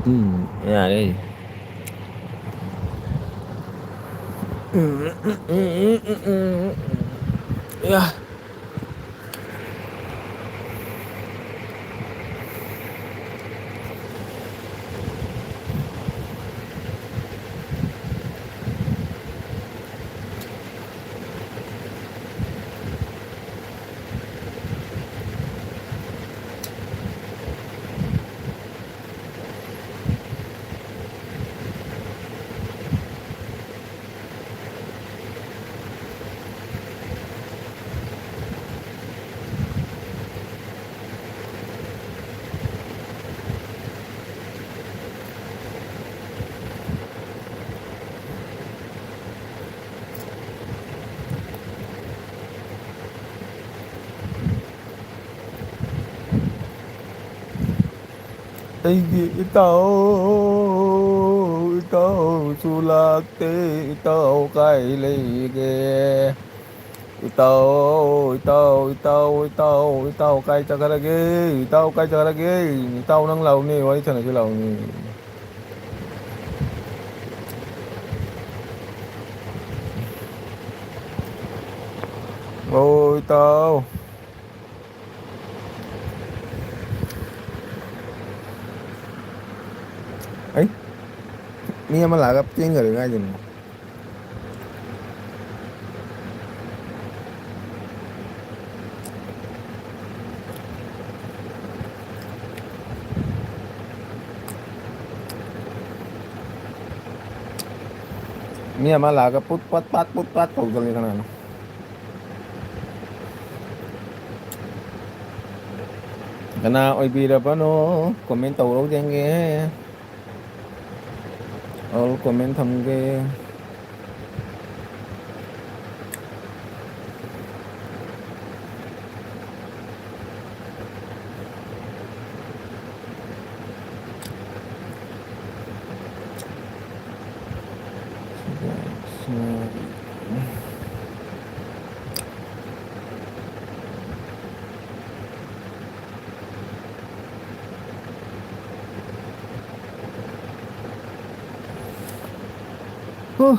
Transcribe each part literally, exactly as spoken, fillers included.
ꯎꯝ, ꯌꯥꯔꯦ꯫ ꯎꯝ, ꯎꯝ, ꯎꯝ, ꯎꯝ, ꯎꯝ, ꯎꯝ, ꯎꯝ꯫ ꯌꯥ꯫ ꯑꯩꯒꯤ ꯏꯇꯥꯎ, ꯏꯇꯥꯎꯁꯨ ꯂꯥꯛꯇꯦ, ꯏꯇꯥꯎ ꯀꯥꯏ ꯂꯩꯒꯦ? ꯏꯇꯥꯎ, ꯏꯇꯥꯎ, ꯏꯇꯥꯎ, ꯏꯇꯥꯎ, ꯏꯇꯥꯎ ꯀꯥꯏ ꯆꯠꯈ꯭ꯔꯒꯦ? ꯏꯇꯥꯎ ꯀꯥꯏ ꯆꯠꯈ꯭ꯔꯒꯦ? ꯏꯇꯥꯎ ꯅꯪ ꯂꯥꯛꯎꯅꯦ, ꯋꯥꯔꯤ ꯁꯥꯟꯅꯁꯤ ꯂꯥꯛꯎꯅꯦ꯫ ꯑꯣ ꯏꯇꯥꯎ꯫ ꯑꯩ ꯃꯤ ꯑꯃ ꯂꯥꯛꯑꯒ ꯆꯦꯟꯈ꯭ꯔꯦ ꯀꯥꯏꯗꯅꯣ꯫ ꯃꯤ ꯑꯃ ꯂꯥꯛꯑꯒ ꯄꯨꯠ ꯄꯥꯠ ꯄꯥꯠ ꯄꯨꯠ ꯄꯥꯠ ꯇꯧꯗꯅ ꯀꯅꯥꯅꯣ? ꯀꯅꯥ ꯑꯣꯏꯕꯤꯔꯕꯅꯣ? Comment ꯇꯧꯔꯧꯗꯦꯡꯒꯦ꯫ All comment ꯊꯝꯒꯦ꯫ ꯍꯨ꯫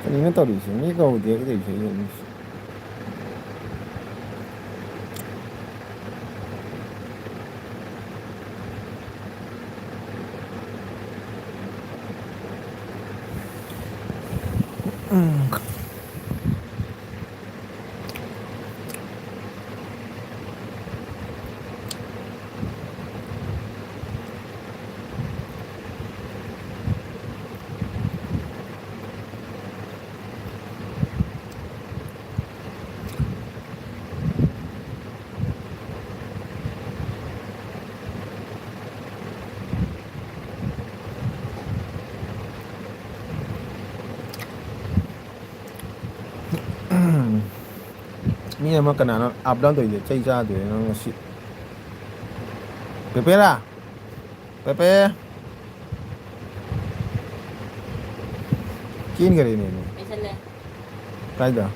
ꯀꯔꯤꯅꯣ ꯇꯧꯔꯤꯁꯦ? ꯃꯤ ꯀꯧꯗꯦ ꯀꯩꯗꯧꯁꯦ? ꯃꯤ ꯑꯃ ꯀꯅꯥꯅꯣ ꯑꯞ ꯗꯥꯎꯟ ꯇꯧꯔꯤꯁꯦ? ꯆꯩ ꯆꯥꯗꯣꯏꯅꯦ ꯅꯪ ꯉꯁꯤ꯫ ꯄꯦꯄꯦꯔꯥ? ꯄꯦꯄꯦ? ꯆꯦꯟꯈꯔꯦꯅꯦ꯫ ꯂꯣꯏꯁꯜꯂꯦ꯫ ꯀꯥꯏꯗ?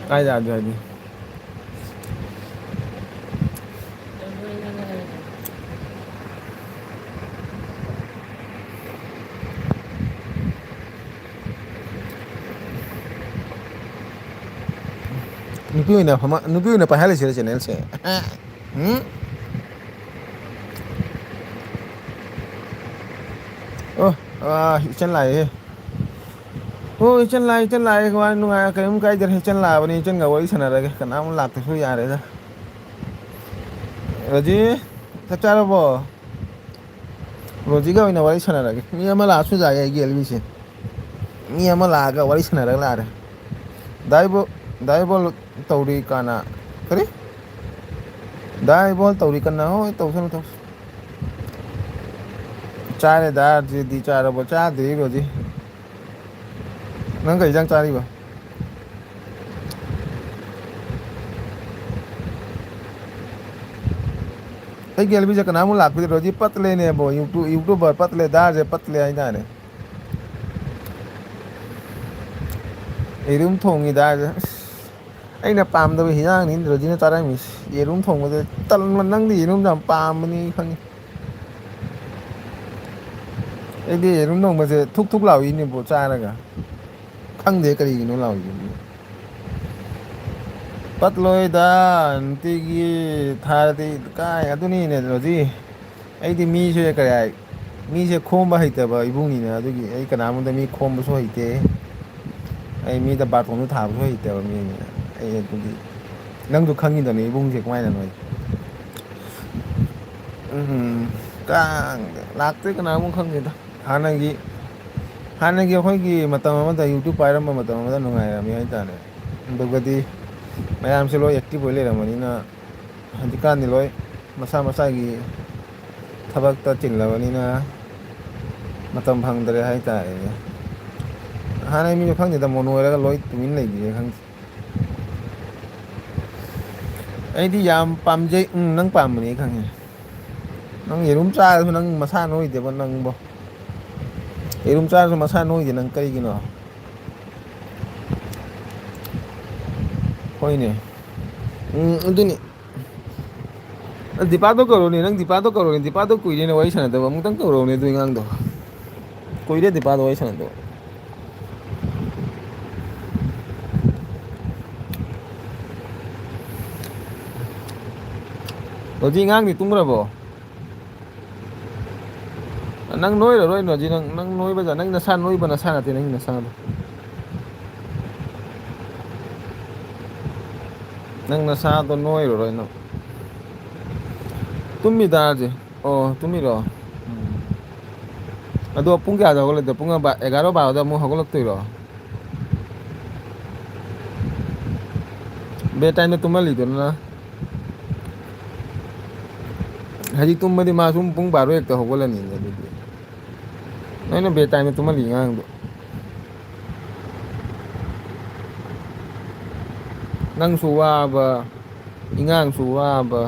ꯀꯥꯏꯗ ꯑꯗꯨ ꯍꯥꯏꯗꯤ? ꯅꯨꯄꯤ ꯑꯣꯏꯅ ꯐꯝꯃ-, ꯅꯨꯄꯤ ꯑꯣꯏꯅ ꯄꯥꯏꯍꯜꯂꯁꯤꯔ channelꯁꯦ? ꯎꯝ? ꯑꯣ, ꯑꯥ, ꯏꯆꯟ ꯂꯥꯛꯑꯦꯍꯦ꯫ ꯑꯣ, ꯏꯆꯟ ꯂꯥꯛꯑꯦ, ꯏꯆꯟ ꯂꯥꯛꯑꯦ, ꯋꯥ ꯅꯨꯡꯉꯥꯏ, ꯀꯔꯤꯝ ꯀꯥꯏꯗꯔꯦ, ꯏꯆꯟ ꯂꯥꯛꯑꯕꯅꯤ, ꯏꯆꯟꯒ ꯋꯥꯔꯤ ꯁꯥꯟꯅꯔꯒꯦ, ꯀꯅꯥꯃꯨꯛ ꯂꯥꯛꯇ꯭ꯔꯁꯨ ꯌꯥꯔꯦꯗ꯫ ꯔꯣꯖꯤ, ꯆꯥꯛ ꯆꯥꯔꯕꯣ? ꯔꯣꯖꯤꯒ ꯑꯣꯏꯅ ꯋꯥꯔꯤ ꯁꯥꯟꯅꯔꯒꯦ꯫ ꯃꯤ ꯑꯃ ꯂꯥꯛꯑꯁꯨ ꯌꯥꯏꯌꯦ ꯑꯩꯒꯤ ꯑꯦꯜꯕꯤꯁꯦ꯫ ꯃꯤ ꯑꯃ ꯂꯥꯛꯑꯒ ꯋꯥꯔꯤ ꯁꯥꯟꯅꯔꯒ ꯂꯥꯛꯑꯦ꯫ ꯗꯥꯏꯕꯣ-, ꯗꯥꯏꯕꯣꯜ ꯇꯧꯔꯤ ꯀꯥꯟꯅ, ꯀꯔꯤ? ꯗꯥꯏꯕꯣꯜ ꯇꯧꯔꯤ ꯀꯟꯅ꯫ ꯍꯣꯏ, ꯇꯧꯁꯅꯨ, ꯇꯧꯁꯅꯨ꯫ ꯆꯥꯔꯦ ꯗꯥ, ꯔꯣꯖꯤꯗꯤ ꯆꯥꯔꯕꯣ? ꯆꯥꯗ꯭ꯔꯤ, ꯔꯣꯖꯤ꯫ ꯅꯪ ꯀꯩ ꯏꯟꯖꯥꯡ ꯆꯥꯔꯤꯕ? ꯑꯩꯒꯤ ꯑꯦꯜꯕꯤꯁꯦ ꯀꯅꯥꯃꯨꯛ ꯂꯥꯛꯄꯤꯗ꯭ꯔꯣ? ꯁꯤ ꯄꯠꯂꯦꯅꯦꯕꯣ, ꯌꯨꯇꯨ-, ꯌꯨꯇꯨꯕꯔ ꯄꯠꯂꯦ, ꯗꯥꯔꯁꯦ ꯄꯠꯂꯦ ꯍꯥꯏꯇꯥꯔꯦ꯫ ꯌꯦꯔꯨꯝ ꯊꯣꯡꯉꯤ ꯗꯥꯔꯁꯦ꯫ ꯑꯁ, ꯑꯩꯅ ꯄꯥꯝꯗꯕ ꯍꯤꯟꯖꯥꯡꯅꯤ ꯔꯣꯖꯤꯅ ꯆꯥꯔꯝꯃꯤꯁꯦ꯫ ꯌꯦꯔꯨꯝ ꯊꯣꯡꯕꯁꯦ ꯇꯜ-, ꯅꯪꯗꯤ ꯌꯦꯔꯨꯝꯁꯦ ꯌꯥꯝ ꯄꯥꯝꯕꯅꯤ ꯈꯪꯉꯤ꯫ ꯑꯩꯗꯤ ꯌꯦꯔꯨꯝ ꯊꯣꯡꯕꯁꯦ ꯊꯨꯛ ꯊꯨꯛ ꯂꯥꯎꯏꯅꯦꯕꯣ ꯆꯥꯔꯒ꯫ ꯈꯪꯗꯦ ꯀꯔꯤꯒꯤꯅꯣ ꯂꯥꯎꯏꯗꯨꯕꯨ꯫ ꯄꯠꯂꯣꯏꯗ, ꯅꯨꯡꯇꯤꯒꯤ ꯊꯥꯔꯗꯤ ꯀꯥꯏ, ꯑꯗꯨꯅꯤꯅꯦ ꯔꯣꯖꯤ꯫ ꯑꯩꯗꯤ ꯃꯤꯁꯦ ꯀꯩ ꯍꯥꯏ, ꯃꯤꯁꯦ ꯈꯣꯝꯕ ꯍꯩꯇꯕ ꯏꯕꯨꯡꯅꯤꯅ, ꯑꯗꯨꯒꯤ ꯑꯩ ꯀꯅꯥꯝꯗ ꯃꯤ ꯈꯣꯝꯕꯁꯨ ꯍꯩꯇꯦ꯫ ꯑꯩ ꯃꯤꯗ ꯕꯥꯔꯇꯣꯟꯁꯨ ꯊꯥꯕꯁꯨ ꯍꯩꯇꯕ ꯃꯤꯅꯤꯅ ꯑꯩ ꯑꯗꯨꯗꯤ, ꯅꯪꯁꯨ ꯈꯪꯉꯤꯗꯅ ꯏꯕꯨꯡꯁꯦ ꯀꯃꯥꯏꯅꯅꯣ ꯑꯩ꯫ ꯎꯝ, ꯀꯥꯡ ꯂꯥꯛꯇꯦ ꯀꯅꯥꯃꯨꯛ ꯈꯪꯗꯦꯗ꯫ ꯍꯥꯟꯅꯒꯤ, ꯍꯥꯟꯅꯒꯤ ꯑꯩꯈꯣꯏꯒꯤ ꯃꯇꯝ ꯑꯃꯗ, YouTube ꯄꯥꯏꯔꯝꯕ ꯃꯇꯝ ꯑꯃꯗ ꯅꯨꯡꯉꯥꯏꯔꯝꯃꯤ ꯍꯥꯏꯇꯥꯔꯦ꯫ ꯑꯗꯨꯒꯗꯤ ꯃꯌꯥꯝꯁꯦ ꯂꯣꯏ active ꯑꯣꯏ ꯂꯩꯔꯝꯕꯅꯤꯅ, ꯍꯧꯖꯤꯛꯀꯥꯟꯗꯤ ꯂꯣꯏ ꯃꯁꯥ ꯃꯁꯥꯒꯤ ꯊꯕꯛꯇ ꯆꯤꯜꯂꯕꯅꯤꯅ ꯃꯇꯝ ꯐꯪꯗ꯭ꯔꯦ ꯍꯥꯏꯇꯥꯔꯦꯅꯦ꯫ ꯍꯥꯟꯅꯩ ꯃꯤꯁꯨ ꯈꯪꯗꯦꯗ, ꯃꯣꯅꯣ ꯑꯣꯏꯔꯒ ꯂꯣꯏ ꯇꯨꯃꯤꯟ ꯂꯩꯈꯤꯔꯦ ꯈꯪꯗꯦ꯫ ꯑꯩꯗꯤ ꯌꯥꯝ ꯄꯥꯝꯖꯩ꯫ ꯎꯝ, ꯅꯪ ꯄꯥꯝꯕꯅꯤ ꯑꯩ ꯈꯪꯉꯦ꯫ ꯅꯪ ꯌꯦꯔꯨꯝ ꯆꯥꯔꯁꯨ ꯅꯪ ꯃꯁꯥ ꯅꯣꯏꯗꯦꯕ ꯅꯪꯕꯣ꯫ ꯌꯦꯔꯨꯝ ꯆꯥꯔꯁꯨ ꯃꯁꯥ ꯅꯣꯏꯗꯦ ꯅꯪ ꯀꯔꯤꯒꯤꯅꯣ? ꯍꯣꯏꯅꯦ꯫ ꯎꯝ, ꯑꯗꯨꯅꯤ꯫ ꯗꯤꯄꯥꯗꯣ ꯀꯧꯔꯣꯅꯦ, ꯅꯪ ꯗꯤꯄꯥꯗꯣ ꯀꯧꯔꯣꯅꯦ, ꯗꯤꯄꯥꯗꯣ ꯀꯨꯏꯔꯦꯅꯦ ꯋꯥꯔꯤ ꯁꯥꯟꯅꯗꯕ, ꯑꯃꯨꯛꯇꯪ ꯀꯧꯔꯣꯅꯦ ꯑꯗꯨ ꯑꯉꯥꯡꯗꯣ꯫ ꯀꯨꯏꯔꯦ ꯗꯤꯄꯥꯗꯣ ꯋꯥꯔꯤ ꯁꯥꯟꯅꯗꯕ꯫ ꯍꯧꯖꯤꯛ ꯑꯉꯥꯡꯗꯤ ꯇꯨꯝꯈ꯭ꯔꯕꯣ? ꯅꯪ ꯅꯣꯏꯔꯔꯣꯏ, ꯅꯣꯖꯤ, ꯅꯪ, ꯅꯪ ꯅꯣꯏꯕꯗ, ꯅꯪ ꯅꯁꯥ ꯅꯣꯏꯕ ꯅꯁꯥ ꯅꯠꯇꯦ, ꯅꯪ ꯅꯁꯥꯗꯣ꯫ ꯅꯪ ꯅꯁꯥꯗꯣ ꯅꯣꯏꯔꯔꯣꯏ ꯅꯪ꯫ ꯇꯨꯝꯃꯤꯗ ꯍꯧꯖꯤꯛ꯫ ꯑꯣ, ꯇꯨꯝꯃꯤꯔꯣ? ꯎꯝ꯫ ꯑꯗꯣ ꯄꯨꯡ ꯀꯌꯥꯗ ꯍꯧꯒꯠꯂꯛꯇꯣꯏ? ꯄꯨꯡ ꯑꯃ, ꯑꯦꯒꯥꯔꯣ ꯕꯥꯔꯣꯗ ꯑꯃꯨꯛ ꯍꯧꯒꯠꯂꯛꯇꯣꯏꯔꯣ? Bed time ꯇꯨꯝꯍꯜꯂꯤꯗꯨꯅ? ꯍꯧꯖꯤꯛ ꯇꯨꯝꯕꯗꯤ ꯃꯥ ꯁꯨꯝ ꯄꯨꯡ ꯕꯥꯔꯣ ꯍꯦꯛꯇ ꯍꯧꯒꯠꯂꯅꯤꯅꯦ ꯑꯗꯨꯗꯤ꯫ ꯅꯣꯏꯅ bed time ꯇꯨꯝꯍꯜꯂꯤ ꯑꯉꯥꯡꯗꯣ꯫ ꯅꯪꯁꯨ ꯋꯥꯕ, ꯏꯉꯥꯡꯁꯨ ꯋꯥꯕ꯫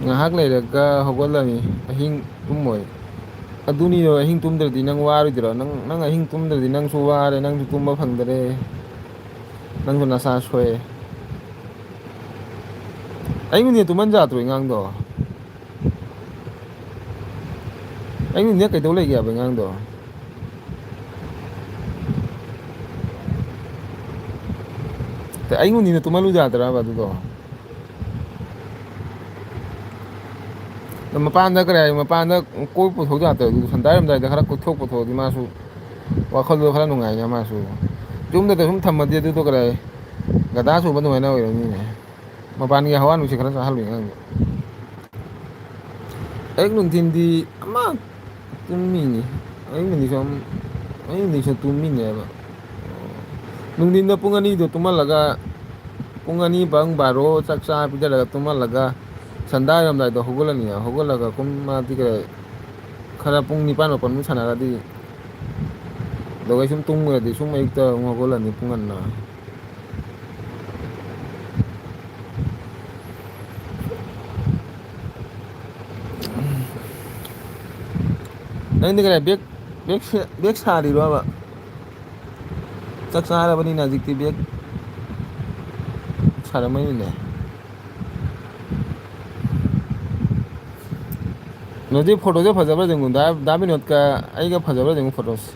ꯉꯥꯏꯍꯥꯛ ꯂꯩꯔꯒ ꯍꯧꯒꯠꯂꯅꯤ, ꯑꯍꯤꯡ ꯇꯨꯝꯃꯣꯏ꯫ ꯑꯗꯨꯅꯤꯗꯣ, ꯑꯍꯤꯡ ꯇꯨꯝꯗ꯭ꯔꯗꯤ ꯅꯪ ꯋꯥꯔꯣꯏꯗ꯭ꯔꯣ? ꯅꯪ, ꯅꯪ ꯑꯍꯤꯡ ꯇꯨꯝꯗ꯭ꯔꯗꯤ ꯅꯪꯁꯨ ꯋꯥꯔꯦ, ꯅꯪꯁꯨ ꯇꯨꯝꯕ ꯐꯪꯗꯔꯦ, ꯅꯪꯁꯨ ꯅꯁꯥ ꯁꯣꯛꯑꯦ꯫ ꯑꯍꯤꯡ ꯅꯨꯡꯊꯤꯜ ꯇꯨꯝꯍꯟ ꯌꯥꯗ꯭ꯔꯣ ꯑꯉꯥꯡꯗꯣ? ꯑꯍꯤꯡ ꯅꯨꯡꯊꯤꯜ ꯀꯩꯗꯧ ꯂꯩꯒꯦ ꯍꯥꯏꯕ ꯑꯉꯥꯡꯗꯣ? ꯑꯍꯤꯡ ꯅꯨꯡꯊꯤꯜꯗ ꯇꯨꯝꯍꯜꯂꯨ ꯌꯥꯗ꯭ꯔꯕ ꯑꯗꯨꯗꯣ? ꯑꯗꯣ ꯃꯄꯥꯟꯗ ꯀꯔꯤ ꯍꯥꯏ, ꯃꯄꯥꯟꯗ ꯀꯣꯏ ꯄꯨꯊꯣꯛ ꯌꯥꯗ꯭ꯔꯣ? ꯑꯗꯨ ꯁꯟꯗꯥꯔꯝꯗꯥꯏꯗ ꯈꯔ ꯀꯣꯏꯊꯣꯛ ꯄꯨꯊꯣꯛꯑꯗꯤ ꯃꯥꯁꯨ ꯋꯥꯈꯜꯗꯣ ꯈꯔ ꯅꯨꯡꯉꯥꯏꯅ ꯃꯥꯁꯨ꯫ ꯌꯨꯝꯗꯗ ꯁꯨꯝ ꯊꯝꯃꯗꯤ ꯑꯗꯨꯗꯣ ꯀꯔꯤ ꯍꯥꯏ, ꯒꯙꯥ ꯆꯣꯡꯕ ꯑꯗꯨꯃꯥꯏꯅ ꯑꯣꯏꯔꯅꯤꯅꯦ꯫ ꯃꯄꯥꯟꯒꯤ ꯍꯋꯥ ꯅꯨꯡꯁꯤꯠ ꯈꯔ ꯆꯥꯍꯜꯂꯨ ꯑꯉꯥꯡꯗꯣ꯫ ꯑꯌꯨꯛ ꯅꯨꯡꯊꯤꯟꯗꯤ ꯑꯃ ꯇꯨꯝꯃꯤꯅꯤ꯫ ꯑꯌꯨꯛ ꯅꯨꯡꯊꯤꯟꯁꯨ ꯑꯝ-, ꯑꯌꯨꯛ ꯅꯨꯡꯊꯤꯟꯁꯨ ꯇꯨꯝꯃꯤꯅꯦꯕ꯫ ꯅꯨꯡꯊꯤꯟꯗ ꯄꯨꯡ ꯑꯅꯤꯗꯣ ꯇꯨꯝꯍꯜꯂꯒ, ꯄꯨꯡ ꯑꯅꯤ, ꯄꯨꯡ ꯕꯥꯔꯣ ꯆꯥꯛ ꯆꯥ ꯄꯤꯖꯔꯒ ꯇꯨꯝꯍꯜꯂꯒ, ꯁꯟꯗꯥ ꯑꯣꯏꯔꯝꯗꯥꯏꯗ ꯍꯧꯒꯠꯂꯅꯤ꯫ ꯍꯧꯒꯠꯂꯒ ꯀꯨꯝ ꯃꯥꯗꯤ ꯀꯩ-, ꯈꯔ ꯄꯨꯡ ꯅꯤꯄꯥꯟ ꯃꯥꯄꯟꯃꯨꯛ ꯁꯥꯟꯅꯔꯗꯤ, ꯑꯗꯨꯒ ꯁꯨꯝ ꯇꯨꯝꯈ꯭ꯔꯗꯤ ꯁꯨꯝ ꯑꯌꯨꯛꯇ ꯑꯃꯨꯛ ꯍꯧꯒꯠꯂꯅꯤ ꯄꯨꯡ ꯉꯟꯅ꯫ ꯅꯪꯗꯤ ꯀꯔꯤ back, back ꯁꯦ-, back ꯁꯥꯔꯤꯔꯣꯕ? ꯆꯥꯛ ꯆꯥꯔꯕꯅꯤꯅ ꯍꯧꯖꯤꯛꯇꯤ back ꯁꯥꯔꯝꯃꯅꯤꯅꯦ꯫ ꯅꯣꯏꯗꯤ photo ꯁꯦ ꯐꯖꯕ꯭ꯔꯥ ꯌꯦꯡꯉꯨ, ꯗꯥ, ꯗꯥ ꯕꯤꯅꯣꯗꯀ ꯑꯩꯒ ꯐꯖꯕ꯭ꯔꯥ ꯌꯦꯡꯉꯨ photo ꯁꯦ꯫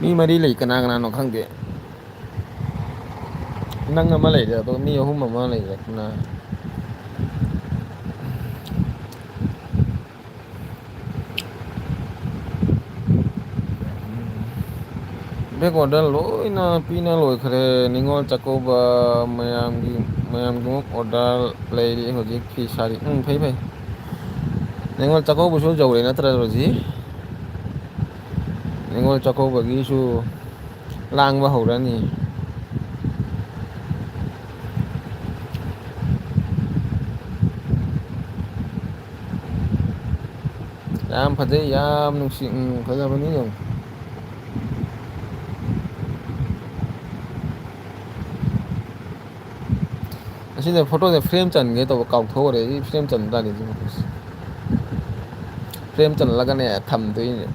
ꯃꯤ ꯃꯔꯤ ꯂꯩ, ꯀꯅꯥ ꯀꯅꯥꯅꯣ ꯈꯪꯗꯦ꯫ ꯅꯪ ꯑꯃ ꯂꯩꯔꯦ, ꯑꯗꯣ ꯃꯤ ꯑꯍꯨꯝ ꯑꯃ ꯂꯩꯔꯦ꯫ ꯀꯅꯥ? Back order ꯂꯣꯏꯅ ꯄꯤꯅ ꯂꯣꯏꯈ꯭ꯔꯦ꯫ ꯅꯤꯉꯣꯜ ꯆꯥꯛꯀꯧꯕ ꯃꯌꯥꯝꯒꯤ, ꯃꯌꯥꯝꯒꯤꯃꯨꯛ order ꯂꯩꯔꯤ ꯍꯧꯖꯤꯛ ꯐꯤ ꯁꯥꯔꯤ꯫ ꯎꯝ, ꯐꯩ, ꯐꯩ꯫ ꯅꯤꯉꯣꯜ ꯆꯥꯛꯀꯧꯕꯁꯨ ꯌꯧꯔꯦ ꯅꯠꯇ꯭ꯔ, ꯔꯣꯖꯤ? ꯅꯤꯉꯣꯜ ꯆꯥꯛꯀꯧꯕꯒꯤꯁꯨ ꯂꯥꯡꯕ ꯍꯧꯔꯅꯤ꯫ ꯌꯥꯝ ꯐꯖꯩ, ꯌꯥꯝ ꯅꯨꯡꯁꯤ꯫ ꯎꯝ, ꯐꯖꯕꯅꯤ ꯌꯦꯡꯉꯨ꯫ ꯑꯁꯤꯗ photoꯁꯦ frame ꯆꯟꯒꯦ ꯇꯧꯕ ꯀꯥꯎꯊꯣꯛꯎꯔꯦ꯫ ꯑꯩ frame ꯆꯟ ꯇꯥꯔꯦ ꯁꯤ photoꯁꯦ꯫ Frame ꯆꯜꯂꯒꯅꯦ ꯊꯝꯗꯣꯏꯅꯦ꯫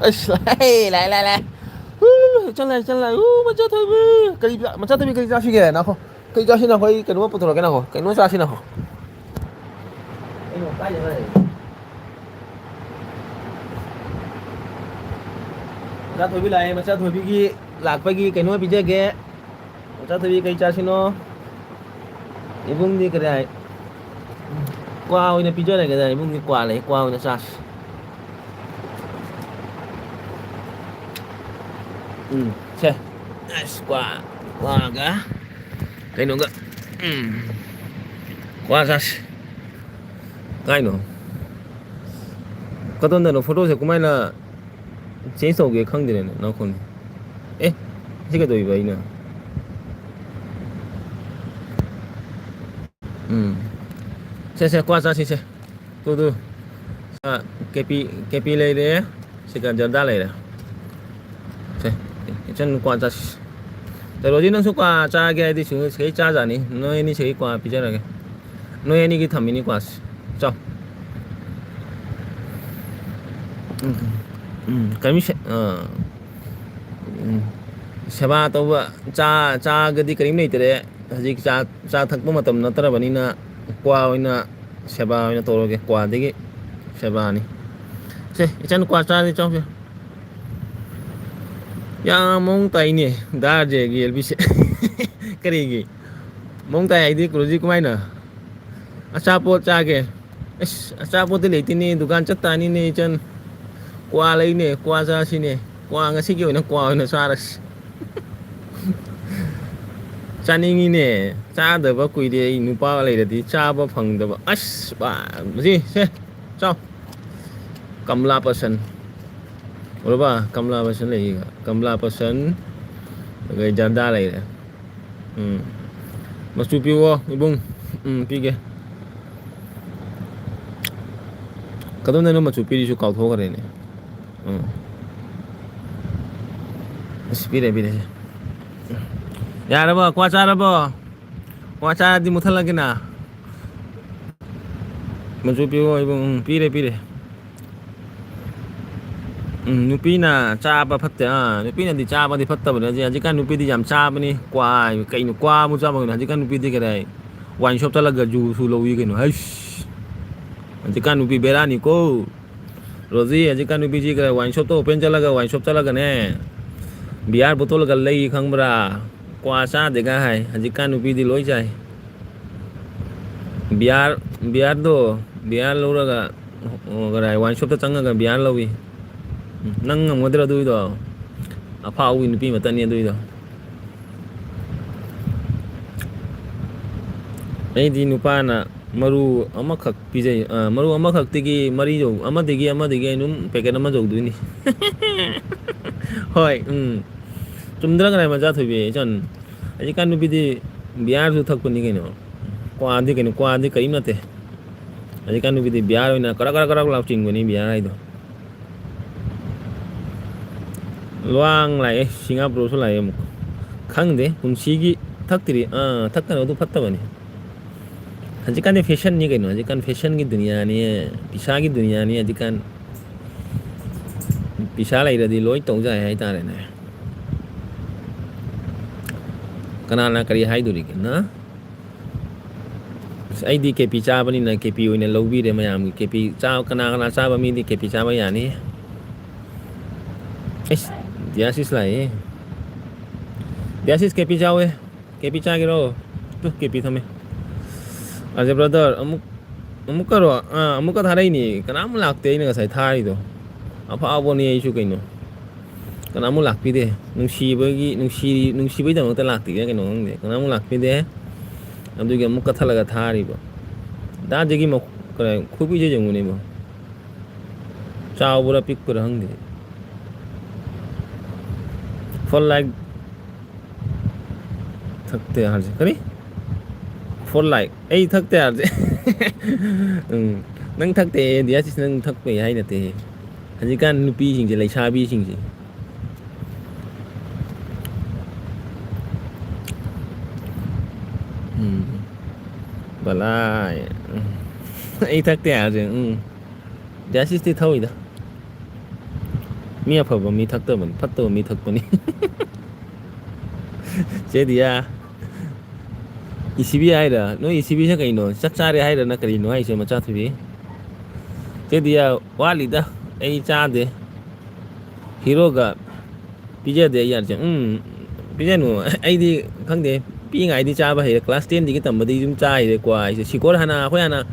ꯑꯩꯁ, ꯂꯥꯛꯑꯦ, ꯂꯥꯛꯑꯦ, ꯂꯥꯛꯑꯦ, ꯂꯥꯛꯑꯦ꯫ ꯎ, ꯆꯠꯂꯦ, ꯆꯠꯂꯦ꯫ ꯎ, ꯃꯆꯥ ꯊꯣꯏꯕꯤ꯫ ꯀꯔꯤ ꯆꯥ-, ꯃꯆꯥ ꯊꯣꯏꯕꯤ, ꯀꯔꯤ ꯆꯥꯁꯤꯒꯦ? ꯉꯥꯏꯈꯣ꯫ ꯀꯔꯤ ꯆꯥꯁꯤ? ꯉꯥꯏꯈꯣ, ꯑꯩ ꯀꯩꯅꯣꯝꯃ ꯄꯨꯊꯣꯔꯛꯀꯦ, ꯉꯥꯏꯈꯣ꯫ ꯀꯩꯅꯣꯝꯃ ꯆꯥꯁꯤ, ꯉꯥꯏꯈꯣ꯫ ꯀꯩꯅꯣ, ꯀꯥꯏꯗ ꯂꯩ? ꯃꯆꯥ ꯊꯣꯏꯕꯤ ꯂꯥꯛꯑꯦ꯫ ꯃꯆꯥ ꯊꯣꯏꯕꯤꯒꯤ ꯂꯥꯛꯄꯒꯤ ꯀꯩꯅꯣ ꯄꯤꯖꯒꯦ꯫ ꯃꯆꯥ ꯊꯣꯏꯕꯤ, ꯀꯩ ꯆꯥꯁꯤꯅꯣ? ꯏꯕꯨꯡꯗꯤ ꯀꯔꯤ ꯍꯥꯏ? ꯀ꯭ꯋꯥ ꯑꯣꯏꯅ ꯄꯤꯖꯔꯒꯦꯗ, ꯏꯕꯨꯡꯗꯤ ꯀ꯭ꯋꯥ ꯂꯩ, ꯀ꯭ꯋꯥ ꯑꯣꯏꯅ ꯆꯥꯁꯤ꯫ ꯎꯝ, ꯁꯦ꯫ ꯑꯁ, ꯀ꯭ꯋꯥ, ꯀ꯭ꯋꯥꯒ ꯀꯩꯅꯣꯒ, ꯎꯝ, ꯀ꯭ꯋꯥ ꯆꯥꯁꯤ꯫ ꯀꯥꯏꯅꯣ? ꯀꯗꯣꯝꯗꯅꯣ photoꯁꯦ ꯀꯃꯥꯏꯅ change ꯇꯧꯒꯦ ꯈꯪꯗ꯭ꯔꯦꯅꯦ, ꯅꯥꯈꯣꯟꯁꯦ꯫ ꯑꯦ, ꯁꯤ ꯀꯩꯗꯧꯔꯤꯕ ꯑꯩꯅ? ꯎꯝ꯫ ꯁꯦ, ꯁꯦ, ꯀ꯭ꯋꯥ ꯆꯥꯁꯤ, ꯁꯦ꯫ Two, two. ꯁꯥ, ꯀꯦꯄꯤ, ꯀꯦꯄꯤ ꯂꯩꯔꯦ, ꯁꯤꯒ ꯖꯔꯗꯥ ꯂꯩꯔꯦ꯫ ꯁꯦ, ꯏꯆꯟ ꯀ꯭ꯋꯥ ꯆꯥꯁꯤ꯫ ꯆꯠꯂꯣꯁꯤ, ꯅꯪꯁꯨ ꯀ꯭ꯋꯥ ꯆꯥꯒꯦ ꯍꯥꯏꯗꯤ ꯁꯤꯒꯩ ꯆꯥꯖꯥꯅꯤ꯫ ꯅꯣꯏ ꯑꯅꯤ ꯁꯤꯒꯩ ꯀ꯭ꯋꯥ ꯄꯤꯖꯔꯒꯦ꯫ ꯅꯣꯏ ꯑꯅꯤꯒꯤ ꯊꯝꯃꯤꯅꯤ ꯀ꯭ꯋꯥꯁꯦ꯫ ꯆꯥꯎ꯫ ꯎꯝ꯫ ꯎꯝ, ꯀꯔꯤꯝ ꯁꯦ-, ꯑꯥ, ꯎꯝ, ꯁꯦꯕꯥ ꯇꯧꯕ, ꯆꯥ, ꯆꯥꯒꯗꯤ ꯀꯔꯤꯝ ꯂꯩꯇꯔꯦ꯫ ꯍꯧꯖꯤꯛ ꯆꯥ, ꯆꯥ ꯊꯛꯄ ꯃꯇꯝ ꯅꯠꯇ꯭ꯔꯕꯅꯤꯅ ꯀ꯭ꯋꯥ ꯑꯣꯏꯅ ꯁꯦꯕꯥ ꯑꯣꯏꯅ ꯇꯧꯔꯒꯦ, ꯀ꯭ꯋꯥꯗꯒꯤ ꯁꯦꯕꯥꯅꯤ꯫ ꯁꯦ, ꯏꯆꯟ ꯀ꯭ꯋꯥ ꯆꯥꯔꯗꯤ ꯆꯥꯎꯁꯦ꯫ ꯌꯥꯝ ꯃꯑꯣꯡ ꯇꯥꯏꯅꯦ ꯗꯥ ꯑꯥꯔ ꯖꯦꯒꯤ ꯑꯦꯜ ꯕꯤꯁꯦ꯫ ꯀꯔꯤꯒꯤ? ꯃꯑꯣꯡ ꯇꯥꯏ ꯍꯥꯏꯗꯤ ꯀꯨꯔꯨꯖꯤ ꯀꯃꯥꯏꯅ? ꯑꯆꯥꯄꯣꯠ ꯆꯥꯒꯦ꯫ ꯑꯁ, ꯑꯆꯥꯄꯣꯠꯇꯤ ꯂꯩꯇꯦꯅꯦ, ꯗꯨꯀꯥꯟ ꯆꯠ ꯇꯥꯅꯤꯅꯦ ꯏꯆꯟ꯫ ꯀ꯭ꯋꯥ ꯂꯩꯅꯦ, ꯀ꯭ꯋꯥ ꯆꯥꯁꯤꯅꯦ꯫ ꯀ꯭ꯋꯥ, ꯉꯁꯤꯒꯤ ꯑꯣꯏꯅ ꯀ꯭ꯋꯥ ꯑꯣꯏꯅ ꯆꯥꯔꯁꯤ꯫ ꯆꯥꯅꯤꯡꯉꯤꯅꯦ, ꯆꯥꯗꯕ ꯀꯨꯏꯔꯦ ꯑꯩ, ꯅꯨꯄꯥ ꯂꯩꯔꯗꯤ ꯆꯥꯕ ꯐꯪꯗꯕ꯫ ꯑꯁ, ꯕꯥ, ꯁꯤ, ꯁꯦ, ꯆꯥꯎ꯫ ꯀꯝꯂꯥ ꯄꯁꯟ꯫ ꯎꯔꯕ? ꯀꯝꯂꯥ ꯄꯁꯟ ꯂꯩꯌꯦ꯫ ꯀꯝꯂꯥ ꯄꯁꯟ, ꯑꯗꯩ ꯖꯔꯗꯥ ꯂꯩꯔꯦ꯫ ꯎꯝ꯫ ꯃꯆꯨ ꯄꯤꯌꯣ, ꯏꯕꯨꯡ꯫ ꯎꯝ, ꯄꯤꯒꯦ꯫ ꯀꯗꯣꯝꯗꯅꯣ ꯃꯆꯨ ꯄꯤꯔꯤꯁꯨ ꯀꯥꯎꯊꯣꯛꯈ꯭ꯔꯦꯅꯦ꯫ ꯎꯝ꯫ ꯑꯁ, ꯄꯤꯔꯦ, ꯄꯤꯔꯦ꯫ ꯌꯥꯔꯕꯣ? ꯀ꯭ꯋꯥ ꯆꯥꯔꯕꯣ? ꯀ꯭ꯋꯥ ꯆꯥꯔꯗꯤ ꯃꯨꯊꯠꯂꯒꯦꯅ꯫ ꯃꯆꯨ ꯄꯤꯌꯣ, ꯏꯕꯨꯡ꯫ ꯎꯝ, ꯄꯤꯔꯦ, ꯄꯤꯔꯦ꯫ ꯎꯝ, ꯅꯨꯄꯤꯅ ꯆꯥꯕ ꯐꯠꯇꯦ꯫ ꯑꯥ, ꯅꯨꯄꯤꯅꯗꯤ ꯆꯥꯕꯗꯤ ꯐꯠꯇꯕꯅꯦ꯫ ꯍꯧꯖꯤꯛ, ꯍꯧꯖꯤꯛꯀꯥꯟ ꯅꯨꯄꯤꯗꯤ ꯌꯥꯝ ꯆꯥꯕꯅꯤ꯫ ꯀ꯭ꯋꯥ, ꯀꯩꯅꯣ, ꯀ꯭ꯋꯥ ꯑꯃꯨꯛ ꯆꯥꯕ ꯀꯩꯅꯣ? ꯍꯧꯖꯤꯛꯀꯥꯟ ꯅꯨꯄꯤꯗꯤ ꯀꯗꯥꯏ? ꯋꯥꯏꯟ ꯁꯣꯞ ꯆꯠꯂꯒ ꯖꯨꯁꯁꯨ ꯂꯧꯏ ꯀꯩꯅꯣ꯫ ꯍꯩꯁ! ꯍꯧꯖꯤꯛꯀꯥꯟ ꯅꯨꯄꯤ ꯕꯦꯔꯥꯅꯤꯀꯣ꯫ ꯔꯣꯖꯤ, ꯍꯧꯖꯤꯛꯀꯥꯟ ꯅꯨꯄꯤꯁꯤ ꯀꯗꯥꯏ? ꯋꯥꯏꯟ ꯁꯣꯞꯇ open ꯆꯠꯂꯒ, ꯋꯥꯏꯟ ꯁꯣꯞ ꯆꯠꯂꯒꯅꯦ, ꯕꯤꯌꯥꯔ ꯕꯣꯇꯜꯒ ꯂꯩ ꯈꯪꯕ꯭ꯔꯥ? ꯀ꯭ꯋꯥ ꯆꯥꯗꯦꯒ ꯍꯥꯏ꯫ ꯍꯧꯖꯤꯛꯀꯥꯟ ꯅꯨꯄꯤꯗꯤ ꯂꯣꯏ ꯆꯥꯏ꯫ ꯕꯤꯌꯥꯔ, ꯕꯤꯌꯥꯔꯗꯣ, ꯕꯤꯌꯥꯔ ꯂꯧꯔꯒ, ꯑꯣ, ꯀꯗꯥꯏ, ꯋꯥꯏꯟ ꯁꯣꯞꯇ ꯆꯪꯉꯒ ꯕꯤꯌꯥꯔ ꯂꯧꯏ꯫ ꯎꯝ, ꯅꯪ ꯉꯝꯒꯗ꯭ꯔꯥ ꯑꯗꯨꯏꯗꯣ? ꯑꯐꯥꯎꯕꯤ ꯅꯨꯄꯤ ꯃꯇꯟꯅꯤ ꯑꯗꯨꯏꯗꯣ꯫ ꯑꯩꯗꯤ ꯅꯨꯄꯥꯅ ꯃꯔꯨ ꯑꯃꯈꯛ ꯄꯤꯖꯩ, ꯑ, ꯃꯔꯨ ꯑꯃꯈꯛꯇꯒꯤ ꯃꯔꯤ ꯌꯧ-, ꯑꯃꯗꯒꯤ, ꯑꯃꯗꯒꯤ ꯑꯩ ꯑꯗꯨꯝ packet ꯑꯃ ꯌꯧꯗꯣꯏꯅꯤ꯫ ꯍꯣꯏ, ꯎꯝ꯫ ꯆꯨꯝꯗ꯭ꯔꯥ ꯀꯅꯥ ꯃꯆꯥ ꯊꯣꯏꯕꯤ? ꯏꯆꯟ, ꯍꯧꯖꯤꯛꯀꯥꯟ ꯅꯨꯄꯤꯗꯤ ꯕꯤꯌꯥꯔꯁꯨ ꯊꯛꯄꯅꯤ ꯀꯩꯅꯣ꯫ ꯀ꯭ꯋꯥꯗꯤ ꯀꯩꯅꯣ, ꯀ꯭ꯋꯥꯗꯤ ꯀꯔꯤꯝ ꯅꯠꯇꯦ꯫ ꯍꯧꯖꯤꯛꯀꯥꯟ ꯅꯨꯄꯤꯗꯤ ꯕꯤꯌꯥꯔ ꯑꯣꯏꯅ ꯀꯔꯛ ꯀꯔꯛ ꯀꯔꯛ ꯂꯥꯎ ꯆꯤꯡꯕꯅꯤ ꯕꯤꯌꯥꯔ ꯍꯥꯏꯗꯣ꯫ ꯂꯨꯋꯥꯡ ꯂꯥꯛꯑꯦ, ꯁꯤꯡꯉꯥꯄ꯭ꯔꯨꯁꯨ ꯂꯥꯛꯑꯦ ꯑꯃꯨꯛ꯫ ꯈꯪꯗꯦ, ꯀꯨꯝꯁꯤꯒꯤ ꯊꯛꯇ꯭ꯔꯤ꯫ ꯑꯥ, ꯊꯛꯀꯅꯨ, ꯑꯗꯨ ꯐꯠꯇꯕꯅꯤ꯫ ꯍꯧꯖꯤꯛꯀꯥꯟꯗꯤ fashionꯅꯤ ꯀꯩꯅꯣ, ꯍꯧꯖꯤꯛꯀꯥꯟ fashionꯒꯤ ꯗꯨꯅꯤꯌꯥꯅꯤ, ꯄꯩꯁꯥꯒꯤ ꯗꯨꯅꯤꯌꯥꯅꯤ ꯍꯧꯖꯤꯛꯀꯥꯟ꯫ ꯄꯩꯁꯥ ꯂꯩꯔꯗꯤ ꯂꯣꯏ ꯇꯧ ꯌꯥꯏ ꯍꯥꯏꯇꯥꯔꯦꯅꯦ꯫ ꯀꯅꯥꯅ ꯀꯔꯤ ꯍꯥꯏꯗꯣꯔꯤꯒꯦ, ꯅ? ꯑꯁ, ꯑꯩꯗꯤ ꯀꯦꯄꯤ ꯆꯥꯕꯅꯤꯅ ꯀꯦꯄꯤ ꯑꯣꯏꯅ ꯂꯧꯕꯤꯔꯦ ꯃꯌꯥꯝꯒꯤ꯫ ꯀꯦꯄꯤ ꯆꯥ-, ꯀꯅꯥ ꯀꯅꯥ ꯆꯥꯕ ꯃꯤꯗꯤ ꯀꯦꯄꯤ ꯆꯥꯕ ꯌꯥꯅꯤ꯫ ꯑꯩꯁ, ꯗꯤꯌꯥꯁꯤꯁ ꯂꯥꯛꯑꯦ꯫ ꯗꯤꯌꯥꯁꯤꯁ ꯀꯦꯄꯤ ꯆꯥꯎꯋꯦ꯫ ꯀꯦꯄꯤ ꯆꯥꯒꯦꯔꯣ? ꯇꯨ, ꯀꯦꯄꯤ ꯊꯝꯃꯦ꯫ ꯑꯖꯦ ꯕ꯭ꯔꯗꯔ, ꯑꯃꯨꯛ, ꯑꯃꯨꯛꯀꯔꯣ? ꯑꯥ, ꯑꯃꯨꯛꯀ ꯊꯥꯔꯛꯏꯅꯦ꯫ ꯀꯅꯥꯝ ꯂꯥꯛꯇꯦ ꯑꯩꯅ ꯉꯁꯥꯏ ꯊꯥꯔꯤꯗꯣ꯫ ꯑꯐꯥꯎꯕꯅꯤ ꯑꯩꯁꯨ ꯀꯩꯅꯣ꯫ ꯀꯅꯥꯃꯨꯛ ꯂꯥꯛꯄꯤꯗꯦ꯫ ꯅꯨꯡꯁꯤꯕꯒꯤ, ꯅꯨꯡꯁꯤ-, ꯅꯨꯡꯁꯤꯕꯒꯤꯗꯃꯛꯇ ꯂꯥꯛꯄꯤꯔꯤꯔꯥ ꯀꯩꯅꯣ ꯈꯪꯗꯦ꯫ ꯀꯅꯥꯃꯨꯛ ꯂꯥꯛꯄꯤꯗꯦ꯫ ꯑꯗꯨꯒꯤ ꯑꯃꯨꯛ ꯀꯛꯊꯠꯂꯒ ꯊꯥꯔꯤꯕ꯫ ꯗꯥ ꯖꯦꯒꯤ ꯃꯈ-, ꯀꯩꯅꯣ, ꯈꯨꯕꯤꯁꯦ ꯌꯦꯡꯉꯨꯅꯦꯕꯣ꯫ ꯆꯥꯎꯕ꯭ꯔꯥ ꯄꯤꯛꯄ꯭ꯔꯥ ꯈꯪꯗꯦ꯫ ꯐꯣꯔ ꯂꯥꯏꯛ ꯊꯛꯇꯦ ꯍꯥꯏꯔꯁꯦ꯫ ꯀꯔꯤ? ꯐꯣꯔ ꯂꯥꯏꯛ꯫ ꯑꯩ ꯊꯛꯇꯦ ꯍꯥꯏꯔꯁꯦ꯫ ꯎꯝ꯫ ꯅꯪ ꯊꯛꯇꯦ, ꯗꯤꯌꯥꯁꯤꯁ, ꯅꯪ ꯊꯛꯄꯩ ꯍꯥꯏ ꯅꯠꯇꯦ꯫ ꯍꯧꯖꯤꯛꯀꯥꯟ ꯅꯨꯄꯤꯁꯤꯡꯁꯦ, ꯂꯩꯁꯥꯕꯤꯁꯤꯡꯁꯦ꯫ ꯎꯝ꯫ ꯕꯂꯥꯏ꯫ ꯎꯝ꯫ ꯑꯩ ꯊꯛꯇꯦ ꯍꯥꯏꯔꯁꯦ꯫ ꯎꯝ꯫ ꯗꯤꯌꯥꯁꯤꯁꯇꯤ ꯊꯧꯏꯗ꯫ ꯃꯤ ꯑꯐꯕ ꯃꯤ ꯊꯛꯇꯕꯅꯤ, ꯐꯠꯇꯕ ꯃꯤ ꯊꯛꯄꯅꯤ꯫ ꯆꯦ ꯗꯤꯌꯥ, ꯏꯁꯤꯕꯤ ꯍꯥꯏꯔ? ꯅꯣꯏ ꯏꯁꯤꯕꯤꯁꯦ ꯀꯩꯅꯣ? ꯆꯥꯛ ꯆꯥꯔꯦ ꯍꯥꯏꯔ ꯅ ꯀꯔꯤꯅꯣ ꯍꯥꯏꯁꯦ, ꯃꯆꯥ ꯊꯨꯕꯤ? ꯆꯦ ꯗꯤꯌꯥ, ꯋꯥꯠꯂꯤꯗ, ꯑꯩ ꯆꯥꯗꯦ꯫ ꯍꯤꯔꯣꯒ ꯄꯤꯖꯗꯦ ꯑꯩ ꯌꯥꯔꯤꯁꯦ꯫ ꯎꯝ, ꯄꯤꯖꯅꯨ꯫ ꯑꯩꯗꯤ ꯈꯪꯗꯦ, ꯄꯤꯛꯏꯉꯥꯏꯗꯤ ꯆꯥꯕ ꯍꯩꯔꯦ, ꯀ꯭ꯂꯥꯁ ꯇꯦꯟꯗꯒꯤ ꯇꯝꯕꯗꯒꯤ ꯑꯗꯨꯝ ꯆꯥ ꯍꯩꯔꯦ ꯀ꯭ꯋꯥ ꯍꯥꯏꯁꯦ꯫ ꯁꯤꯀꯣꯔ ꯍꯥꯟꯅ ꯑꯩꯈꯣꯏ ꯍꯥꯟꯅ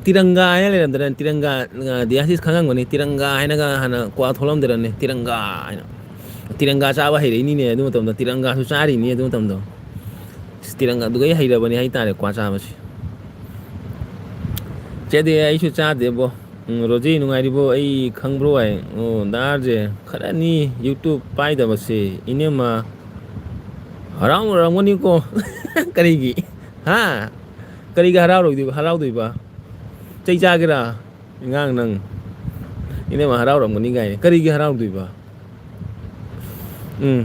ꯇꯤꯔꯪꯒꯥ ꯍꯥꯏꯅ ꯂꯩꯔꯝꯗꯅ, ꯇꯤꯔꯪꯒꯥ, ꯑ, ꯗꯤꯌꯥꯁꯤꯁ ꯈꯪꯉꯝꯒꯅꯤ, ꯇꯤꯔꯪꯒꯥ ꯍꯥꯏꯅꯒ ꯍꯥꯟꯅ ꯀ꯭ꯋꯥ ꯊꯣꯛꯂꯝꯗꯔꯅꯦ, ꯇꯤꯔꯪꯒꯥ ꯍꯥꯏꯅ꯫ ꯇꯤꯔꯪꯒꯥ ꯆꯥꯕ ꯍꯩꯔꯛꯏꯅꯤꯅꯦ ꯑꯗꯨ ꯃꯇꯝꯗ, ꯇꯤꯔꯪꯒꯥꯁꯨ ꯆꯥꯔꯤꯅꯤ ꯑꯗꯨ ꯃꯇꯝꯗꯣ꯫ ꯑꯁ, ꯇꯤꯔꯪꯒꯥꯗꯨꯒ ꯑꯩ ꯍꯩꯔꯕꯅꯤ ꯍꯥꯏꯇꯥꯔꯦ ꯀ꯭ꯋꯥ ꯆꯥꯕꯁꯦ꯫ ꯆꯦꯗꯤ ꯑꯩꯁꯨ ꯆꯥꯗꯦꯕꯣ꯫ ꯎꯝ, ꯔꯣꯖꯤ ꯅꯨꯡꯉꯥꯏꯔꯤꯕꯣ? ꯑꯩ ꯈꯪꯕ꯭ꯔꯣ ꯍꯥꯏ꯫ ꯑꯣ, ꯗꯥꯔꯁꯦ ꯈꯔꯅꯤ YouTube ꯄꯥꯏꯗꯕꯁꯦ, ꯏꯅꯦꯝꯃ ꯍꯔꯥꯎꯔꯝꯒꯅꯤꯀꯣ꯫ ꯀꯔꯤꯒꯤ? ꯍꯥ? ꯀꯔꯤꯒꯤ ꯍꯔꯥꯎꯔꯣꯏꯗꯣꯏꯕ, ꯍꯔꯥꯎꯗꯣꯏꯕ? ꯆꯩ ꯆꯥꯒꯦꯔꯥ? ꯑꯉꯥꯡ ꯅꯪ꯫ ꯏꯅꯦꯝꯃ ꯍꯔꯥꯎꯔꯝꯒꯅꯤ ꯀꯥꯏꯅ꯫ ꯀꯔꯤꯒꯤ ꯍꯔꯥꯎꯗꯣꯏꯕ? ꯎꯝ꯫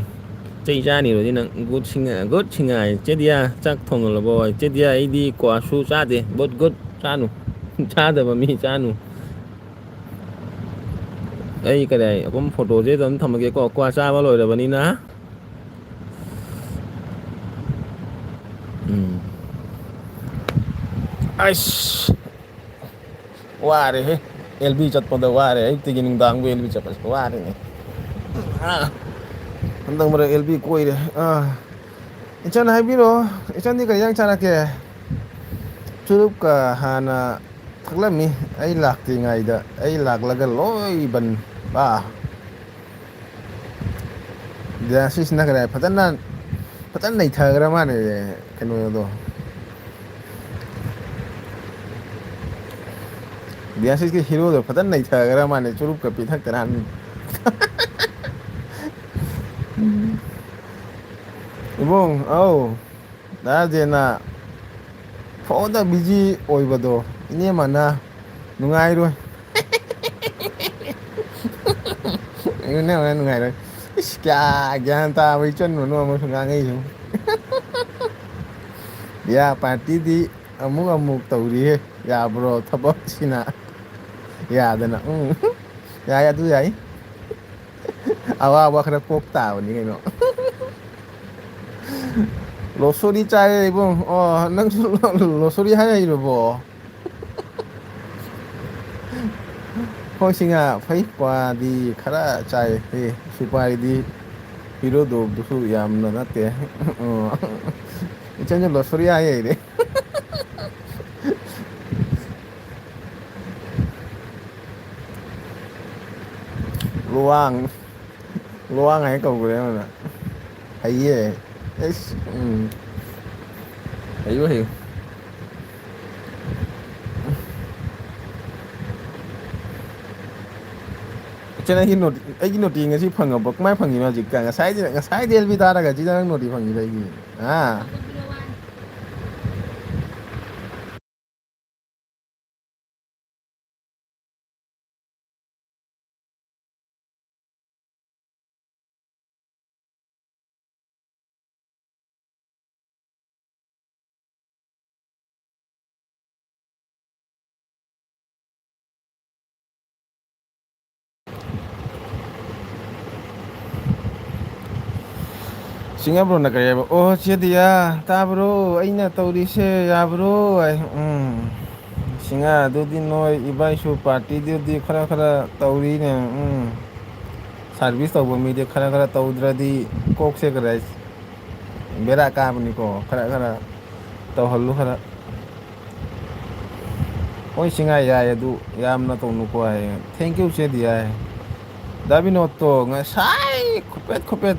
ꯆꯩ ꯆꯥꯅꯤ ꯔꯣꯖꯤ ꯅꯪ꯫ Good ꯁꯤꯡꯉ-, good ꯁꯤꯡꯉꯥꯏ꯫ ꯆꯦꯗꯤꯌꯥ, ꯆꯥꯛ ꯊꯣꯡꯂꯕꯣ? ꯆꯦꯗꯤꯌꯥ, ꯑꯩꯗꯤ ꯀ꯭ꯋꯥꯁꯨ ꯆꯥꯗꯦ꯫ Good, good. ꯆꯥꯅꯨ꯫ ꯆꯥꯗꯕ ꯃꯤ ꯆꯥꯅꯨ꯫ ꯑꯩ ꯀꯔꯤ ꯍꯥꯏ, ꯑꯗꯨꯝ ꯐꯣꯇꯣꯁꯦ ꯑꯗꯨꯝ ꯊꯝꯃꯒꯦꯀꯣ, ꯀ꯭ꯋꯥ ꯆꯥꯕ ꯂꯣꯏꯔꯕꯅꯤꯅ꯫ ꯎꯝ꯫ ꯑꯩꯁ, ꯋꯥꯔꯦꯍꯦ꯫ ꯑꯦꯜ ꯕꯤ ꯆꯠꯄꯗ ꯋꯥꯔꯦ꯫ ꯑꯌꯨꯛꯇꯒꯤ ꯅꯨꯡꯗꯥꯡꯕꯨ ꯑꯦꯜ ꯕꯤ ꯆꯠꯄꯁꯦ ꯋꯥꯔꯦꯅꯦ꯫ ꯑꯥ, ꯍꯟꯗꯛ ꯃꯔꯛ ꯑꯦꯜ ꯕꯤ ꯀꯣꯏꯔꯦ꯫ ꯑꯥ, ꯏꯆꯟ ꯍꯥꯏꯕꯤꯔꯣ꯫ ꯏꯆꯟꯗꯤ ꯀꯔꯤ ꯏꯟꯖꯥꯡ ꯆꯥꯔꯛꯀꯦ? ꯆꯨꯔꯨꯞꯀ ꯍꯥꯟꯅ ꯊꯛꯂꯝꯃꯤ꯫ ꯑꯩ ꯂꯥꯛꯇ꯭ꯔꯤꯉꯩꯗ, ꯑꯩ ꯂꯥꯛꯂꯒ ꯂꯣꯏ ꯕꯟ꯫ ꯑꯥ꯫ ꯗꯤꯌꯥꯁꯤꯁꯅ ꯀꯔꯤ ꯐꯖꯅ, ꯐꯖꯅ ꯅꯩꯊꯈ꯭ꯔ ꯃꯥꯜꯂꯦ ꯀꯩꯅꯣꯗꯣ꯫ ꯗꯤꯌꯥꯁꯤꯁꯀꯤ ꯍꯤꯔꯣꯗꯣ ꯐꯖꯅ ꯅꯩꯊꯈ꯭ꯔ ꯃꯥꯜꯂꯦ, ꯆꯨꯔꯨꯞꯀ ꯄꯤꯊꯛꯇꯅ꯫ ꯏꯕꯨꯡ, ꯑꯧ꯫ ꯗꯥ ꯔꯥꯖꯦꯟꯅ ꯐꯣꯟꯗ ꯕꯤꯖꯤ ꯑꯣꯏꯕꯗꯣ ꯏꯅꯦꯃꯅ ꯅꯨꯡꯉꯥꯏꯔꯣꯏ꯫ ꯏꯅꯦꯃꯅ ꯅꯨꯡꯉꯥꯏꯔꯣꯏ꯫ ꯏꯁ, ꯀꯌꯥ ꯒ꯭ꯌꯥꯟ ꯇꯥꯕ ꯏꯆꯟꯅꯣ ꯑꯃꯁꯨ ꯉꯥꯡꯉꯛꯏꯁꯤꯕꯨ꯫ ꯕꯤꯌꯥ ꯄꯥꯔꯇꯤꯗꯤ ꯑꯃꯨꯛ ꯑꯃꯨꯛ ꯇꯧꯔꯤꯍꯦ꯫ ꯌꯥꯕ꯭ꯔꯣ ꯊꯕꯛꯁꯤꯅ? ꯌꯥꯗꯅ꯫ ꯎꯝ꯫ ꯌꯥꯏ, ꯑꯗꯨ ꯌꯥꯏ꯫ ꯑꯋꯥꯕ ꯈꯔ ꯀꯣꯛ ꯇꯥꯕꯅꯤ ꯀꯩꯅꯣ꯫ ꯂꯣꯁꯣꯔꯤ ꯆꯥꯏꯌꯦ ꯏꯕꯨꯡ꯫ ꯑꯣ, ꯅꯪꯁꯨ ꯂꯣꯁꯣꯔꯤ ꯍꯥꯏ ꯍꯩꯔꯕꯣ? ꯍꯣꯏ, ꯁꯤ ꯉꯥ ꯐꯩ, ꯀ꯭ꯋꯥꯗꯤ ꯈꯔ ꯆꯥꯏ꯫ ꯑꯦ, ꯁꯨꯄꯥꯔꯤꯗꯤ ꯍꯤꯔꯣꯗꯣꯞꯇꯨꯁꯨ ꯌꯥꯝꯅ ꯅꯠꯇꯦ꯫ ꯑꯣ, ꯏꯆꯟꯁꯨ ꯂꯣꯁꯣꯔꯤ ꯍꯥꯏ ꯍꯩꯔꯦ꯫ ꯂꯨꯋꯥꯡ꯫ ꯂꯨꯋꯥꯡ ꯍꯥꯏꯅ ꯀꯧꯈ꯭ꯔꯦ ꯑꯃꯅ꯫ ꯍꯩꯌꯦ꯫ ꯑꯩꯁ, ꯎꯝ꯫ ꯍꯩꯌꯨ, ꯍꯩꯌꯨ꯫ ꯏꯆꯟ, ꯑꯩꯒꯤ ꯅꯣꯇꯤ, ꯑꯩꯒꯤ ꯅꯣꯇꯤ ꯉꯁꯤ ꯐꯪꯉꯕꯣ? ꯀꯃꯥꯏꯅ ꯐꯪꯉꯤꯅꯣ ꯍꯧꯖꯤꯛꯇ? ꯉꯁꯥꯏꯗꯤ, ꯉꯁꯥꯏꯗꯤ ꯑꯦꯜ ꯕꯤ ꯊꯥꯔꯒ ꯁꯤꯗ ꯅꯪ ꯅꯣꯇꯤ ꯐꯪꯉꯤꯗꯣ ꯑꯩꯒꯤ? ꯑꯥ? ꯁꯤꯡꯉꯕ꯭ꯔꯣꯅ ꯀꯔꯤ ꯍꯥꯏꯕ? "ꯑꯣ, ꯆꯦ ꯗꯤꯌꯥ, ꯇꯥꯕ꯭ꯔꯣ? ꯑꯩꯅ ꯇꯧꯔꯤꯁꯦ ꯌꯥꯕ꯭ꯔꯣ?" ꯍꯥꯏ꯫ ꯎꯝ, ꯁꯤꯡꯉꯥ, ꯑꯗꯨꯗꯤ ꯅꯣꯏ ꯏꯕꯥꯏꯁꯨ ꯄꯥꯔꯇꯤꯗꯨꯗꯤ ꯈꯔ ꯈꯔ ꯇꯧꯔꯤꯅꯦ꯫ ꯎꯝ, ꯁꯥꯔꯚꯤꯁ ꯇꯧꯕ ꯃꯤꯗꯤ ꯈꯔ ꯈꯔ ꯇꯧꯗ꯭ꯔꯗꯤ ꯀꯣꯛꯁꯦ ꯀꯗꯥꯏ ꯕꯦꯔꯥ ꯀꯥꯕꯅꯤꯀꯣ꯫ ꯈꯔ ꯈꯔ ꯇꯧꯍꯜꯂꯨ, ꯈꯔ꯫ ꯍꯣꯏ, ꯁꯤꯡꯉꯥ, ꯌꯥꯏ, ꯑꯗꯨ ꯌꯥꯝꯅ ꯇꯧꯅꯨꯀꯣ ꯍꯥꯏꯌꯦ꯫ "Thank you, ꯆꯦ ꯗꯤꯌꯥ" ꯍꯥꯏ꯫ ꯗꯥ ꯕꯤꯅꯣꯠꯇꯣ ꯉꯁꯥꯏ ꯈꯨꯄꯦꯠ ꯈꯨꯄꯦꯠ,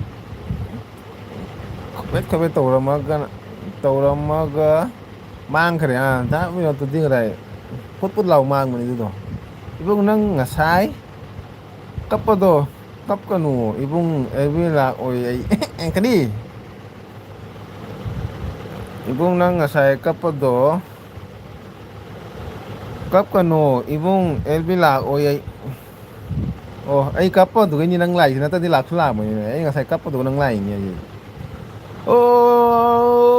ꯈꯨꯄꯦꯠ ꯈꯨꯄꯦꯠ ꯇꯧꯔꯝꯃꯒ, ꯇꯧꯔꯝꯃꯒ ꯃꯥꯡꯈ꯭ꯔꯦ꯫ ꯑꯥ, ꯗꯥ ꯕꯤꯅꯣꯠꯇꯨꯗꯤ ꯉꯁꯥꯏ ꯄꯨꯠ ꯄꯨꯠ ꯂꯥꯎ ꯃꯥꯡꯕꯅꯤ ꯑꯗꯨꯗꯣ꯫ "ꯏꯕꯨꯡ, ꯅꯪ ꯉꯁꯥꯏ ꯀꯞꯄꯗꯣ ꯀꯞꯀꯅꯨ, ꯏꯕꯨꯡ, ꯑꯦꯜꯕꯤ ꯂꯥꯛꯑꯣꯏ ꯑꯩ"꯫ ꯀꯔꯤ? "ꯏꯕꯨꯡ, ꯅꯪ ꯉꯁꯥꯏ ꯀꯞꯄꯗꯣ ꯀꯞꯀꯅꯣ, ꯏꯕꯨꯡ, ꯑꯦꯜꯕꯤ ꯂꯥꯛꯑꯣꯏ ꯑꯩ"꯫ ꯑꯣ, ꯑꯩ ꯀꯞꯄꯗꯨꯒꯤꯅꯤ ꯅꯪ ꯂꯥꯛꯏꯁꯤ, ꯅꯠꯇ꯭ꯔꯗꯤ ꯂꯥꯛꯁꯨ ꯂꯥꯛꯑꯝꯃꯣꯏꯅꯦ꯫ ꯑꯩ ꯉꯁꯥꯏ ꯀꯞꯄꯗꯨꯒ ꯅꯪ ꯂꯥꯛꯏꯅꯦ ꯑꯩ꯫ ꯑꯣ,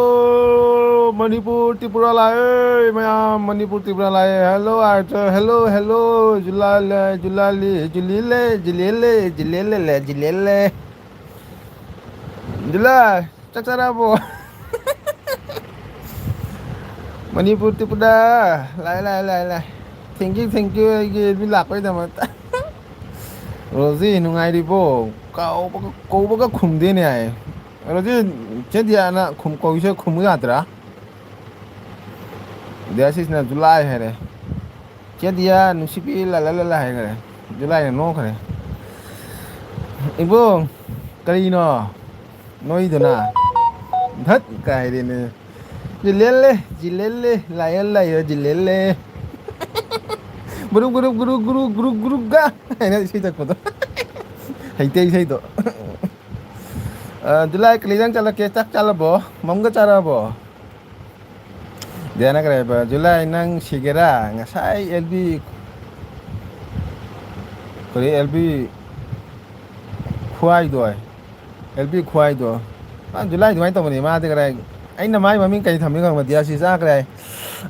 ꯃꯅꯤꯄꯨꯔ, ꯇ꯭ꯔꯤꯄꯨꯔꯥ ꯂꯥꯛꯑꯦ, ꯃꯌꯥꯝ, ꯃꯅꯤꯄꯨꯔ, ꯇ꯭ꯔꯤꯄꯨꯔꯥ ꯂꯥꯛꯑꯦ꯫ Hello, ꯑꯥꯔꯆꯔ, hello, hello, ꯖꯨꯂꯥꯂꯦ, ꯖꯨꯂꯥꯂꯤ, ꯖꯨꯂꯤꯂꯦ, ꯖꯤꯂꯦꯂꯦ, ꯖꯤꯂꯦꯂꯦ, ꯖꯤꯂꯦꯂꯦ꯫ ꯖꯨꯂꯥꯏ, ꯆꯥꯛ ꯆꯥꯔꯕꯣ? ꯃꯅꯤꯄꯨꯔ, ꯇ꯭ꯔꯤꯄꯨꯔꯥ꯫ ꯂꯥꯛꯑꯦ, ꯂꯥꯛꯑꯦ, ꯂꯥꯛꯑꯦ, ꯂꯥꯛꯑꯦ꯫ Thank you, thank you, ꯑꯩꯒꯤ ꯑꯦꯜꯕꯤ ꯂꯥꯛꯄꯩꯗꯃꯛꯇ꯫ ꯔꯣꯖꯤ, ꯅꯨꯡꯉꯥꯏꯔꯤꯕꯣ? ꯀꯧꯕꯒ, ꯀꯧꯕꯒ ꯈꯨꯝꯗꯦꯅꯦ ꯍꯥꯏ꯫ ꯔꯣꯖꯤ, ꯆꯦ ꯗꯤꯌꯥꯅ ꯈꯨꯝ-, ꯀꯧꯏꯁꯦ ꯈꯨꯝꯃꯨ ꯌꯥꯗ꯭ꯔꯥ? ꯗꯤꯌꯥꯁꯤꯁꯅ ꯖꯨꯂꯥꯏ ꯍꯥꯏꯔꯦ꯫ ꯆꯦ ꯗꯤꯌꯥ, ꯅꯨꯡꯁꯤꯕꯤ, ꯂꯥ ꯂꯥ ꯂꯥ ꯂꯥ ꯍꯥꯏꯈꯔꯦ꯫ ꯖꯨꯂꯥꯏꯅ ꯅꯣꯛꯈ꯭ꯔꯦ꯫ ꯏꯕꯨꯡ, ꯀꯔꯤꯅꯣ ꯅꯣꯏꯗꯨꯅ? ꯙꯠ ꯀꯥꯏꯔꯦꯅꯦ꯫ ꯖꯤꯂꯦꯜꯂꯦ, ꯖꯤꯂꯦꯜꯂꯦ, ꯂꯥꯏꯌꯦꯜ ꯂꯥꯏꯌꯦꯜ ꯖꯤꯂꯦꯜꯂꯦ꯫ ꯕꯨꯔꯨ ꯕꯨꯔꯨ ꯒꯨꯔꯨ ꯒꯨꯔꯨ ꯒꯨꯔꯨ ꯒꯨꯔꯨ ꯒꯥ ꯍꯥꯏꯅ ꯏꯁꯩ ꯁꯛꯄꯗꯣ꯫ ꯍꯩꯇꯦ ꯏꯁꯩꯗꯣ꯫ ꯑ, ꯖꯨꯂꯥꯏ ꯀꯔꯤ ꯏꯟꯖꯥꯡ ꯆꯥꯔꯛꯀꯦ? ꯆꯥꯛ ꯆꯥꯔꯕꯣ? ꯃꯝꯒ ꯆꯥꯔꯕꯣ? ꯗꯤꯌꯥꯅ ꯀꯔꯤ ꯍꯥꯏꯕ? ꯖꯨꯂꯥꯏ ꯅꯪ ꯁꯤꯒꯦꯔꯥ? ꯉꯁꯥꯏ ꯑꯦꯜꯕꯤ, ꯀꯔꯤ ꯑꯦꯜꯕꯤ ꯈꯨꯍꯥꯏꯗꯣ ꯍꯥꯏ꯫ ꯑꯦꯜꯕꯤ ꯈꯨꯍꯥꯏꯗꯣ꯫ ꯃꯥ ꯖꯨꯂꯥꯏ ꯑꯗꯨꯃꯥꯏꯅ ꯇꯧꯕꯅꯤ꯫ ꯃꯥꯗꯤ ꯀꯔꯥꯏ, ꯑꯩꯅ ꯃꯥꯏ ꯃꯃꯤꯡ ꯀꯔꯤ ꯊꯝꯃꯤ ꯈꯪꯕ? ꯗꯤꯌꯥꯁꯤ ꯆꯥꯈ꯭ꯔꯦ ꯍꯥꯏ꯫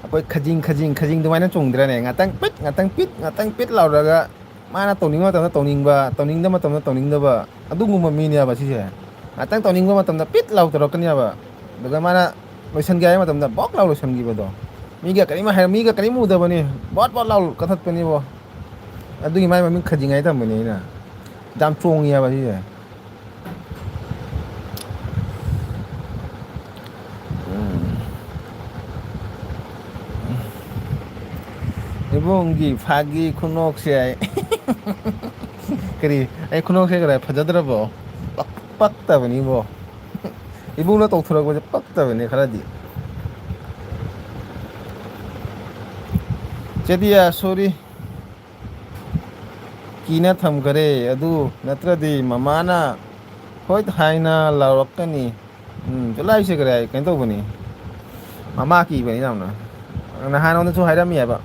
ꯑꯩꯈꯣꯏ ꯈꯖꯤꯡ, ꯈꯖꯤꯡ, ꯈꯖꯤꯡ ꯑꯗꯨꯃꯥꯏꯅ ꯆꯣꯡꯗ꯭ꯔꯅꯦ? ꯉꯥꯛꯇꯪ ꯄꯤꯠ, ꯉꯥꯛꯇꯪ ꯄꯤꯠ, ꯉꯥꯛꯇꯪ ꯄꯤꯠ ꯂꯥꯎꯔꯒ ꯃꯥꯅ ꯇꯧꯅꯤꯡꯕ ꯃꯇꯝꯗ ꯇꯧꯅꯤꯡꯕ, ꯇꯧꯅꯤꯡꯗꯕ ꯃꯇꯝꯗ ꯇꯧꯅꯤꯡꯗꯕ, ꯑꯗꯨꯒꯨꯝꯕ ꯃꯤꯅꯦꯕ ꯁꯤꯁꯦ꯫ ꯉꯥꯛꯇꯪ ꯇꯧꯅꯤꯡꯕ ꯃꯇꯝꯗ ꯄꯤꯠ ꯂꯥꯎ ꯇꯧꯔꯛꯀꯅꯦꯕ꯫ ꯑꯗꯨꯒ ꯃꯥꯅ ꯂꯣꯏꯁꯟꯒꯦ ꯍꯥꯏꯕ ꯃꯇꯝꯗ ꯕꯣꯛ ꯂꯥꯎ ꯂꯣꯏꯁꯟꯈꯤꯕꯗꯣ꯫ ꯃꯤꯒ ꯀꯔꯤꯝ ꯍꯥꯏꯔ-, ꯃꯤꯒ ꯀꯔꯤꯝ ꯎꯗꯕꯅꯤ, ꯕꯣꯠ ꯕꯣꯠ ꯂꯥꯎ ꯀꯛꯊꯠꯄꯅꯤꯕꯣ꯫ ꯑꯗꯨꯒꯤ ꯃꯥꯏ ꯃꯃꯤꯡ ꯈꯖꯤꯡ ꯍꯥꯏ ꯊꯝꯕꯅꯦ ꯑꯩꯅ꯫ ꯌꯥꯝ ꯆꯣꯡꯉꯤ ꯍꯥꯏꯕ ꯁꯤꯁꯦ꯫ ꯎꯝ꯫ ꯏꯕꯨꯡꯒꯤ ꯐꯥꯒꯤ ꯈꯨꯅꯣꯛꯁꯦ ꯑꯩ ꯀꯔꯤ? ꯑꯩ ꯈꯨꯅꯣꯛꯁꯦ ꯀꯗꯥꯏ ꯐꯖꯗ꯭ꯔꯕꯣ? ꯄꯛ-, ꯄꯛꯇꯕꯅꯤꯕꯣ꯫ ꯏꯕꯨꯡꯅ ꯇꯧꯊꯣꯔꯛꯄꯁꯦ ꯄꯛꯇꯕꯅꯦ ꯈꯔꯗꯤ꯫ ꯆꯦꯗꯤꯌꯥ, sorry꯫ ꯀꯤꯅ ꯊꯝꯈꯔꯦ꯫ ꯑꯗꯨ ꯅꯠꯇ꯭ꯔꯗꯤ ꯃꯃꯥꯅ ꯍꯣꯏ ꯍꯥꯏꯅ ꯂꯥꯎꯔꯛꯀꯅꯤ꯫ ꯎꯝ, ꯖꯨꯂꯥꯏꯁꯦ ꯀꯔꯤ ꯍꯥꯏ, ꯀꯩꯅꯣ ꯇꯧꯕꯅꯤ꯫ ꯃꯃꯥ ꯀꯤꯕꯅꯤ ꯌꯥꯝꯅ꯫ ꯅꯍꯥꯟ ꯑꯩꯉꯣꯟꯗꯁꯨ ꯍꯥꯏꯔꯝꯃꯤ ꯍꯥꯏꯕ꯫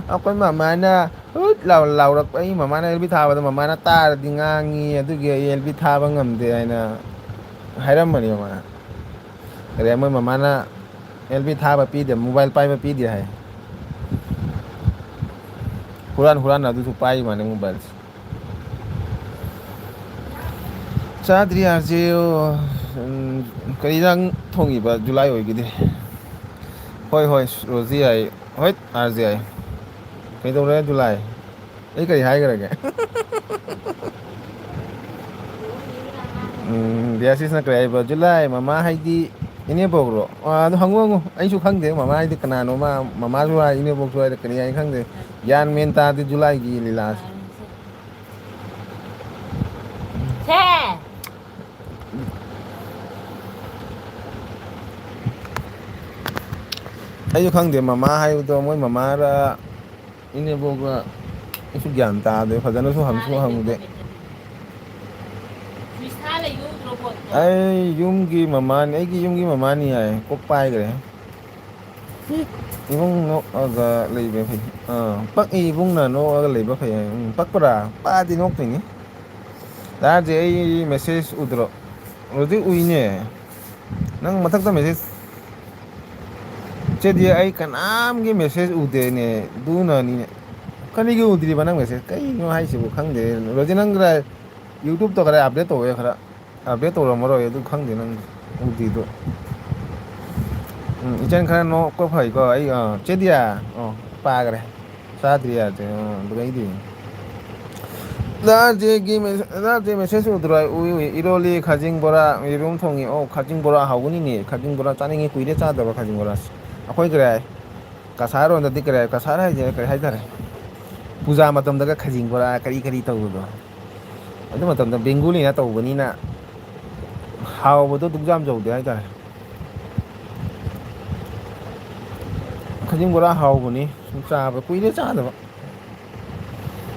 ꯑꯩꯈꯣꯏ ꯃꯃꯥꯅ ꯍꯨꯠ ꯂꯥꯎ-, ꯂꯥꯎꯔꯛꯄ, ꯑꯩ ꯃꯃꯥꯅ ꯑꯦꯜ ꯕꯤ ꯊꯥꯕꯗ ꯃꯃꯥꯅ ꯇꯥꯔꯗꯤ ꯉꯥꯡꯉꯤ, ꯑꯗꯨꯒꯤ ꯑꯩ ꯑꯦꯜ ꯕꯤ ꯊꯥꯕ ꯉꯝꯗꯦ ꯍꯥꯏꯅ ꯍꯥꯏꯔꯝꯕꯅꯤ ꯃꯃꯥꯅ꯫ ꯀꯔꯤ ꯃꯣꯏ ꯃꯃꯥꯅ ꯑꯦꯜ ꯕꯤ ꯊꯥꯕ ꯄꯤꯗꯦ, ꯃꯣꯕꯥꯏꯜ ꯄꯥꯏꯕ ꯄꯤꯗꯦ ꯍꯥꯏ꯫ ꯍꯨꯔꯥꯟ ꯍꯨꯔꯥꯟꯅ ꯑꯗꯨꯁꯨ ꯄꯥꯏ ꯃꯥꯅꯦ ꯃꯣꯕꯥꯏꯜꯁꯦ꯫ ꯆꯥꯗ꯭ꯔꯤ ꯑꯥꯔ ꯖꯦ ꯑꯣ꯫ ꯎꯝ, ꯀꯔꯤ ꯏꯟꯖꯥꯡ ꯊꯣꯡꯉꯤꯕ ꯖꯨꯂꯥꯏ ꯑꯣꯏꯒꯤꯗꯤ? ꯍꯣꯏ, ꯍꯣꯏ, ꯔꯣꯖꯤ ꯍꯥꯏ꯫ ꯍꯣꯏ, ꯑꯥꯔ ꯖꯦ ꯍꯥꯏ꯫ ꯀꯩꯗꯧꯔꯦ ꯖꯨꯂꯥꯏ? ꯑꯩ ꯀꯔꯤ ꯍꯥꯏꯈ꯭ꯔꯒꯦ? ꯎꯝ, ꯕꯤꯌꯥꯁꯤꯁꯅ ꯀꯔꯤ ꯍꯥꯏꯕ? ꯖꯨꯂꯥꯏ ꯃꯃꯥ ꯍꯥꯏꯗꯤ ꯏꯅꯦꯕꯣꯛꯔꯣ? ꯑꯥ, ꯑꯗꯨ ꯍꯪꯉꯨ, ꯍꯪꯉꯨ꯫ ꯑꯩꯁꯨ ꯈꯪꯗꯦ ꯃꯃꯥ ꯍꯥꯏꯗꯤ ꯀꯅꯥꯅꯣ, ꯃꯥ, ꯃꯃꯥꯁꯨ ꯍꯥꯏ, ꯏꯅꯦꯕꯣꯛꯁꯨ ꯍꯥꯏ, ꯀꯔꯤ ꯍꯥꯏ ꯈꯪꯗꯦ꯫ ꯒ꯭ꯌꯥꯟ ꯃꯦꯟ ꯇꯥꯗꯦ ꯖꯨꯂꯥꯏꯒꯤ ꯂꯤꯂꯥꯁꯦ꯫ ꯁꯦ! ꯑꯩꯁꯨ ꯈꯪꯗꯦ, ꯃꯃꯥ ꯍꯥꯏꯕꯗꯣ ꯃꯣꯏ ꯃꯃꯥꯔ ꯏꯅꯦꯕꯣꯛꯂ? ꯑꯩꯁꯨ ꯒ꯭ꯌꯥꯟ ꯇꯥꯗꯦ, ꯐꯖꯅꯁꯨ ꯍꯪꯁꯨ ꯍꯪꯗꯦ꯫ ꯑꯩ ꯌꯨꯝꯒꯤ ꯃꯃꯥꯅꯤ, ꯑꯩꯒꯤ ꯌꯨꯝꯒꯤ ꯃꯃꯥꯅꯤ ꯍꯥꯏ, ꯀꯣꯛ ꯄꯥꯏꯈ꯭ꯔꯦ꯫ ꯏꯕꯨꯡ ꯅꯣꯛꯑꯒ ꯂꯩꯕ ꯐꯩ꯫ ꯑꯥ, ꯄꯛꯏ ꯏꯕꯨꯡꯅ ꯅꯣꯛꯑꯒ ꯂꯩꯕ ꯐꯩ ꯍꯥꯏ꯫ ꯎꯝ, ꯄꯛꯄ꯭ꯔꯥ? ꯄꯛꯑꯗꯤ ꯅꯣꯛꯇꯣꯏꯅꯤ꯫ ꯗꯥ ꯑꯥꯔ ꯖꯦ, ꯑꯩ ꯃꯦꯁꯦꯖ ꯎꯗ꯭ꯔꯣ? ꯍꯧꯖꯤꯛ ꯎꯏꯅꯦ꯫ ꯅꯪ ꯃꯊꯛꯇ ꯃꯦꯁꯦꯖ꯫ ꯆꯦꯗꯤ, ꯑꯩ ꯀꯅꯥꯝꯒꯤ ꯃꯦꯁꯦꯖ ꯎꯗꯦꯅꯦ, ꯑꯗꯨꯅꯅꯤꯅꯦ꯫ ꯀꯔꯤꯒꯤ ꯎꯗ꯭ꯔꯤꯕ ꯅꯪ ꯃꯦꯁꯦꯖ? ꯀꯩꯅꯣ ꯍꯥꯏꯁꯤꯕꯨ ꯈꯪꯗꯦ꯫ ꯔꯣꯖꯤ, ꯅꯪ ꯈꯔ YouTube-ꯇꯣ ꯈꯔ update ꯇꯧꯋꯦ ꯈꯔ꯫ ꯑꯞꯗꯦꯠ ꯇꯧꯔꯝꯃꯔꯣꯏ, ꯑꯗꯨ ꯈꯪꯗꯦ ꯅꯪ ꯎꯗ꯭ꯔꯤꯗꯣ꯫ ꯎꯝ, ꯏꯆꯟ ꯈꯔ ꯅꯣꯛꯄ ꯐꯩꯀꯣ꯫ ꯑꯩ, ꯑꯥ, ꯆꯦ ꯗꯤꯌꯥ, ꯑꯣ, ꯄꯥꯈ꯭ꯔꯦ꯫ ꯆꯥꯗ꯭ꯔꯤ ꯌꯥꯗ꯭ꯔꯦ꯫ ꯑꯥ, ꯑꯗꯨꯒ ꯑꯩꯗꯤ ꯗꯥ ꯖꯦꯒꯤ ꯃꯦꯁ-, ꯗꯥ ꯖꯦ ꯃꯦꯁꯦꯖ ꯎꯗ꯭ꯔꯣ? ꯎꯏ, ꯎꯏ꯫ ꯏꯔꯣꯜꯂꯤ, ꯈꯥꯖꯤꯡ ꯕꯣꯔꯥ, ꯌꯦꯔꯨꯝ ꯊꯣꯡꯉꯤ꯫ ꯑꯣ, ꯈꯥꯖꯤꯡ ꯕꯣꯔꯥ ꯍꯥꯎꯒꯅꯤꯅꯦ꯫ ꯈꯥꯖꯤꯡ ꯕꯣꯔꯥ ꯆꯥꯅꯤꯡꯉꯤ, ꯀꯨꯏꯔꯦ ꯆꯥꯗꯕ ꯈꯥꯖꯤꯡ ꯕꯣꯔꯥꯁꯦ꯫ ꯑꯩꯈꯣꯏ ꯀꯔꯤ ꯍꯥꯏ? ꯀꯁꯥꯔ ꯔꯣꯝꯗꯗꯤ ꯀꯔꯤ ꯍꯥꯏ? ꯀꯁꯥꯔ ꯍꯥꯏꯁꯦ ꯀꯔꯤ ꯍꯥꯏꯇꯥꯔꯦ? ꯄꯨꯖꯥ ꯃꯇꯝꯗꯒ ꯈꯥꯖꯤꯡ ꯕꯣꯔꯥ ꯀꯔꯤ ꯀꯔꯤ ꯇꯧꯕꯗꯣ꯫ ꯑꯗꯨ ꯃꯇꯝꯗ ꯕꯦꯡꯒꯨꯂꯤꯅ ꯇꯧꯕꯅꯤꯅ ꯍꯥꯎꯕꯗꯣ ꯑꯗꯨꯛ ꯌꯥꯝ ꯌꯧꯗꯦ ꯍꯥꯏꯇꯥꯔꯦ꯫ ꯈꯖꯤꯡ ꯕꯣꯔꯥ ꯍꯥꯎꯕꯅꯤ, ꯁꯨꯝ ꯆꯥꯕ ꯀꯨꯏꯔꯦ ꯆꯥꯗꯕ꯫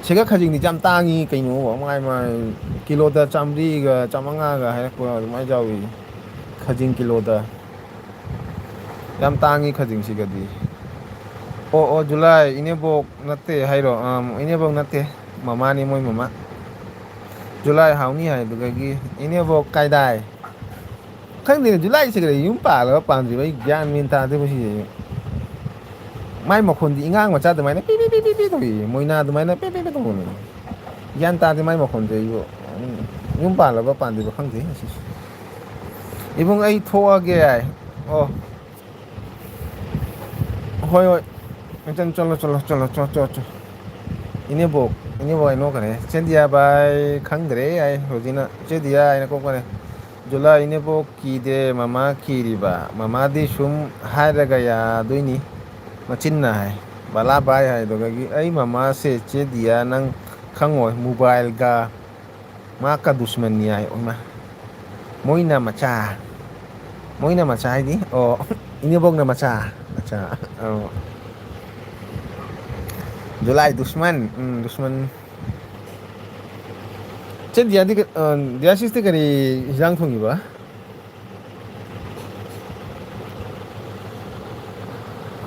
ꯁꯤꯒ ꯈꯖꯤꯡꯗꯤ ꯌꯥꯝ ꯇꯥꯡꯉꯤ ꯀꯩꯅꯣ, ꯃꯥꯏ, ꯃꯥꯏ, ꯀꯤꯂꯣꯗ ꯆꯥꯝꯃꯔꯤꯒ ꯆꯥꯝꯃꯉꯥꯒ ꯍꯥꯏꯔꯛꯄ ꯑꯗꯨꯃꯥꯏꯅ ꯌꯥꯎꯏ꯫ ꯈꯖꯤꯡ ꯀꯤꯂꯣꯗ꯫ ꯌꯥꯝ ꯇꯥꯡꯉꯤ ꯈꯖꯤꯡꯁꯤꯒꯗꯤ꯫ ꯑꯣ, ꯑꯣ, ꯖꯨꯂꯥꯏ, ꯏꯅꯦꯕꯣꯛ ꯅꯠꯇꯦ ꯍꯥꯏꯔꯣ? ꯑꯥ, ꯏꯅꯦꯕꯣꯛ ꯅꯠꯇꯦ, ꯃꯃꯥꯅꯤ, ꯃꯣꯏ ꯃꯃꯥ꯫ ꯖꯨꯂꯥꯏ ꯍꯥꯎꯅꯤ ꯍꯥꯏꯗꯨꯗꯒꯤ ꯏꯅꯦꯕꯣꯛ ꯀꯥꯏꯗꯥꯏ? ꯈꯪꯗꯦꯅꯦ, ꯖꯨꯂꯥꯏꯁꯦ ꯀꯔꯤ ꯌꯨꯝ ꯄꯥꯜꯂꯕ ꯄꯥꯟꯗ꯭ꯔꯤꯕ? ꯑꯩ ꯒ꯭ꯌꯥꯟ ꯃꯦꯟ ꯇꯥꯗꯦꯕ ꯁꯤꯁꯦ꯫ ꯃꯥꯏ ꯃꯈꯣꯟꯗꯤ ꯏꯉꯥꯡ ꯃꯆꯥ ꯑꯗꯨꯃꯥꯏꯅ ꯄꯤ ꯄꯤ ꯄꯤ ꯄꯤ ꯄꯤ ꯇꯧꯏ, ꯃꯣꯏꯅꯥ ꯑꯗꯨꯃꯥꯏꯅ ꯄꯤ ꯄꯤ ꯄꯤ ꯇꯧꯕꯅꯦ꯫ ꯒ꯭ꯌꯥꯟ ꯇꯥꯗꯦ ꯃꯥꯏ ꯃꯈꯣꯟꯁꯦ ꯑꯩꯕꯨ꯫ ꯌꯨꯝ ꯄꯥꯜꯂꯕ ꯄꯥꯟꯗ꯭ꯔꯤꯕ ꯈꯪꯗꯦ ꯉꯁꯤꯁꯦ꯫ ꯏꯕꯨꯡ, ꯑꯩ ꯊꯣꯛꯑꯒꯦ ꯍꯥꯏ꯫ ꯑꯣ꯫ ꯍꯣꯏ, ꯍꯣꯏ꯫ ꯏꯆꯟ, ꯆꯠꯂꯣ, ꯆꯠꯂꯣ, ꯆꯠꯂꯣ, ꯆꯣ, ꯆꯣ, ꯆꯣ꯫ ꯏꯅꯦꯕꯣꯛ, ꯏꯅꯦꯕꯣꯛ ꯍꯥꯏ ꯅꯣꯛꯈ꯭ꯔꯦ꯫ ꯆꯦꯟꯗꯤꯌꯥ ꯕꯥꯏ, ꯈꯪꯗ꯭ꯔꯦ ꯍꯥꯏ꯫ ꯔꯣꯖꯤꯅ, "ꯆꯦꯟꯗꯤꯌꯥ" ꯍꯥꯏꯅ ꯀꯧꯔꯛꯄꯅꯦ꯫ ꯖꯨꯂꯥꯏ, ꯏꯅꯦꯕꯣꯛ ꯀꯤꯗꯦ, ꯃꯃꯥ ꯀꯤꯔꯤꯕ꯫ ꯃꯃꯥꯗꯤ ꯁꯨꯝ ꯍꯥꯏꯔꯒ ꯌꯥꯗꯣꯏꯅꯤ꯫ ꯃꯆꯤꯟꯅ ꯍꯥꯏ꯫ ꯕꯂꯥ ꯕꯥꯏ ꯍꯥꯏꯗꯨꯗꯒꯤ, "ꯑꯩ ꯃꯃꯥꯁꯦ ꯆꯦꯟꯗꯤꯌꯥ ꯅꯪ ꯈꯪꯉꯣꯏ꯫ ꯃꯣꯕꯥꯏꯜꯒ ꯃꯥ ꯀ ꯗꯨꯁꯃꯟꯅꯤ ꯍꯥꯏ, ꯑꯣꯏꯃꯥ꯫ ꯃꯣꯏꯅ ꯃꯆꯥ꯫ ꯃꯣꯏꯅ ꯃꯆꯥ ꯍꯥꯏꯗꯤ? ꯑꯣ, ꯏꯅꯦꯕꯣꯛꯅ ꯃꯆꯥ꯫ ꯃꯆꯥ꯫ ꯑꯣ꯫ ꯖꯨꯂꯥꯏ ꯗꯨꯁꯃꯟ꯫ ꯎꯝ, ꯗꯨꯁꯃꯟ꯫ ꯆꯦ ꯗꯤꯌꯥꯗꯤ ꯀ-, ꯑ, ꯗꯤꯌꯥꯁꯤꯁꯇꯤ ꯀꯔꯤ ꯍꯤꯟꯖꯥꯡ ꯊꯣꯡꯉꯤꯕ?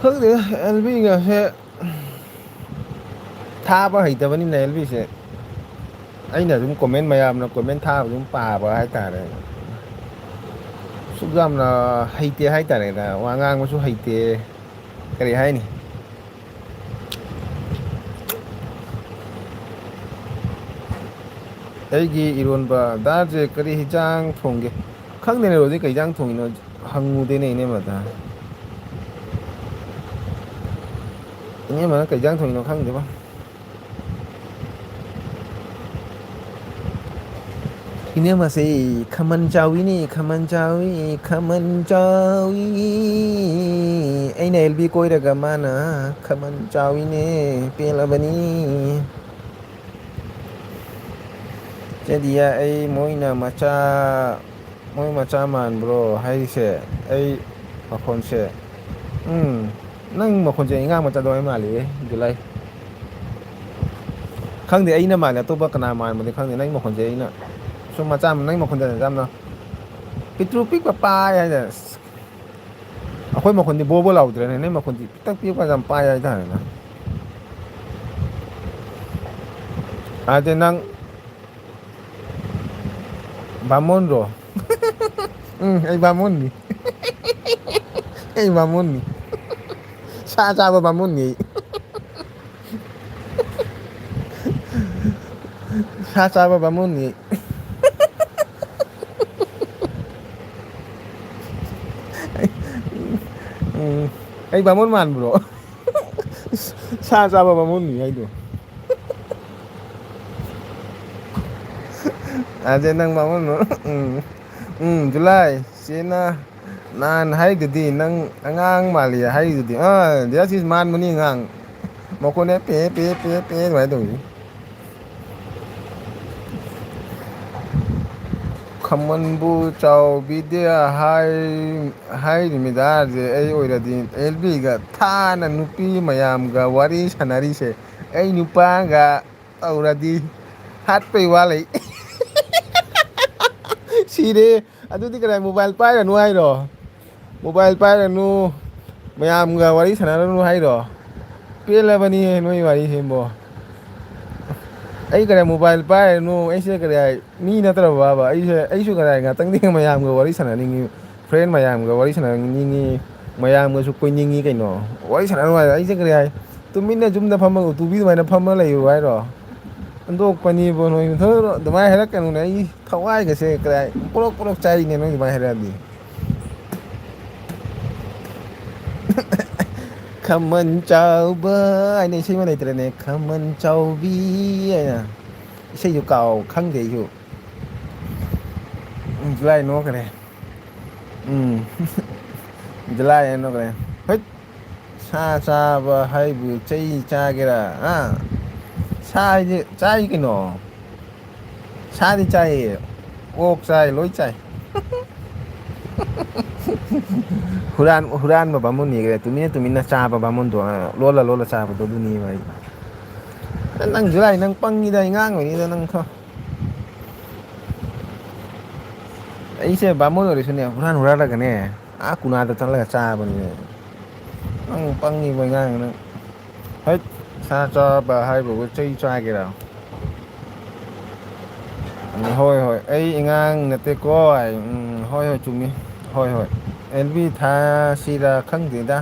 ꯈꯪꯗꯦꯗ, ꯑꯦꯜꯕꯤꯒꯁꯦ ꯊꯥꯕ ꯍꯩꯇꯕꯅꯤꯅ ꯑꯦꯜꯕꯤꯁꯦ ꯑꯩꯅ ꯑꯗꯨꯝ ꯀꯣꯃꯦꯟ, ꯃꯌꯥꯝꯅ ꯀꯣꯃꯦꯟ ꯊꯥꯕ ꯑꯗꯨꯝ ꯄꯥꯕ ꯍꯥꯏꯇꯥꯔꯦ꯫ ꯁꯨꯛ ꯌꯥꯝꯅ ꯍꯩꯇꯦ ꯍꯥꯏꯇꯥꯔꯦꯗ, ꯋꯥ ꯉꯥꯡꯕꯁꯨ ꯍꯩꯇꯦ, ꯀꯔꯤ ꯍꯥꯏꯅꯤ? ꯑꯩꯒꯤ ꯏꯔꯣꯟꯕ꯫ ꯗꯥꯁꯦ ꯀꯔꯤ ꯍꯤꯟꯖꯥꯡ ꯊꯣꯡꯒꯦ? ꯈꯪꯗꯦꯅꯦ, ꯔꯣꯖꯤ ꯀꯩ ꯍꯤꯟꯖꯥꯡ ꯊꯣꯡꯉꯤꯅꯣ? ꯍꯪꯉꯨꯗꯦꯅꯦ ꯏꯅꯦꯃꯗ꯫ ꯏꯅꯦꯃꯅ ꯀꯩ ꯍꯤꯟꯖꯥꯡ ꯊꯣꯡꯉꯤꯅꯣ ꯈꯪꯗꯦꯕ꯫ ꯏꯅꯦꯃꯁꯦ ꯈꯃꯟ ꯆꯥꯎꯏꯅꯦ, ꯈꯃꯟ ꯆꯥꯎꯏ, ꯈꯃꯟ ꯆꯥꯎꯏ꯫ ꯑꯩꯅ ꯑꯦꯜ ꯕꯤ ꯀꯣꯏꯔꯒ ꯃꯥꯅ ꯈꯃꯟ ꯆꯥꯎꯏꯅꯦ, ꯄꯦꯜꯂꯕꯅꯤ꯫ ꯆꯦ ꯗꯤꯌꯥ, ꯑꯩ ꯃꯣꯏꯅ ꯃꯆꯥ, ꯃꯣꯏ ꯃꯆꯥ ꯃꯥꯟꯕ꯭ꯔꯣ ꯍꯥꯏꯔꯤꯁꯦ? ꯑꯩ ꯃꯈꯣꯟꯁꯦ, ꯎꯝ, ꯅꯪ ꯃꯈꯣꯟꯁꯦ ꯑꯉꯥꯡ ꯃꯆꯥ ꯑꯗꯨꯃꯥꯏꯅ ꯃꯥꯜꯂꯤꯌꯦ, ꯖꯨꯂꯥꯏ꯫ ꯈꯪꯗꯦ, ꯑꯩꯅ ꯃꯥꯜꯂꯦ, ꯑꯇꯣꯞꯄ ꯀꯅꯥ ꯃꯥꯟꯕꯗꯤ ꯈꯪꯗꯦ꯫ ꯅꯪ ꯃꯈꯣꯟꯁꯦ ꯑꯩꯅ ꯁꯨꯝ ꯃꯆꯥ, ꯅꯪ ꯃꯈꯣꯟꯗ ꯌꯥꯝꯅ ꯄꯤꯛꯇ꯭ꯔꯨ ꯄꯤꯛꯄ ꯄꯥꯏ ꯍꯥꯏꯗꯅ꯫ ꯑꯁ, ꯑꯩꯈꯣꯏ ꯃꯈꯣꯟꯗꯤ ꯕꯣ ꯕꯣ ꯂꯥꯎꯗ꯭ꯔꯦꯅꯦ, ꯅꯪ ꯃꯈꯣꯟꯗꯤ ꯄꯤꯛꯇꯛ ꯄꯤꯛꯄ ꯌꯥꯝ ꯄꯥꯏ ꯍꯥꯏꯇꯥꯔꯦꯅꯦ꯫ ꯑꯗꯩ ꯅꯪ ꯕꯥꯃꯣꯟꯔꯣ? ꯎꯝ, ꯑꯩ ꯕꯥꯃꯣꯟꯅꯤ꯫ ꯑꯩ ꯕꯥꯃꯣꯟꯅꯤ꯫ ꯁꯥ ꯆꯥꯕ ꯕꯥꯃꯣꯟꯅꯤ ꯑꯩ꯫ ꯁꯥ ꯆꯥꯕ ꯕꯥꯃꯣꯟꯅꯤ ꯑꯩ꯫ ꯎꯝ, ꯑꯩ ꯕꯥꯃꯣꯟ ꯃꯥꯟꯕ꯭ꯔꯣ? ꯁꯥ ꯆꯥꯕ ꯕꯥꯃꯣꯟꯅꯤ ꯍꯥꯏꯗꯣ꯫ ꯑꯗꯩ ꯅꯪ ꯕꯥꯃꯣꯟ, ꯎꯝ, ꯎꯝ, ꯖꯨꯂꯥꯏ, ꯆꯦꯅ ꯅꯍꯥꯟ ꯍꯥꯏꯗꯨꯗꯤ, ꯅꯪ ꯑꯉꯥꯡ ꯃꯥꯜꯂꯤ ꯍꯥꯏꯗꯨꯗꯤ꯫ ꯑꯥ, ꯗꯤꯌꯥꯁꯤꯁ ꯃꯥꯟꯕꯅꯤ ꯑꯉꯥꯡ꯫ ꯃꯈꯣꯟꯅꯦ ꯄꯦ, ꯄꯦ, ꯄꯦ, ꯄꯦ ꯑꯗꯨꯃꯥꯏꯅ ꯇꯧꯔꯤ꯫ ꯈꯃꯟꯕꯨ ꯆꯥꯎꯕꯤꯗꯦ ꯍꯥꯏ-, ꯍꯥꯏꯔꯤꯃꯤꯗꯥꯁꯦ꯫ ꯑꯩ ꯑꯣꯏꯔꯗꯤ ꯑꯦꯜ ꯕꯤꯒ ꯊꯥꯅ ꯅꯨꯄꯤ ꯃꯌꯥꯝꯒ ꯋꯥꯔꯤ ꯁꯥꯟꯅꯔꯤꯁꯦ꯫ ꯑꯩ ꯅꯨꯄꯥꯒ ꯇꯧꯔꯗꯤ ꯍꯥꯠꯄꯩ ꯋꯥ ꯂꯩ꯫ ꯁꯤꯔꯦ꯫ ꯑꯗꯨꯗꯤ ꯀꯗꯥꯏ, ꯃꯣꯕꯥꯏꯜ ꯄꯥꯏꯔꯅꯨ ꯍꯥꯏꯔꯣ? ꯃꯣꯕꯥꯏꯜ ꯄꯥꯏꯔꯅꯨ, ꯃꯌꯥꯝꯒ ꯋꯥꯔꯤ ꯁꯥꯟꯅꯔꯅꯨ ꯍꯥꯏꯔꯣ? ꯄꯦꯜꯂꯕꯅꯤꯍꯦ ꯅꯣꯏ ꯋꯥꯔꯤꯁꯤꯕꯣ꯫ ꯑꯩ ꯀꯔꯤ ꯃꯣꯕꯥꯏꯜ ꯄꯥꯏꯔꯅꯨ, ꯑꯩꯁꯦ ꯀꯔꯤ ꯍꯥꯏ, ꯃꯤ ꯅꯠꯇ꯭ꯔꯕꯕ? ꯑꯩꯁꯦ, ꯑꯩꯁꯨ ꯀꯔꯤ ꯍꯥꯏ, ꯉꯥꯛꯇꯪꯗꯤ ꯃꯌꯥꯝꯒ ꯋꯥꯔꯤ ꯁꯥꯟꯅꯅꯤꯡꯉꯤ, ꯐ꯭ꯔꯦꯟ ꯃꯌꯥꯝꯒ ꯋꯥꯔꯤ ꯁꯥꯟꯅꯅꯤꯡꯉꯤ, ꯃꯌꯥꯝꯒꯁꯨ ꯀꯣꯏꯅꯤꯡꯉꯤ ꯀꯩꯅꯣ꯫ ꯋꯥꯔꯤ ꯁꯥꯟꯅꯅꯨ ꯍꯥꯏ, ꯑꯩꯁꯦ ꯀꯔꯤ ꯍꯥꯏ, ꯇꯨꯃꯤꯟꯅ ꯌꯨꯝꯗ ꯐꯝꯃꯒ ꯎꯇꯨꯕꯤ ꯑꯗꯨꯃꯥꯏꯅ ꯐꯝꯃ ꯂꯩꯌꯨ ꯍꯥꯏꯔꯣ? ꯍꯟꯗꯣꯛꯄꯅꯤꯕꯣ ꯅꯣꯏ ꯃꯊꯛ ꯑꯗꯨꯃꯥꯏꯅ ꯍꯥꯏꯔꯛꯀꯅꯨꯅꯦ꯫ ꯑꯩ ꯊꯋꯥꯏꯒꯁꯦ ꯀꯗꯥꯏ ꯄꯣꯔꯣꯛ ꯄꯣꯔꯣꯛ ꯆꯥꯏꯅꯦ ꯅꯣꯏ ꯑꯗꯨꯃꯥꯏꯅ ꯍꯥꯏꯔꯛꯑꯗꯤ꯫ ꯈꯃꯟ ꯆꯥꯎꯕ ꯍꯥꯏꯅ ꯏꯁꯩ ꯑꯃ ꯂꯩꯇ꯭ꯔꯅꯦ? ꯈꯃꯟ ꯆꯥꯎꯕꯤ ꯍꯥꯏꯅ꯫ ꯏꯁꯩꯁꯨ ꯀꯥꯎ ꯈꯪꯗꯦ ꯑꯩꯁꯨ꯫ ꯎꯝ, ꯖꯨꯂꯥꯏ ꯅꯣꯛꯈ꯭ꯔꯦ꯫ ꯎꯝ꯫ ꯖꯨꯂꯥꯏ ꯅꯣꯛꯈ꯭ꯔꯦ꯫ ꯍꯣꯏ꯫ ꯁꯥ ꯆꯥꯕ ꯍꯥꯏꯕꯨ ꯆꯩ ꯆꯥꯒꯦꯔꯥ? ꯑꯥ? ꯁꯥ ꯍꯥꯏꯗꯤ ꯆꯥꯏ ꯀꯩꯅꯣ꯫ ꯁꯥꯗꯤ ꯆꯥꯏꯌꯦ꯫ ꯑꯣꯛ ꯆꯥꯏ, ꯂꯣꯏ ꯆꯥꯏ꯫ ꯍꯨꯔꯥꯟ-, ꯍꯨꯔꯥꯟꯕ ꯕꯥꯃꯣꯟ ꯅꯦꯒ꯭ꯔꯦ꯫ ꯇꯨꯃꯤꯟꯅ ꯇꯨꯃꯤꯟꯅ ꯆꯥꯕ ꯕꯥꯃꯣꯟꯗꯣ, ꯑꯥ, ꯂꯣꯜꯂ ꯂꯣꯜꯂ ꯆꯥꯕꯗꯣ ꯑꯗꯨꯅꯦꯕ ꯑꯩ꯫ ꯅꯪ ꯖꯨꯂꯥꯏ ꯅꯪ ꯄꯪꯉꯤꯗ, ꯑꯉꯥꯡ ꯑꯣꯏꯔꯤꯗ ꯅꯪ ꯈ-, ꯑꯩꯁꯦ ꯕꯥꯃꯣꯟ ꯑꯣꯏꯔꯁꯨꯅꯦ, ꯍꯨꯔꯥꯟ ꯍꯨꯔꯥꯜꯂꯒꯅꯦ, ꯑꯥ ꯀꯨꯅꯥꯗ ꯆꯠꯂꯒ ꯆꯥꯕꯅꯤꯅꯦ꯫ ꯅꯪ ꯄꯪꯉꯤꯕ ꯑꯉꯥꯡ ꯅꯪ꯫ ꯍꯩꯠ, ꯁꯥ ꯆꯥꯕ ꯍꯥꯏꯕꯕꯨ ꯆꯩ ꯆꯥꯒꯦꯔꯥ? ꯎꯝ, ꯍꯣꯏ, ꯍꯣꯏ, ꯑꯩ ꯑꯉꯥꯡ ꯅꯠꯇꯦꯀꯣ꯫ ꯎꯝ, ꯍꯣꯏ, ꯍꯣꯏ, ꯆꯨꯝꯃꯤ꯫ ꯍꯣꯏ, ꯍꯣꯏ꯫ ꯑꯦꯜ ꯕꯤ ꯊꯥꯁꯤꯔꯥ ꯈꯪꯗꯦꯗ꯫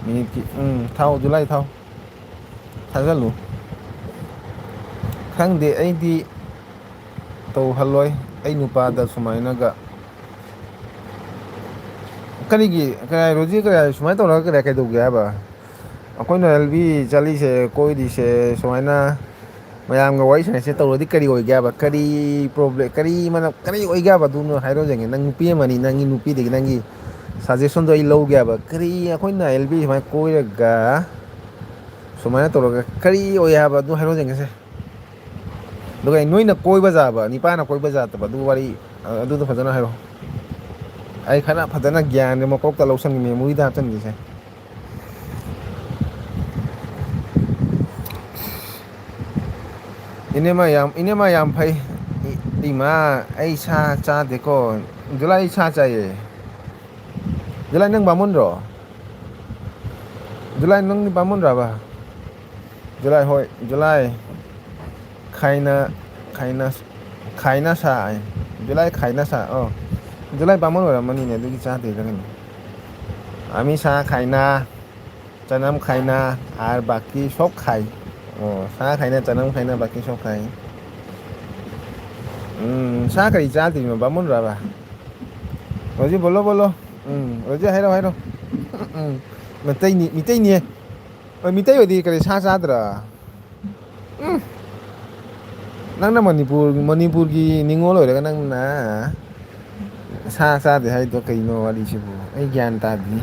ꯃꯤꯅꯤꯠꯀꯤ, ꯎꯝ, ꯊꯥꯎ, ꯖꯨꯂꯥꯏ ꯊꯥꯎ꯫ ꯊꯥꯖꯜꯂꯨ꯫ ꯈꯪꯗꯦ, ꯑꯩꯗꯤ ꯇꯧꯍꯜꯂꯣꯏ꯫ ꯑꯩ ꯅꯨꯄꯥꯗ ꯁꯨꯃꯥꯏꯅꯒ ꯀꯔꯤꯒꯤ, ꯀꯔꯤ, ꯔꯣꯖꯤ, ꯀꯔꯤ, ꯁꯨꯃꯥꯏꯅ ꯇꯧꯔꯒ ꯀꯔꯤ ꯀꯩꯗꯧꯒꯦ ꯍꯥꯏꯕ? ꯑꯩꯈꯣꯏꯅ ꯑꯦꯜ ꯕꯤ ꯆꯠꯂꯤꯁꯦ, ꯀꯣꯏꯔꯤꯁꯦ, ꯁꯨꯃꯥꯏꯅ ꯃꯌꯥꯝꯒ ꯋꯥꯔꯤ ꯁꯥꯟꯅꯁꯦ ꯇꯧꯔꯗꯤ ꯀꯔꯤ ꯑꯣꯏꯒꯦ ꯍꯥꯏꯕ? ꯀꯔꯤ ꯄ꯭ꯔꯣꯕ꯭ꯂꯦꯝ, ꯀꯔꯤ ꯃꯔꯝ, ꯀꯔꯤ ꯑꯣꯏꯒꯦ ꯍꯥꯏꯕ? ꯑꯗꯨꯅ ꯍꯥꯏꯔꯣ ꯌꯦꯡꯒꯦ꯫ ꯅꯪ ꯅꯨꯄꯤ ꯑꯃꯅꯤ, ꯅꯪꯒꯤ ꯅꯨꯄꯤꯗꯒꯤ ꯅꯪꯒꯤ ꯁꯖꯦꯁꯟꯗꯣ ꯑꯩ ꯂꯧꯒꯦ ꯍꯥꯏꯕ꯫ ꯀꯔꯤ ꯑꯩꯈꯣꯏꯅ ꯑꯦꯜ ꯕꯤ ꯁꯨꯃꯥꯏꯅ ꯀꯣꯏꯔꯒ, ꯁꯨꯃꯥꯏꯅ ꯇꯧꯔꯒ ꯀꯔꯤ ꯑꯣꯏ ꯍꯥꯏꯕ? ꯑꯗꯨ ꯍꯥꯏꯔꯣ ꯌꯦꯡꯒꯦꯁꯦ꯫ ꯑꯗꯨꯒ ꯅꯣꯏꯅ ꯀꯣꯏꯕ ꯖꯥꯕ, ꯅꯤꯄꯥꯅ ꯀꯣꯏꯕ ꯖꯥꯠꯇꯕ, ꯑꯗꯨ ꯋꯥꯔꯤ, ꯑ-, ꯑꯗꯨꯗꯣ ꯐꯖꯅ ꯍꯥꯏꯔꯣ꯫ ꯑꯩ ꯈꯔ ꯐꯖꯅ ꯒ꯭ꯌꯥꯟꯁꯦ ꯃꯀꯣꯛꯇ ꯂꯧꯁꯟꯒꯦ, ꯃꯦꯃꯣꯔꯤꯗ ꯍꯥꯞꯆꯤꯟꯒꯦꯁꯦ꯫ ꯏꯅꯦꯃ ꯌꯥꯝ, ꯏꯅꯦꯃ ꯌꯥꯝ ꯐꯩ꯫ ꯏ-, ꯏꯃꯥ, ꯑꯩ ꯁꯥ ꯆꯥꯗꯦꯀꯣ꯫ ꯖꯨꯂꯥꯏ, ꯑꯩ ꯁꯥ ꯆꯥꯏꯌꯦ꯫ ꯖꯨꯂꯥꯏ, ꯅꯪ ꯕꯥꯃꯣꯟꯔꯣ? ꯖꯨꯂꯥꯏ, ꯅꯪꯗꯤ ꯕꯥꯃꯣꯟꯔꯕ? ꯖꯨꯂꯥꯏ, ꯍꯣꯏ, ꯖꯨꯂꯥꯏ꯫ ꯈꯥꯏꯅ, ꯈꯥꯏꯅ, ꯈꯥꯏꯅ ꯁꯥ ꯍꯥꯏ꯫ ꯖꯨꯂꯥꯏ ꯈꯥꯏꯅ ꯁꯥ, ꯑꯣ꯫ ꯖꯨꯂꯥꯏ ꯕꯥꯃꯣꯟ ꯑꯣꯏꯔꯝꯃꯅꯤꯅꯦ, ꯑꯗꯨꯒꯤ ꯆꯥꯗ꯭ꯔꯤꯔ ꯀꯩꯅꯣ꯫ ꯑꯃꯤꯁꯥ ꯈꯥꯏꯅ, ꯆꯅꯝ ꯈꯥꯏꯅ, ꯑꯥꯔ ꯕꯥꯀꯤ ꯁꯣꯞ ꯈꯥꯏ꯫ ꯑꯣ, ꯁꯥ ꯈꯥꯏꯅ, ꯆꯅꯝ ꯈꯥꯏꯅ, ꯕꯥꯀꯤ ꯁꯣꯛ ꯈꯥꯏ꯫ ꯎꯝ, ꯁꯥ ꯀꯔꯤ ꯆꯥꯗ꯭ꯔꯤꯅꯣ, ꯕꯥꯃꯣꯟꯔꯕ? ꯔꯣꯖꯤ, ꯕꯣꯂꯣ, ꯕꯣꯂꯣ꯫ ꯎꯝ, ꯔꯣꯖꯤ, ꯍꯥꯏꯔꯣ, ꯍꯥꯏꯔꯣ꯫ ꯎꯝ, ꯃꯩꯇꯩꯅꯤ, ꯃꯤꯇꯩꯅꯤ꯫ ꯍꯣꯏ, ꯃꯤꯇꯩ ꯑꯣꯏꯗꯤ ꯀꯔꯤ ꯁꯥ ꯆꯥꯗ꯭ꯔꯥ? ꯎꯝ꯫ ꯅꯪꯅ ꯃꯅꯤꯄꯨꯔ, ꯃꯅꯤꯄꯨꯔꯒꯤ ꯅꯤꯉꯣꯜ ꯑꯣꯏꯔꯒ ꯅꯪꯅ ꯁꯥ ꯆꯥꯗꯦ ꯍꯥꯏꯗꯣ ꯀꯩꯅꯣ ꯋꯥꯔꯤꯁꯤꯕꯨ? ꯑꯩ ꯒ꯭ꯌꯥꯟ ꯇꯥꯗꯦ꯫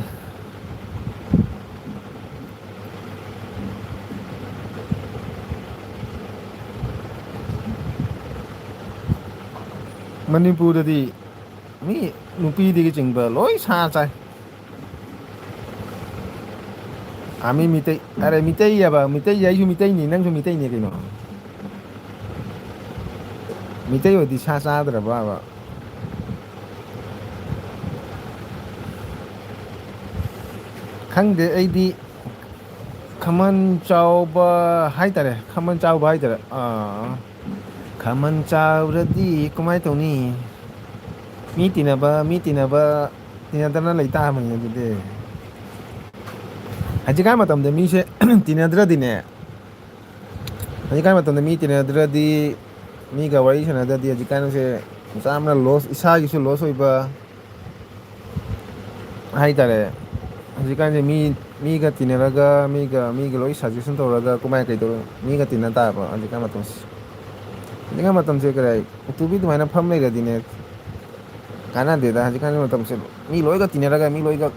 ꯃꯅꯤꯄꯨꯔꯗꯗꯤ ꯃꯤ ꯅꯨꯄꯤꯗꯒꯤ ꯆꯤꯡꯕ ꯂꯣꯏ ꯁꯥ ꯆꯥꯏ꯫ ꯑꯥ, ꯃꯤ ꯃꯤꯇꯩ, ꯑꯔꯦ, ꯃꯤꯇꯩ ꯍꯥꯏꯕ, ꯃꯤꯇꯩ, ꯑꯩꯁꯨ ꯃꯤꯇꯩꯅꯤ, ꯅꯪꯁꯨ ꯃꯤꯇꯩꯅꯤ ꯀꯩꯅꯣ꯫ ꯃꯤꯇꯩ ꯑꯣꯏꯗꯤ ꯁꯥ ꯆꯥꯗ꯭ꯔꯕꯕ? ꯈꯪꯗꯦ, ꯑꯩꯗꯤ ꯈꯃꯟ ꯆꯥꯎꯕ ꯍꯥꯏꯇꯥꯔꯦ, ꯈꯃꯟ ꯆꯥꯎꯕ ꯍꯥꯏꯇꯥꯔꯦ꯫ ꯑꯥ, ꯈꯃꯟ ꯆꯥꯎꯔꯗꯤ ꯀꯃꯥꯏꯅ ꯇꯧꯅꯤ? ꯃꯤ ꯇꯤꯟꯅꯕ, ꯃꯤ ꯇꯤꯟꯅꯕ, ꯇꯤꯟꯅꯗꯅ ꯂꯩ ꯇꯥꯕꯅꯤ ꯑꯗꯨꯗꯤ꯫ ꯍꯧꯖꯤꯛꯀꯥꯟ ꯃꯇꯝꯗ ꯃꯤꯁꯦ ꯇꯤꯟꯅꯗ꯭ꯔꯗꯤꯅꯦ, ꯍꯧꯖꯤꯛꯀꯥꯟ ꯃꯇꯝꯗ ꯃꯤ ꯇꯤꯟꯅꯗ꯭ꯔꯗꯤ, ꯃꯤꯒ ꯋꯥꯔꯤ ꯁꯥꯟꯅꯗ꯭ꯔꯗꯤ ꯍꯧꯖꯤꯛꯀꯥꯟꯁꯦ ꯌꯥꯝꯅ ꯂꯣꯁ, ꯏꯁꯥꯒꯤꯁꯨ ꯂꯣꯁ ꯑꯣꯏꯕ ꯍꯥꯏꯇꯥꯔꯦ꯫ ꯍꯧꯖꯤꯛꯀꯥꯟꯁꯦ ꯃꯤ, ꯃꯤꯒ ꯇꯤꯟꯅꯔꯒ, ꯃꯤꯒ, ꯃꯤꯒ ꯂꯣꯏ ꯁꯖꯦꯁꯟ ꯇꯧꯔꯒ ꯀꯃꯥꯏꯅ ꯀꯩꯗꯧꯔ ꯃꯤꯒ ꯇꯤꯟꯅ ꯇꯥꯕ ꯍꯧꯖꯤꯛꯀꯥꯟ ꯃꯇꯝꯁꯦ? ꯍꯧꯖꯤꯛꯀꯥꯟ ꯃꯇꯝꯁꯦ ꯀꯔꯤ, ꯎꯇꯨꯕꯤ ꯑꯗꯨꯃꯥꯏꯅ ꯐꯝ ꯂꯩꯔꯗꯤꯅꯦ, ꯀꯥꯟꯅꯗꯦꯗ꯫ ꯍꯧꯖꯤꯛꯀꯥꯟꯒꯤ ꯃꯇꯝꯁꯦ ꯃꯤ ꯂꯣꯏꯒ ꯇꯤꯟꯅꯔꯒ ꯃꯤ ꯂꯣꯏꯒ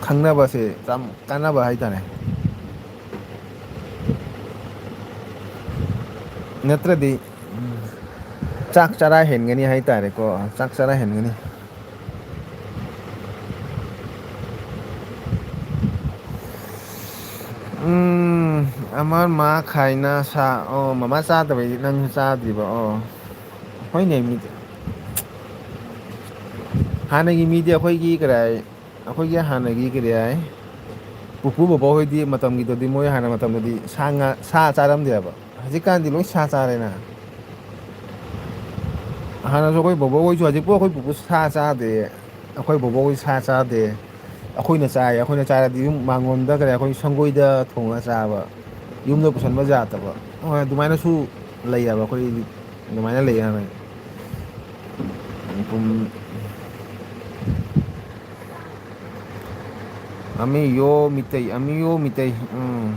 ꯈꯪꯅꯕꯁꯦ ꯌꯥꯝ ꯀꯥꯟꯅꯕ ꯍꯥꯏꯇꯥꯔꯦ꯫ ꯅꯠꯇ꯭ꯔꯗꯤ, ꯎꯝ, ꯆꯥꯛ ꯆꯔꯥ ꯍꯦꯟꯒꯅꯤ ꯍꯥꯏꯇꯥꯔꯦꯀꯣ, ꯆꯥꯛ ꯆꯔꯥ ꯍꯦꯟꯒꯅꯤ꯫ ꯎꯝ, ꯑꯃ ꯃꯥ ꯈꯥꯏꯅ ꯁꯥ, ꯑꯣ, ꯃꯃꯥ ꯆꯥꯗꯕꯩ ꯅꯪꯁꯨ ꯆꯥꯗ꯭ꯔꯤꯕ? ꯑꯣ, ꯍꯣꯏꯅꯦ, ꯃꯤꯗꯤ꯫ ꯍꯥꯟꯅꯒꯤ ꯃꯤꯗꯤ ꯑꯩꯈꯣꯏꯒꯤ ꯀꯔꯥꯏ, ꯑꯩꯈꯣꯏꯒꯤ ꯍꯥꯟꯅꯒꯤ ꯀꯔꯤ ꯍꯥꯏ, ꯄꯨꯄꯨ ꯕꯕꯥ ꯍꯣꯏꯗꯤ ꯃꯇꯝꯒꯤꯗꯗꯤ ꯃꯣꯏ ꯍꯥꯟꯅ ꯃꯇꯝꯗꯗꯤ ꯁꯥ ꯉꯥ, ꯁꯥ ꯆꯥꯔꯝꯗꯦꯕ꯫ ꯍꯧꯖꯤꯛꯀꯥꯟꯗꯤ ꯂꯣꯏ ꯁꯥ ꯆꯥꯔꯦꯅ꯫ ꯍꯥꯟꯅꯁꯨ ꯑꯩꯈꯣꯏ ꯕꯣꯕꯣꯛ ꯍꯣꯏꯁꯨ, ꯍꯧꯖꯤꯛꯄꯨ ꯑꯩꯈꯣꯏ ꯄꯨꯄꯨ ꯁꯥ ꯆꯥꯗꯦ, ꯑꯩꯈꯣꯏ ꯕꯣꯕꯣꯛ ꯍꯣꯏ ꯁꯥ ꯆꯥꯗꯦ꯫ ꯑꯩꯈꯣꯏꯅ ꯆꯥꯏ, ꯑꯩꯈꯣꯏꯅ ꯆꯥꯔꯗꯤ ꯌꯨꯝ ꯃꯥꯡꯒꯣꯟꯗ ꯀꯔꯤ ꯑꯩꯈꯣꯏ ꯁꯪꯒꯣꯏꯗ ꯊꯣꯡꯉꯒ ꯆꯥꯕ, ꯌꯨꯝꯗ ꯄꯨꯁꯟꯕ ꯌꯥꯗꯕ, ꯍꯣꯏ, ꯑꯗꯨꯃꯥꯏꯅꯁꯨ ꯂꯩꯌꯦꯕ ꯑꯩꯈꯣꯏꯗꯤ꯫ ꯑꯗꯨꯃꯥꯏꯅ ꯂꯩ ꯍꯥꯏꯕꯅꯤ꯫ ꯄꯨꯝ-, ꯑꯃꯤ ꯌꯣ ꯃꯤꯇꯩ, ꯑꯃꯤ ꯌꯣ ꯃꯤꯇꯩ, ꯎꯝ꯫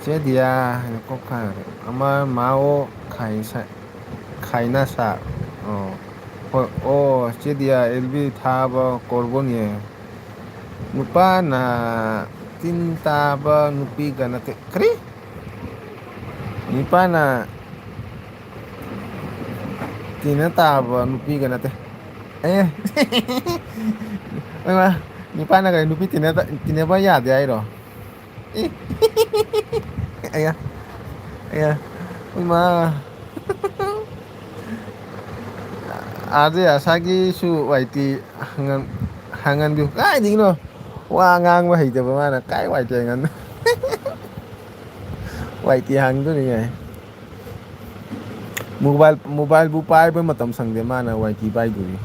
ꯆꯦ ꯗꯤꯌꯥ ꯍꯥꯏꯅ ꯀꯣꯛ ꯈꯥꯏꯔꯦ꯫ ꯑꯃ ꯃꯥꯑꯣ ꯈꯥꯏꯁ-, ꯈꯥꯏꯅꯁꯥ꯫ ꯑꯣ꯫ ꯍꯣꯏ, ꯑꯣ, ꯆꯦ ꯗꯤꯌꯥ, ꯑꯦꯜ ꯕꯤ ꯊꯥꯕ ꯀꯣꯔꯕꯣꯅꯤꯌꯦ꯫ ꯅꯨꯄꯥꯅ ꯇꯤꯟ ꯇꯥꯕ ꯅꯨꯄꯤꯒ ꯅꯠꯇꯦ꯫ ꯀꯔꯤ? ꯅꯨꯄꯥꯅ ꯇꯤꯟꯅ ꯇꯥꯕ ꯅꯨꯄꯤꯒ ꯅꯠꯇꯦ꯫ ꯑꯦ꯫ ꯍꯣꯏ, ꯃꯥ, ꯅꯨꯄꯥꯅ ꯀꯔꯤ, ꯅꯨꯄꯤ ꯇꯤꯟꯅ-, ꯇꯤꯟꯅꯕ ꯌꯥꯗꯦ ꯍꯥꯏꯔꯣ? ꯑꯦ꯫ ꯑꯌꯥ꯫ ꯑꯌꯥ꯫ ꯏꯃꯥ꯫ ꯑꯥꯔ ꯖꯦ ꯑꯁꯥꯒꯤꯁꯨ ꯋꯥꯏ ꯇꯤ ꯍꯪꯉꯟ-, ꯍꯪꯍꯟꯕꯤꯌꯨ꯫ ꯀꯥꯏꯗꯒꯤꯅꯣ? ꯋꯥ ꯉꯥꯡꯕ ꯍꯩꯇꯕ ꯃꯥꯅ ꯀꯥꯏ ꯋꯥꯏ ꯇꯤ ꯍꯪꯍꯟ-, ꯋꯥꯏ ꯇꯤ ꯍꯥꯡꯗꯣꯔꯤꯉꯥꯏ꯫ ꯃꯣꯕꯥꯏꯜ, ꯃꯣꯕꯥꯏꯜꯕꯨ ꯄꯥꯏꯕ ꯃꯇꯝ ꯁꯪꯗꯦ ꯃꯥꯅ ꯋꯥꯏ ꯇꯤ ꯄꯥꯏꯗꯣꯔꯤ꯫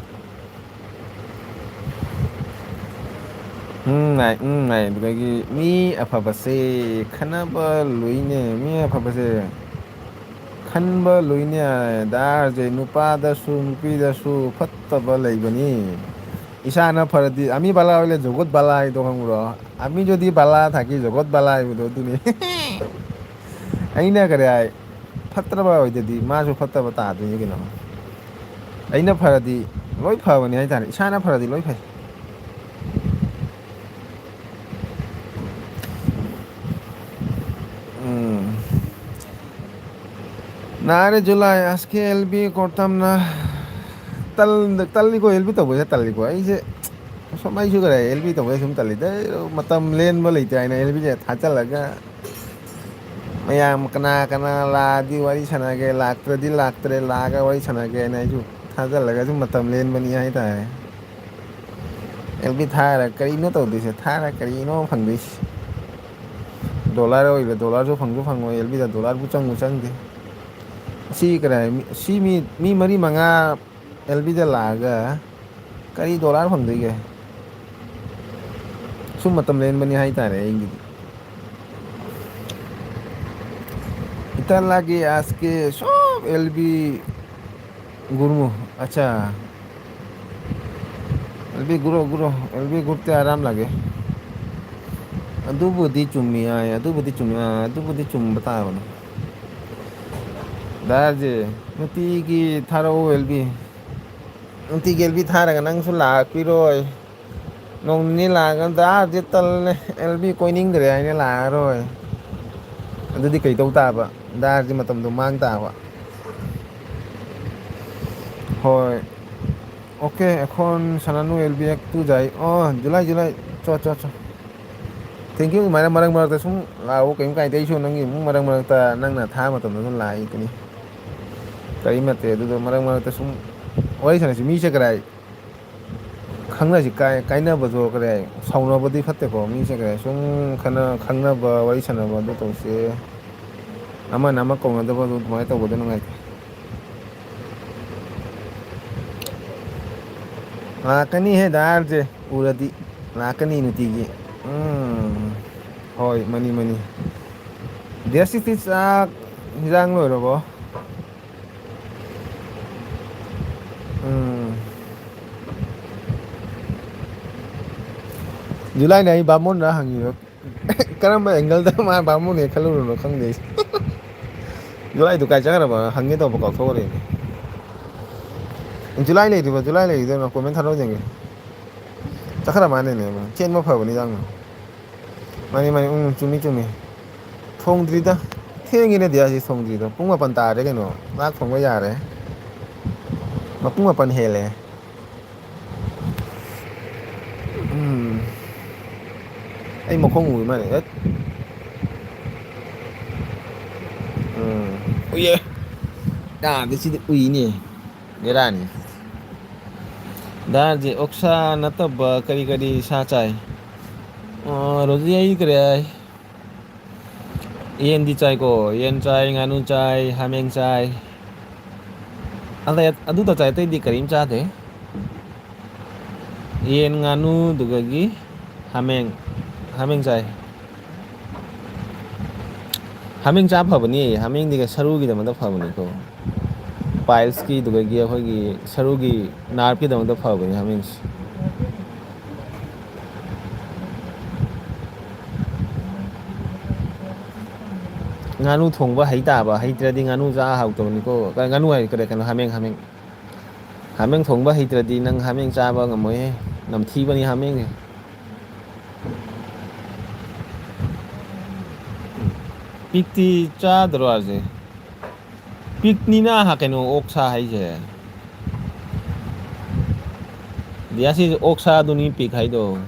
ꯎꯝ, ꯅꯥꯏ, ꯎꯝ, ꯅꯥꯏ꯫ ꯑꯗꯨꯗꯒꯤ ꯃꯤ ꯑꯐꯕꯁꯦ ꯈꯟꯅꯕ ꯂꯣꯏꯅꯦ꯫ ꯃꯤ ꯑꯐꯕꯁꯦ ꯈꯟꯕ ꯂꯣꯏꯅꯦ꯫ ꯗꯥꯔꯁꯦ ꯅꯨꯄꯥꯗꯁꯨ ꯅꯨꯄꯤꯗꯁꯨ ꯐꯠꯇꯕ ꯂꯩꯕꯅꯤ꯫ ꯏꯁꯥꯅ ꯐꯔꯗꯤ, ꯑꯃꯤ ꯕꯥꯂꯥ ꯍꯣꯏꯂꯦ ꯖꯒꯣꯠ ꯕꯥꯂꯥ ꯍꯥꯏꯗꯣ ꯈꯪꯕ꯭ꯔꯣ? ꯑꯃꯤ ꯖꯣꯗꯤ ꯕꯥꯂꯥ ꯊꯥꯀꯤ ꯖꯒꯣꯠ ꯕꯥꯂꯥ ꯍꯥꯏꯕꯗꯣ ꯑꯗꯨꯅꯤ꯫ ꯑꯩꯅ ꯀꯔꯤ ꯍꯥꯏ? ꯐꯠꯇ꯭ꯔꯕ ꯑꯣꯏꯗꯗꯤ ꯃꯥꯁꯨ ꯐꯠꯇꯕ ꯇꯥꯗꯣꯏꯅꯤ ꯀꯩꯅꯣ꯫ ꯑꯩꯅ ꯐꯔꯗꯤ ꯂꯣꯏ ꯐꯕꯅꯤ ꯍꯥꯏꯇꯥꯔꯦ, ꯏꯁꯥꯅ ꯐꯔꯗꯤ ꯂꯣꯏ ꯐꯩ꯫ ꯎꯝ꯫ ꯅꯥꯔꯦ ꯖꯨꯂꯥꯏ ꯑꯁꯀꯦ ꯑꯦꯜ ꯕꯤ ꯀꯣꯔꯇꯝꯅ ꯇꯜ-, ꯇꯜꯂꯤꯀꯣ, ꯑꯦꯜ ꯕꯤ ꯇꯧꯕꯁꯦ ꯇꯜꯂꯤꯀꯣ꯫ ꯑꯩꯁꯦ ꯁꯨꯝ ꯑꯩꯁꯨ ꯈꯔ ꯑꯦꯜ ꯕꯤ ꯇꯧꯕꯁꯦ ꯁꯨꯝ ꯇꯜꯂꯤꯗ꯫ ꯃꯇꯝ ꯂꯦꯟꯕ ꯂꯩꯇꯦ ꯍꯥꯏꯅ ꯑꯦꯜ ꯕꯤꯁꯦ ꯊꯥꯖꯤꯜꯂꯒ ꯃꯌꯥꯝ ꯀꯅꯥ ꯀꯅꯥ ꯂꯥꯛꯑꯗꯤ ꯋꯥꯔꯤ ꯁꯥꯟꯅꯒꯦ, ꯂꯥꯛꯇ꯭ꯔꯗꯤ ꯂꯥꯛꯇ꯭ꯔꯦ, ꯂꯥꯛꯑꯒ ꯋꯥꯔꯤ ꯁꯥꯟꯅꯒꯦ ꯍꯥꯏꯅ ꯑꯩꯁꯨ ꯊꯥꯖꯤꯜꯂꯒ ꯁꯨꯝ ꯃꯇꯝ ꯂꯦꯟꯕꯅꯤ ꯍꯥꯏꯇꯥꯔꯦ꯫ ꯑꯦꯜ ꯕꯤ ꯊꯥꯔ ꯀꯔꯤꯅꯣ ꯇꯧꯗꯣꯏꯁꯦ? ꯊꯥꯔ ꯀꯔꯤꯅꯣ ꯐꯪꯗꯣꯏꯁꯦ? ꯗꯣꯂꯔ ꯑꯣꯏꯕ, ꯗꯣꯂꯔꯁꯨ ꯐꯪꯁꯨ ꯐꯪꯉꯣꯏ, ꯑꯦꯜ ꯕꯤꯗ ꯗꯣꯂꯔꯕꯨ ꯆꯪꯕꯨ ꯆꯪꯗꯦ꯫ ꯁꯤ ꯀꯔꯥꯏ-, ꯃꯤ-, ꯁꯤ ꯃꯤ, ꯃꯤ ꯃꯔꯤ ꯃꯉꯥ ꯑꯦꯜ ꯕꯤꯗ ꯂꯥꯛꯑꯒ ꯀꯔꯤ ꯗꯣꯂꯔ ꯐꯪꯗꯣꯏꯒꯦ? ꯁꯨꯝ ꯃꯇꯝ ꯂꯦꯟꯕꯅꯤ ꯍꯥꯏꯇꯥꯔꯦ ꯑꯩꯒꯤꯗꯤ꯫ इतना लगे आज के सब एलबी गुरमु। अच्छा, एलबी गुरु गुरु, एलबी गुरते आराम लगे। ꯑꯗꯨꯕꯨꯗꯤ ꯆꯨꯝꯃꯤ ꯍꯥꯏ, ꯑꯗꯨꯕꯨꯗꯤ ꯆꯨꯝꯃꯤ, ꯑ, ꯑꯗꯨꯕꯨꯗꯤ ꯆꯨꯝꯕ ꯇꯥꯕꯅꯤ꯫ ꯗꯥꯁꯦ ꯅꯨꯡꯇꯤꯒꯤ ꯊꯥꯔꯛꯎ ꯑꯦꯜꯕꯤ꯫ ꯅꯨꯡꯇꯤꯒꯤ ꯑꯦꯜꯕꯤ ꯊꯥꯔꯒ ꯅꯪꯁꯨ ꯂꯥꯛꯄꯤꯔꯣꯏ꯫ ꯅꯣꯡ ꯅꯤꯅꯤ ꯂꯥꯛꯑꯒ ꯗꯥꯁꯦ ꯇꯜꯂꯦ, ꯑꯦꯜꯕꯤ ꯀꯣꯏꯅꯤꯡꯗ꯭ꯔꯦ ꯍꯥꯏꯅ ꯂꯥꯛꯑꯔꯣꯏ꯫ ꯑꯗꯨꯗꯤ ꯀꯩ ꯇꯧ ꯇꯥꯕ? ꯗꯥꯁꯦ ꯃꯇꯝꯗꯣ ꯃꯥꯡ ꯇꯥꯕ꯫ ꯍꯣꯏ꯫ OK, এখন সানানু এলবি এক টু যাই। ꯑꯣ, ꯖꯨꯂꯥꯏ, ꯖꯨꯂꯥꯏ꯫ ꯆꯣ, ꯆꯣ, ꯆꯣ꯫ Thank you꯫ ꯑꯗꯨꯃꯥꯏꯅ ꯃꯔꯛ ꯃꯔꯛꯇ ꯁꯨꯝ ꯂꯥꯛꯑꯣ, ꯀꯩꯝ ꯀꯥꯏꯗꯦ꯫ ꯑꯩꯁꯨ ꯅꯪꯒꯤ ꯑꯃꯨꯛ ꯃꯔꯛ ꯃꯔꯛꯇ ꯅꯪꯅ ꯊꯥꯕ ꯃꯇꯝꯗ ꯑꯗꯨꯝ ꯂꯥꯛꯏꯗꯨꯅꯤ꯫ ꯀꯔꯤꯝ ꯅꯠꯇꯦ꯫ ꯑꯗꯨꯗꯣ ꯃꯔꯛ ꯃꯔꯛꯇ ꯁꯨꯝ ꯋꯥꯔꯤ ꯁꯥꯟꯅꯁꯤ꯫ ꯃꯤꯁꯦ ꯀꯗꯥꯏ ꯈꯪꯅꯁꯤ, ꯀꯥꯏ-, ꯀꯥꯏꯅꯕꯗꯣ ꯀꯗꯥꯏ, ꯁꯥꯎꯅꯕꯗꯤ ꯐꯠꯇꯦꯀꯣ꯫ ꯃꯤꯁꯦ ꯀꯗꯥꯏ ꯁꯨꯝ ꯈꯟꯅ-, ꯈꯪꯅꯕ, ꯋꯥꯔꯤ ꯁꯥꯟꯅꯕ ꯑꯗꯨ ꯇꯧꯁꯦ꯫ ꯑꯃꯅ ꯑꯃ ꯀꯧꯅꯗꯕꯗꯣ ꯑꯗꯨꯃꯥꯏꯅ ꯇꯧꯕꯗꯣ ꯅꯨꯡꯉꯥꯏꯇꯦ꯫ ꯂꯥꯛꯀꯅꯤꯍꯦ ꯗꯥꯔꯁꯦ, ꯎꯔꯗꯤ꯫ ꯂꯥꯛꯀꯅꯤ ꯅꯨꯡꯇꯤꯒꯤ꯫ ꯎꯝ, ꯍꯣꯏ, ꯃꯅꯤ, ꯃꯅꯤ꯫ ꯗꯦꯁꯤꯇꯤ ꯆꯥꯛ ꯍꯤꯟꯖꯥꯡ ꯂꯣꯏꯔꯕꯣ? ꯎꯝ꯫ ꯖꯨꯂꯥꯏꯅ ꯑꯩ ꯕꯥꯃꯣꯟꯅ ꯍꯪꯉꯤꯕ꯫ ꯀꯔꯝꯕ angle ꯗ ꯃꯥ ꯕꯥꯃꯣꯟꯅꯦ ꯈꯜꯂꯨꯔꯕꯅꯣ ꯈꯪꯗꯦ ꯑꯩꯁꯦ꯫ ꯖꯨꯂꯥꯏꯗꯨ ꯀꯥꯏ ꯆꯠꯈ꯭ꯔꯕ ꯍꯪꯒꯦ ꯇꯧꯕ ꯀꯥꯎꯊꯣꯛꯎꯔꯦꯅꯦ꯫ ꯖꯨꯂꯥꯏ ꯂꯩꯔꯤꯕ, ꯖꯨꯂꯥꯏ ꯂꯩꯔꯤꯗꯣ ꯀꯩꯅꯣ, comment ꯊꯥꯔꯛꯑꯣ ꯌꯦꯡꯒꯦ꯫ ꯆꯠꯈ꯭ꯔ ꯃꯥꯜꯂꯦꯅꯦ, ꯆꯦꯟꯕ ꯐꯕꯅꯤ ꯌꯥꯝꯅ꯫ ꯃꯥꯅꯤ, ꯃꯥꯅꯤ, ꯎꯝ, ꯆꯨꯝꯃꯤ, ꯆꯨꯝꯃꯤ꯫ ꯊꯣꯡꯗ꯭ꯔꯤꯗ꯫ ꯊꯦꯡꯉꯤꯅꯦ ꯗꯤꯌꯥꯁꯤ ꯊꯣꯡꯗ꯭ꯔꯤꯗꯣ꯫ ꯄꯨꯡ ꯃꯥꯄꯟ ꯇꯥꯔꯦ ꯀꯩꯅꯣ꯫ ꯆꯥꯛ ꯊꯣꯡꯕ ꯌꯥꯔꯦ꯫ ꯃꯄꯨꯡ ꯃꯥꯄꯟ ꯍꯦꯜꯂꯦ꯫ ꯎꯝ꯫ ꯑꯩ ꯃꯈꯣꯡ ꯎꯏ ꯃꯥꯅꯦ꯫ ꯍꯠ꯫ ꯎꯝ꯫ ꯎꯏꯌꯦ꯫ ꯌꯥꯗꯦ ꯁꯤꯗꯤ ꯎꯏꯅꯦ꯫ ꯕꯦꯔꯥꯅꯤ꯫ ꯗꯥꯗꯤ ꯑꯣꯛꯁꯥ ꯅꯠꯇꯕ ꯀꯔꯤ ꯀꯔꯤ ꯁꯥ ꯆꯥꯏ? ꯑ, ꯔꯣꯖꯤ ꯑꯩ ꯀꯔꯤ ꯍꯥꯏ? ꯌꯦꯟꯗꯤ ꯆꯥꯏꯀꯣ, ꯌꯦꯟ ꯆꯥꯏ, ꯉꯥꯅꯨ ꯆꯥꯏ, ꯍꯥꯃꯦꯡ ꯆꯥꯏ꯫ ꯑꯗ-, ꯑꯗꯨꯇ ꯆꯥꯏ, ꯑꯇꯩꯗꯤ ꯀꯔꯤꯝ ꯆꯥꯗꯦ꯫ ꯌꯦꯟ, ꯉꯥꯅꯨ, ꯑꯗꯨꯗꯒꯤ ꯍꯥꯃꯦꯡ, ꯍꯥꯃꯦꯡ ꯆꯥꯏ꯫ ꯍꯥꯃꯦꯡ ꯆꯥ ꯐꯕꯅꯤ, ꯍꯥꯃꯦꯡꯗꯤ ꯁꯔꯨꯒꯤꯗꯃꯛꯇ ꯐꯕꯅꯤꯀꯣ꯫ Piles ꯀꯤ, ꯑꯗꯨꯗꯒꯤ ꯑꯩꯈꯣꯏꯒꯤ ꯁꯔꯨꯒꯤ nerve ꯀꯤꯗꯃꯛꯇ ꯐꯕꯅꯤ ꯍꯥꯃꯦꯡꯁꯦ꯫ ꯉꯥꯅꯨ ꯊꯣꯡꯕ ꯍꯩ ꯇꯥꯕ, ꯍꯩꯇ꯭ꯔꯗꯤ ꯉꯥꯅꯨ ꯆꯥ ꯍꯥꯎꯇꯕꯅꯤꯀꯣ꯫ ꯀ-, ꯉꯥꯅꯨ ꯍꯥꯏ, ꯀꯔꯤ, ꯀꯩꯅꯣ, ꯍꯥꯃꯦꯡ, ꯍꯥꯃꯦꯡ꯫ ꯍꯥꯃꯦꯡ ꯊꯣꯡꯕ ꯍꯩꯇ꯭ꯔꯗꯤ ꯅꯪ ꯍꯥꯃꯦꯡ ꯆꯥꯕ ꯉꯝꯃꯣꯏꯍꯦ꯫ ꯅꯝꯊꯤꯕꯅꯤ ꯍꯥꯃꯦꯡꯁꯦ꯫ Pig ꯇꯤ ꯆꯥꯗ꯭ꯔꯣ ꯍꯥꯏꯁꯦ? Pig ꯅꯤꯅ ꯍꯥ-, ꯀꯩꯅꯣ, ꯑꯣꯛꯁꯥ ꯍꯥꯏꯁꯦ꯫ ꯗꯤꯌꯥꯁꯤ ꯑꯣꯛꯁꯥꯗꯨꯅꯤ pig ꯍꯥꯏꯗꯣ꯫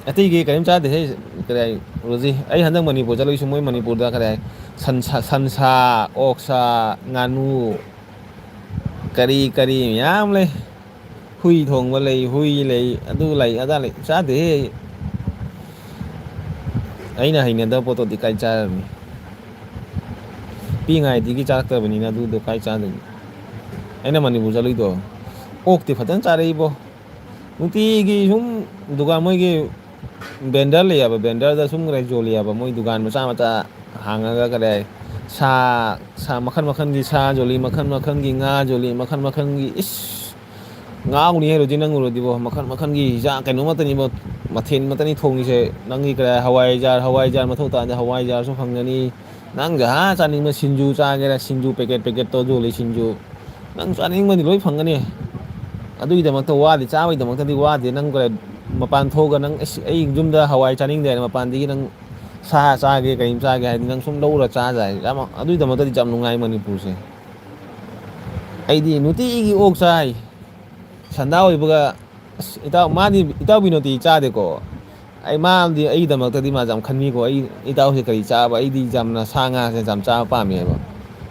ꯑꯇꯩꯒꯤ ꯀꯔꯤꯝ ꯆꯥꯗꯦꯍꯦ꯫ ꯀꯔꯤ ꯍꯥꯏ, ꯔꯣꯖꯤ? ꯑꯩ ꯍꯟꯗꯛ ꯃꯅꯤꯄꯨꯔ ꯆꯠꯂꯨꯏꯁꯨ ꯃꯣꯏ ꯃꯅꯤꯄꯨꯔꯗ ꯀꯔꯤ ꯍꯥꯏ, ꯁꯟꯁꯥ, ꯁꯟꯁꯥ, ꯑꯣꯛꯁꯥ, ꯉꯥꯅꯨ, ꯀꯔꯤ ꯀꯔꯤ ꯃꯌꯥꯝ ꯂꯩ꯫ ꯍꯨꯏ ꯊꯣꯡꯕ ꯂꯩ, ꯍꯨꯏ ꯂꯩ, ꯑꯗꯨ ꯂꯩ, ꯑꯗꯥ ꯂꯩ꯫ ꯆꯥꯗꯦꯍꯦ ꯑꯩ꯫ ꯑꯩꯅ ꯍꯩꯅꯗꯕ ꯄꯣꯠꯇꯨꯗꯤ ꯀꯥꯏ ꯆꯥꯔꯨꯅꯤ? ꯄꯤꯛꯏꯉꯥꯏꯗꯒꯤ ꯆꯥꯔꯛꯇꯕꯅꯤꯅ ꯑꯗꯨꯗꯣ ꯀꯥꯏ ꯆꯥꯗꯣꯏꯅꯣ? ꯑꯩꯅ ꯃꯅꯤꯄꯨꯔ ꯆꯠꯂꯨꯏꯗꯣ, ꯑꯣꯛꯇꯤ ꯐꯖꯅ ꯆꯥꯔꯛꯏꯕꯣ꯫ ꯅꯨꯡꯇꯤꯒꯤ ꯁꯨꯝ ꯗꯨꯀꯥꯟ, ꯃꯣꯏꯒꯤ vendor ꯂꯩꯌꯦꯕ, vendor ꯗ ꯁꯨꯝ ꯀꯩ ꯌꯣꯜꯂꯤꯑꯕ, ꯃꯣꯏ ꯗꯨꯀꯥꯟ ꯃꯆꯥ ꯃꯆꯥ ꯍꯥꯡꯉꯒ, ꯀꯗꯥꯏ, ꯁꯥ, ꯁꯥ ꯃꯈꯜ ꯃꯈꯜꯒꯤ ꯁꯥ ꯌꯣꯜꯂꯤ, ꯃꯈꯜ ꯃꯈꯜꯒꯤ ꯉꯥ ꯌꯣꯜꯂꯤ, ꯃꯈꯜ ꯃꯈꯜꯒꯤ, ꯏꯁ, ꯉꯥꯎꯅꯤ ꯍꯥꯏꯔꯨꯗꯤ ꯅꯪ ꯎꯔꯗꯤꯕꯣ, ꯃꯈꯜ ꯃꯈꯜꯒꯤ ꯍꯤꯟꯖꯥꯡ ꯀꯩꯅꯣ ꯉꯥꯛꯇꯅꯤꯕꯣ, ꯃꯊꯦꯜ ꯉꯥꯛꯇꯅꯤ ꯊꯣꯡꯉꯤꯁꯦ꯫ ꯅꯪꯒꯤ ꯀꯗꯥꯏ, ꯍꯋꯥꯏꯖꯥꯔ, ꯍꯋꯥꯏꯖꯥꯔ ꯃꯊꯧ ꯇꯥꯗꯦ, ꯍꯋꯥꯏꯖꯥꯔꯁꯨ ꯐꯪꯒꯅꯤ꯫ ꯅꯪ ꯖꯍꯥ ꯆꯥꯅꯤꯡꯕ ꯁꯤꯡꯖꯨ ꯆꯥꯒꯦꯔꯥ, ꯁꯤꯡꯖꯨ packet packet ꯇꯣ ꯌꯣꯜꯂꯤ ꯁꯤꯡꯖꯨ꯫ ꯅꯪ ꯆꯥꯅꯤꯡꯕꯗꯤ ꯂꯣꯏ ꯐꯪꯒꯅꯤ꯫ ꯑꯗꯨꯒꯤꯗꯃꯛꯇ ꯋꯥꯗꯦ, ꯆꯥꯕꯒꯤꯗꯃꯛꯇꯗꯤ ꯋꯥꯗꯦ꯫ ꯅꯪ ꯀꯔꯤ, ꯃꯄꯥꯟ ꯊꯣꯛꯑꯒ ꯅꯪ, "ꯑꯁ, ꯑꯩ ꯌꯨꯝꯗ ꯍꯋꯥꯏ ꯆꯥꯅꯤꯡꯗꯦ" ꯍꯥꯏꯅ ꯃꯄꯥꯟꯗꯒꯤ ꯅꯪ ꯁꯥ ꯆꯥꯒꯦ, ꯀꯔꯤꯝ ꯆꯥꯒꯦ ꯍꯥꯏꯗꯤ ꯅꯪ ꯁꯨꯝ ꯂꯧꯔ ꯆꯥ ꯌꯥꯏ꯫ ꯌꯥꯝ, ꯑꯗꯨꯒꯤꯗꯃꯛꯇꯗꯤ ꯌꯥꯝ ꯅꯨꯡꯉꯥꯏ ꯃꯅꯤꯄꯨꯔꯁꯦ꯫ ꯑꯩꯗꯤ ꯅꯨꯡꯇꯤꯒꯤ ꯑꯣꯛ ꯆꯥꯏ꯫ ꯁꯟꯗꯥ ꯑꯣꯏꯕꯒ, ꯑꯁ, ꯏꯇꯥꯎ, ꯃꯥꯗꯤ, ꯏꯇꯥꯎ ꯕꯤꯅꯣꯗꯤ ꯆꯥꯗꯦꯀꯣ꯫ ꯑꯩ, ꯃꯥꯗꯤ ꯑꯩꯒꯤꯗꯃꯛꯇꯗꯤ ꯃꯥꯁꯦ ꯌꯥꯝ ꯈꯟꯕꯤꯀꯣ꯫ ꯑꯩ, ꯏꯇꯥꯎꯁꯦ ꯀꯔꯤ ꯆꯥꯕ? ꯑꯩꯗꯤ ꯌꯥꯝꯅ ꯁꯥ ꯉꯥꯁꯦ ꯌꯥꯝ ꯆꯥꯕ ꯄꯥꯝꯃꯦꯕ꯫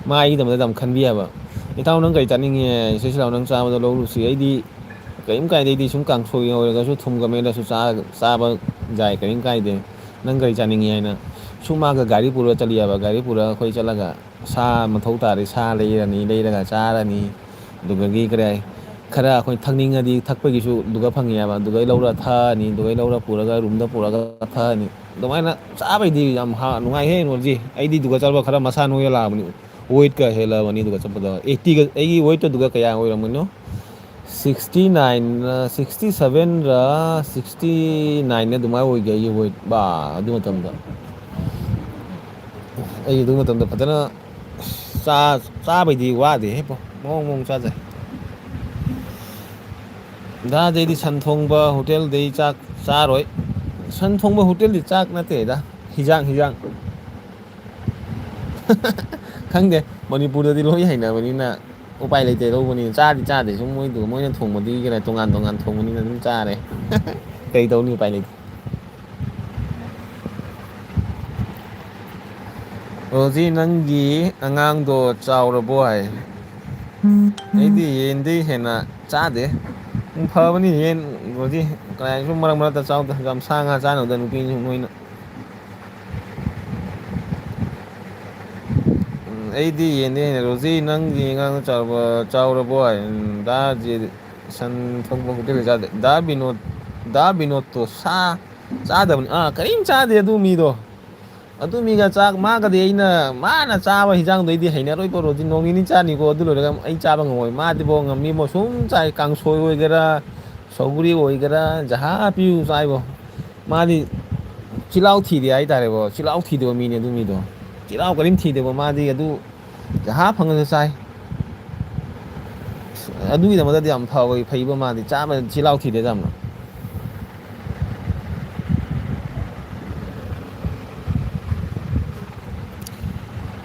ꯃꯥ ꯑꯩꯒꯤꯗꯃꯛꯇ ꯌꯥꯝ ꯈꯟꯕꯤ ꯍꯥꯏꯕ꯫ "ꯏꯇꯥꯎ, ꯅꯪ ꯀꯔꯤ ꯆꯥꯅꯤꯡꯉꯦ? ꯁꯤ ꯁꯤ ꯂꯥꯎ, ꯅꯪ ꯆꯥꯕꯗꯣ ꯂꯧꯔꯨꯁꯤ꯫ ꯑꯩꯗꯤ ꯀꯔꯤꯝ ꯀꯥꯏꯗꯦ, ꯑꯩꯗꯤ ꯁꯨꯝ ꯀꯥꯡꯁꯣꯏ ꯑꯣꯏꯔꯒꯁꯨ ꯊꯨꯝꯒ ꯃꯦꯠꯂꯁꯨ ꯆꯥ-, ꯆꯥꯕ ꯌꯥꯏ, ꯀꯔꯤꯝ ꯀꯥꯏꯗꯦ꯫ ꯅꯪ ꯀꯔꯤ ꯆꯥꯅꯤꯡꯉꯤ?" ꯍꯥꯏꯅ ꯁꯨ ꯃꯥꯒ ꯒꯥꯔꯤ ꯄꯨꯔꯒ ꯆꯠꯂꯤꯑꯕ꯫ ꯒꯥꯔꯤ ꯄꯨꯔꯒ ꯑꯩꯈꯣꯏ ꯆꯠꯂꯒ ꯁꯥ ꯃꯊꯧ ꯇꯥꯔꯦ, ꯁꯥ ꯂꯩꯔꯅꯤ, ꯂꯩꯔꯒ ꯆꯥꯔꯅꯤ꯫ ꯑꯗꯨꯗꯒꯤ ꯀꯔꯤ ꯍꯥꯏ, ꯈꯔ ꯑꯩꯈꯣꯏ ꯊꯛꯅꯤꯡꯉꯗꯤ ꯊꯛꯄꯒꯤꯁꯨ ꯑꯗꯨꯒ ꯐꯪꯉꯦꯕ꯫ ꯑꯗꯨꯒ ꯂꯧꯔ ꯊꯛꯑꯅꯤ, ꯑꯗꯨꯒ ꯂꯧꯔ ꯄꯨꯔꯒ ꯔꯨꯝꯗ ꯄꯨꯔꯒ ꯊꯛꯑꯅꯤ꯫ ꯑꯗꯨꯃꯥꯏꯅ ꯆꯥꯕꯩꯗꯤ ꯌꯥꯝ ꯍꯥ-, ꯅꯨꯡꯉꯥꯏꯍꯦ ꯅꯣꯜꯁꯤ꯫ ꯑꯩꯗꯤ ꯑꯗꯨꯒ ꯆꯠꯄ ꯈꯔ ꯃꯁꯥ ꯅꯣꯏꯔ ꯂꯥꯛꯑꯕꯅꯤ, ꯋꯦꯠꯀ ꯍꯦꯜꯂꯕꯅꯤ ꯑꯗꯨꯒ ꯆꯠꯄꯗ꯫ ꯑꯩꯠꯇꯤꯒ, ꯑꯩꯒꯤ ꯋꯦꯠꯇꯨ ꯑꯗꯨꯒ ꯀꯌꯥ ꯑꯣꯏꯔꯝꯒꯅꯣ? ꯁꯤꯛꯁꯇꯤ ꯅꯥꯏꯟꯔ, ꯁꯤꯛꯁꯇꯤ ꯁꯚꯦꯟꯔ, ꯁꯤꯛꯁꯇꯤ ꯅꯥꯏꯟ ꯑꯗꯨꯃꯥꯏꯅ ꯑꯣꯏꯒꯦ ꯑꯩꯒꯤ ꯋꯦꯠ꯫ ꯕꯥ, ꯑꯗꯨ ꯃꯇꯝꯗ ꯑꯩ ꯑꯗꯨ ꯃꯇꯝꯗ ꯐꯖꯅ ꯆꯥ-, ꯆꯥꯕꯩꯗꯤ ꯋꯥꯗꯦꯍꯦ ꯄꯣ꯫ ꯃꯑꯣꯡ ꯃꯑꯣꯡ ꯆꯥꯖꯩ꯫ ꯗꯥ ꯖꯦꯗꯤ ꯁꯟ ꯊꯣꯡꯕ ꯍꯣꯇꯦꯜꯗꯩ ꯆꯥꯛ ꯆꯥꯔꯣꯏ꯫ ꯁꯟ ꯊꯣꯡꯕ ꯍꯣꯇꯦꯜꯗꯤ ꯆꯥꯛ ꯅꯠꯇꯦꯗ, ꯍꯤꯖꯥꯡ, ꯍꯤꯖꯥꯡ꯫ ꯈꯪꯗꯦ, ꯃꯅꯤꯄꯨꯔꯗꯗꯤ ꯂꯣꯏ ꯍꯩꯅꯕꯅꯤꯅ ꯎꯄꯥꯏ ꯂꯩꯇꯦ ꯂꯧꯕꯅꯤꯅ꯫ ꯆꯥꯗꯤ ꯆꯥꯗꯦ, ꯁꯨꯝ ꯃꯣꯏꯗꯨ, ꯃꯣꯏꯅ ꯊꯣꯡꯕꯗꯤ ꯀꯩꯅꯣ ꯇꯣꯉꯥꯟ ꯇꯣꯉꯥꯟ ꯊꯣꯡꯕꯅꯤꯅ ꯑꯗꯨꯝ ꯆꯥꯔꯦ꯫ ꯀꯩ ꯇꯧꯅꯤ, ꯎꯄꯥꯏ ꯂꯩꯇꯦ꯫ ꯔꯣꯖꯤ, ꯅꯪꯒꯤ ꯑꯉꯥꯡꯗꯣ ꯆꯥꯎꯔꯕꯣ ꯍꯥꯏ꯫ ꯑꯩꯗꯤ ꯌꯦꯟꯗꯤ ꯍꯦꯟꯅ ꯆꯥꯗꯦ꯫ ꯎꯝ, ꯐꯕꯅꯤ ꯌꯦꯟ, ꯔꯣꯖꯤ, ꯀꯅꯥꯁꯨ ꯃꯔꯛ ꯃꯔꯛꯇ ꯆꯥꯎꯗ, ꯌꯥꯝ ꯁꯥ ꯉꯥ ꯆꯥꯅꯕꯗ ꯅꯨꯄꯤꯁꯨ ꯅꯣꯏꯅ꯫ ꯎꯝ, ꯑꯩꯗꯤ ꯌꯦꯟꯗꯤ ꯍꯦꯟꯅ, ꯔꯣꯖꯤ, ꯅꯪꯒꯤ ꯑꯉꯥꯡꯗꯣ ꯆꯥꯎꯔꯕ-, ꯆꯥꯎꯔꯕꯣ ꯍꯥꯏ꯫ ꯎꯝ, ꯗꯥ ꯖꯦ-, ꯁꯟ ꯊꯣꯡꯕ ꯍꯣꯇꯦꯜꯗ ꯆꯥꯗꯦ꯫ ꯗꯥ ꯕꯤꯅꯣꯗ, ꯗꯥ ꯕꯤꯅꯣꯗꯇꯣ ꯁꯥ ꯆꯥꯗꯕꯅꯤ꯫ ꯑꯥ, ꯀꯔꯤꯝ ꯆꯥꯗꯦ ꯑꯗꯨ ꯃꯤꯗꯣ꯫ ꯑꯗꯨ ꯃꯤꯒ ꯆꯥꯛ, ꯃꯥꯒꯗꯤ ꯑꯩꯅ, ꯃꯥꯅ ꯆꯥꯕ ꯍꯤꯟꯖꯥꯡꯗꯣ ꯑꯩꯗꯤ ꯍꯩꯅꯔꯣꯏꯀꯣ, ꯔꯣꯖꯤ꯫ ꯅꯣꯡ ꯅꯤꯅꯤ ꯆꯥꯅꯤꯀꯣ, ꯑꯗꯨ ꯂꯣꯏꯔꯒ ꯑꯩ ꯆꯥꯕ ꯉꯝꯃꯣꯏ꯫ ꯃꯥꯗꯤꯕꯣ ꯉꯝꯃꯤꯕꯣ, ꯁꯨꯝ ꯆꯥꯏ, ꯀꯥꯡꯁꯣꯏ ꯑꯣꯏꯒꯦꯔꯥ, ꯁꯧꯒ꯭ꯔꯤ ꯑꯣꯏꯒꯦꯔꯥ, ꯖꯍꯥ ꯄꯤꯌꯨ ꯆꯥꯏꯕꯣ꯫ ꯃꯥꯗꯤ ꯆꯤꯜꯍꯥꯎ ꯊꯤꯗꯦ ꯍꯥꯏꯇꯥꯔꯦꯕꯣ, ꯆꯤꯜꯍꯥꯎ ꯊꯤꯗꯕ ꯃꯤꯅꯦ ꯑꯗꯨ ꯃꯤꯗꯣ꯫ ꯆꯤꯜꯍꯥꯎ ꯀꯔꯤꯝ ꯊꯤꯗꯦꯕ ꯃꯥꯗꯤ, ꯑꯗꯨ ꯖꯍꯥ ꯐꯪꯉꯁꯨ ꯆꯥꯏ꯫ ꯑꯗꯨꯒꯤꯗꯃꯛꯇꯗꯤ ꯌꯥꯝ ꯐꯕ, ꯐꯩꯕ ꯃꯥꯗꯤ, ꯆꯥꯕ ꯆꯤꯜꯍꯥꯎ ꯊꯤꯗꯦ ꯌꯥꯝꯅ꯫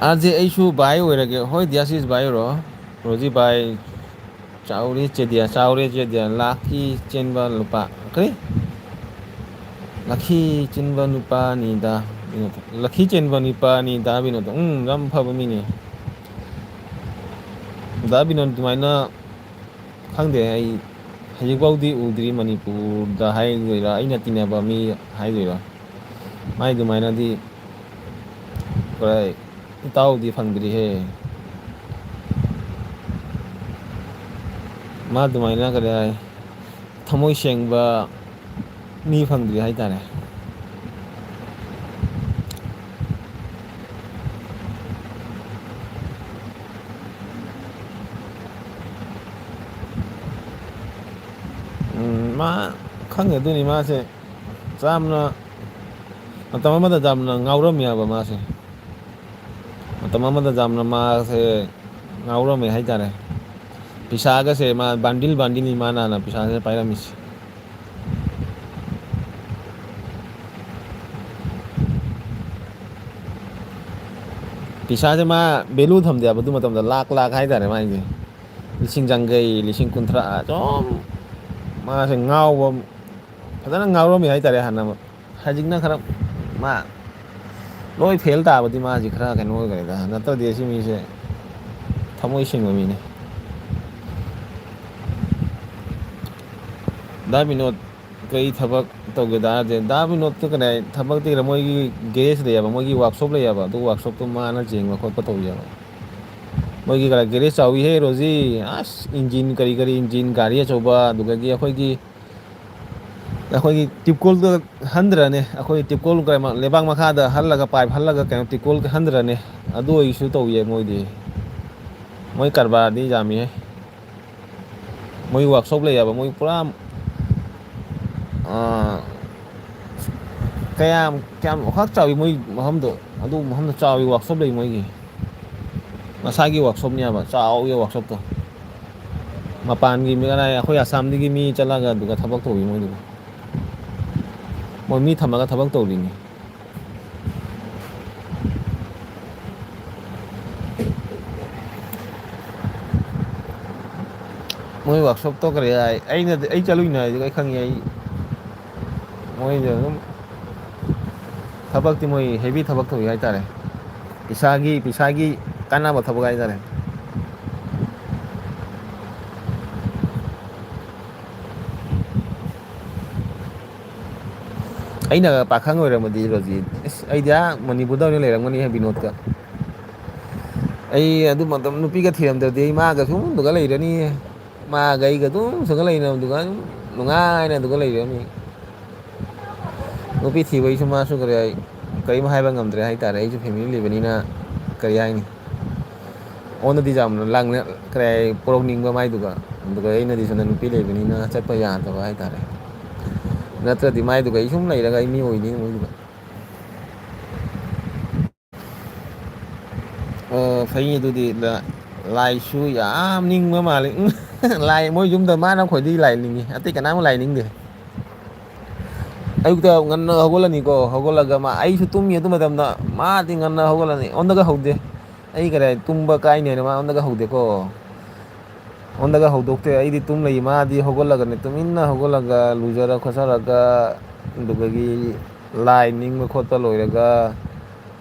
ꯑꯥꯔ ꯖꯦ, ꯑꯩꯁꯨ ꯚꯥꯏ ꯑꯣꯏꯔꯒꯦ꯫ ꯍꯣꯏ, ꯗꯤꯌꯥꯁꯤꯁ ꯚꯥꯏ ꯑꯣꯏꯔꯣ꯫ ꯔꯣꯖꯤ ꯚꯥꯏ, ꯆꯥꯎꯔꯦ ꯆꯦꯗꯤꯌꯥ, ꯆꯥꯎꯔꯦ ꯆꯦꯗꯤꯌꯥ, ꯂꯥꯛꯀꯤ ꯆꯦꯟꯕ ꯂꯨꯄꯥ, ꯀꯔꯤ? ꯂꯛꯈꯤ ꯆꯦꯟꯕ ꯅꯨꯄꯥꯅꯤꯗ ꯕꯤꯅꯣꯗ꯫ ꯂꯛꯈꯤ ꯆꯦꯟꯕ ꯅꯨꯄꯥꯅꯤꯗ ꯕꯤꯅꯣꯗ꯫ ꯎꯝ, ꯌꯥꯝ ꯐꯕ ꯃꯤꯅꯦ꯫ ꯗꯥ ꯕꯤꯅꯣꯗ ꯑꯗꯨꯃꯥꯏꯅ ꯈꯪꯗꯦ, ꯑꯩ ꯍꯧꯖꯤꯛꯐꯥꯎꯗꯤ ꯎꯗ꯭ꯔꯤ ꯃꯅꯤꯄꯨꯔꯗ ꯍꯥꯏꯗꯣꯏꯔꯥ, ꯑꯩꯅ ꯇꯤꯟꯅꯕ ꯃꯤ ꯍꯥꯏꯗꯣꯏꯔꯥ, ꯃꯥꯏ ꯑꯗꯨꯃꯥꯏꯅꯗꯤ ꯏꯇꯥꯎꯗꯤ ꯐꯪꯗ꯭ꯔꯤꯍꯦ꯫ ꯃꯥ ꯑꯗꯨꯃꯥꯏꯅ ꯀꯔꯤ ꯍꯥꯏ, ꯊꯃꯣꯏ ꯁꯦꯡꯕ ꯃꯤ ꯐꯪꯗ꯭ꯔꯤ ꯍꯥꯏꯇꯥꯔꯦ꯫ ꯎꯝ, ꯃꯥ ꯈꯪꯗꯦ, ꯑꯗꯨꯅꯤ ꯃꯥꯁꯦ ꯌꯥꯝꯅ, ꯃꯇꯝ ꯑꯃꯗ ꯌꯥꯝꯅ ꯉꯥꯎꯔꯝꯃꯦ ꯍꯥꯏꯕ ꯃꯥꯁꯦ꯫ ꯃꯇꯝ ꯑꯃꯗ ꯌꯥꯝꯅ ꯃꯥꯁꯦ ꯉꯥꯎꯔꯝꯃꯦ ꯍꯥꯏꯇꯥꯔꯦ꯫ ꯄꯩꯁꯥꯒꯁꯦ ꯃꯥ ꯕꯟꯗꯤꯜ ꯕꯟꯗꯤꯜꯅꯤ ꯃꯥꯅ ꯍꯥꯟꯅ ꯄꯩꯁꯥꯁꯦ ꯄꯥꯏꯔꯝꯃꯤꯁꯦ꯫ ꯄꯩꯁꯥꯁꯦ ꯃꯥ value ꯊꯝꯗꯦꯕ ꯑꯗꯨ ꯃꯇꯝꯗ, ꯂꯥꯛ ꯂꯥꯛ ꯍꯥꯏꯇꯥꯔꯦ ꯃꯥꯒꯤꯁꯦ꯫ ꯂꯤꯁꯤꯡ ꯌꯥꯡꯈꯩ, ꯂꯤꯁꯤꯡ ꯀꯨꯟꯊ꯭ꯔꯥ, ꯁꯨꯝ ꯃꯥꯁꯦ ꯉꯥꯎꯕ, ꯐꯖꯅ ꯉꯥꯎꯔꯝꯃꯤ ꯍꯥꯏꯇꯥꯔꯦ ꯍꯥꯟꯅ꯫ ꯍꯧꯖꯤꯛꯅ ꯈꯔ ꯃꯥ ꯂꯣꯏ fail ꯇꯥꯕꯗꯤ ꯃꯥꯁꯤ ꯈꯔ ꯀꯩꯅꯣ ꯑꯣꯏꯈ꯭ꯔꯦꯗ, ꯅꯠꯇ꯭ꯔꯗꯤ ꯑꯁꯤ ꯃꯤꯁꯦ ꯊꯃꯣꯏ ꯁꯦꯡꯕ ꯃꯤꯅꯤ꯫ ꯗꯥ ꯕꯤꯅꯣꯗ, ꯀꯩ ꯊꯕꯛ ꯇꯧꯒꯦꯗ ꯍꯥꯏꯔꯗꯤ, ꯗꯥ ꯕꯤꯅꯣꯗꯇꯣ ꯀꯩꯅꯣ ꯊꯕꯛꯇꯤ ꯀꯩꯅꯣ, ꯃꯣꯏꯒꯤ garage ꯂꯩꯌꯦꯕ, ꯃꯣꯏꯒꯤ workshop ꯂꯩꯌꯦꯕ, ꯑꯗꯨ workshopꯇꯣ ꯃꯥꯅ ꯌꯦꯡꯕ ꯈꯣꯠꯄ ꯇꯧꯖꯕ꯫ ꯃꯣꯏꯒꯤ ꯀꯩꯅꯣ garage ꯆꯥꯎꯋꯤꯍꯦ ꯔꯣꯖꯤ, ꯑꯁ, engine, ꯀꯔꯤ ꯀꯔꯤ engine, ꯒꯥꯔꯤ ꯑꯆꯧꯕ, ꯑꯗꯨꯗꯒꯤ ꯑꯩꯈꯣꯏꯒꯤ ꯑꯩꯈꯣꯏꯒꯤ ꯇ꯭ꯌꯨꯕꯀꯣꯜꯗ ꯍꯟꯗ꯭ꯔꯅꯦ, ꯑꯩꯈꯣꯏ ꯇ꯭ꯌꯨꯕꯀꯣꯜ ꯀꯩꯅꯣ ꯂꯩꯕꯥꯛ ꯃꯈꯥꯗ ꯍꯜꯂꯒ, ꯄꯥꯏꯞ ꯍꯜꯂꯒ ꯀꯩꯅꯣ ꯇ꯭ꯌꯨꯕꯀꯣꯜ ꯍꯟꯗ꯭ꯔꯅꯦ, ꯑꯗꯨ ꯑꯣꯏꯁꯨ ꯇꯧꯏꯌꯦ ꯃꯣꯏꯗꯤ꯫ ꯃꯣꯏ ꯀꯔꯕꯥꯔꯗꯤ ꯌꯥꯝꯃꯤꯍꯦ꯫ ꯃꯣꯏ workshop ꯂꯩꯌꯦꯕ, ꯃꯣꯏ ꯄꯨꯔꯥ, ꯑꯥ, ꯀꯌꯥꯝ, ꯀꯌꯥꯝ ꯈꯛ ꯆꯥꯎꯏ ꯃꯣꯏ ꯃꯐꯝꯗꯣ, ꯑꯗꯨ ꯃꯐꯝꯗꯣ ꯆꯥꯎꯏ, workshop ꯂꯩ ꯃꯣꯏꯒꯤ꯫ ꯃꯁꯥꯒꯤ workshopꯅꯦꯕ, ꯆꯥꯎꯏ workshopꯇꯣ꯫ ꯃꯄꯥꯟꯒꯤ ꯃꯤ, ꯀꯅꯥ, ꯑꯩꯈꯣꯏ ꯑꯁꯥꯝꯗꯒꯤ ꯃꯤ ꯆꯠꯂꯒ ꯑꯗꯨꯒ ꯊꯕꯛ ꯇꯧꯔꯤ ꯃꯣꯏꯗꯨꯒ꯫ ꯃꯣꯏ ꯃꯤ ꯊꯝꯃꯒ ꯊꯕꯛ ꯇꯧꯔꯤꯅꯤ꯫ ꯃꯣꯏ workshopꯇꯣ ꯀꯔꯤ ꯍꯥꯏ, ꯑꯩꯅꯗꯤ, ꯑꯩ ꯆꯠꯂꯨꯏꯅ ꯍꯥꯏꯗꯤ ꯑꯩ ꯈꯪꯉꯤ꯫ ꯑꯩ ꯃꯣꯏꯗ ꯑꯗꯨꯝ ꯊꯕꯛꯇꯤ ꯃꯣꯏ heavy ꯊꯕꯛ ꯇꯧꯏ ꯍꯥꯏꯇꯥꯔꯦ꯫ ꯄꯩꯁꯥꯒꯤ, ꯄꯩꯁꯥꯒꯤ ꯀꯥꯟꯅꯕ ꯊꯕꯛ ꯍꯥꯏꯇꯥꯔꯦ꯫ ꯑꯩꯅ ꯄꯥꯈꯪ ꯑꯣꯏꯔꯝꯃꯗꯤ, ꯔꯣꯖꯤ, ꯏꯁ, ꯑꯩꯗꯤ ꯑꯥ ꯃꯅꯤꯄꯨꯔꯗ ꯑꯣꯏꯅ ꯂꯩꯔꯝꯒꯅꯤ, ꯕꯤꯅꯣꯗꯀ꯫ ꯑꯩ ꯑꯗꯨ ꯃꯇꯝ ꯅꯨꯄꯤꯒ ꯊꯤꯔꯝꯗ꯭ꯔꯗꯤ ꯑꯩ ꯃꯥꯒ ꯁꯨꯝ ꯎꯅꯒ ꯂꯩꯔꯅꯤ, ꯃꯥꯒ ꯑꯩꯒ ꯑꯗꯨꯝ ꯁꯨꯝꯒ ꯂꯩꯅꯕꯗꯨꯒ ꯑꯗꯨꯝ ꯅꯨꯡꯉꯥꯏꯅ ꯑꯗꯨꯒ ꯂꯩꯔꯅꯤ꯫ ꯅꯨꯄꯤ ꯊꯤꯕꯩꯁꯨ ꯃꯥꯁꯨ ꯀꯔꯤ ꯍꯥꯏ-, ꯀꯔꯤꯝ ꯍꯥꯏꯕ ꯉꯝꯗ꯭ꯔꯦ ꯍꯥꯏꯇꯥꯔꯦ꯫ ꯑꯩꯁꯨ ꯐꯦꯃꯤꯂꯤ ꯂꯩꯕꯅꯤꯅ, ꯀꯔꯤ ꯍꯥꯏꯅꯤ, ꯑꯩꯉꯣꯟꯗꯗꯤ ꯌꯥꯝꯅ ꯂꯥꯡꯅ-, ꯀꯔꯤ ꯍꯥꯏ, ꯄꯣꯔꯧꯅꯤꯡꯕ ꯃꯥꯏꯗꯨꯒ, ꯑꯗꯨꯒ ꯑꯩꯅꯗꯤ ꯁꯣꯝꯗ ꯅꯨꯄꯤ ꯂꯩꯕꯅꯤꯅ ꯆꯠꯄ ꯌꯥꯗꯕ ꯍꯥꯏꯇꯥꯔꯦ꯫ ꯅꯠꯇ꯭ꯔꯗꯤ ꯃꯥꯏꯗꯨꯒ ꯑꯩ ꯁꯨꯝ ꯂꯩꯔꯒ ꯑꯩ ꯃꯤ ꯑꯣꯏꯅꯤ ꯃꯣꯏꯗꯨꯒ꯫ ꯑꯣ, ꯐꯩ ꯑꯗꯨꯗꯤ꯫ ꯂ-, ꯂꯥꯏꯁꯨ ꯌꯥꯝ ꯅꯤꯡꯕ ꯃꯥꯜꯂꯤ꯫ ꯎꯝ, ꯂꯥꯏ, ꯃꯣꯏ ꯌꯨꯝꯗ ꯃꯥꯅ ꯈ꯭ꯋꯥꯏꯗꯒꯤ ꯂꯥꯏ ꯅꯤꯡꯉꯤ, ꯑꯇꯩ ꯀꯅꯥꯝ ꯂꯥꯏ ꯅꯤꯡꯗꯦ꯫ ꯑꯌꯨꯛꯇ ꯉꯟꯅ ꯍꯧꯒꯠꯂꯅꯤꯀꯣ, ꯍꯧꯒꯠꯂꯒ ꯃꯥ, ꯑꯩꯁꯨ ꯇꯨꯝꯃꯤ ꯑꯗꯨ ꯃꯇꯝꯗ, ꯃꯥꯗꯤ ꯉꯟꯅ ꯍꯧꯒꯠꯂꯅꯤ, ꯑꯩꯉꯣꯟꯗꯒ ꯍꯧꯗꯦ꯫ ꯑꯩ ꯀꯗꯥꯏ ꯇꯨꯝꯕ ꯀꯥꯏꯅꯤ ꯍꯥꯏꯅ ꯃꯥ ꯑꯩꯉꯣꯟꯗꯒ ꯍꯧꯗꯦꯀꯣ꯫ ꯑꯩꯉꯣꯟꯗꯒ ꯍꯧꯗꯣꯛꯇꯦ꯫ ꯑꯩꯗꯤ ꯇꯨꯝ ꯂꯩ, ꯃꯥꯗꯤ ꯍꯧꯒꯠꯂꯒꯅꯦ, ꯇꯨꯃꯤꯟꯅ ꯍꯧꯒꯠꯂꯒ ꯂꯨꯖꯔ ꯈꯣꯠꯆꯔꯒ, ꯑꯗꯨꯗꯒꯤ ꯂꯥꯏ ꯅꯤꯡꯕ ꯈꯣꯠꯄ ꯂꯣꯏꯔꯒ,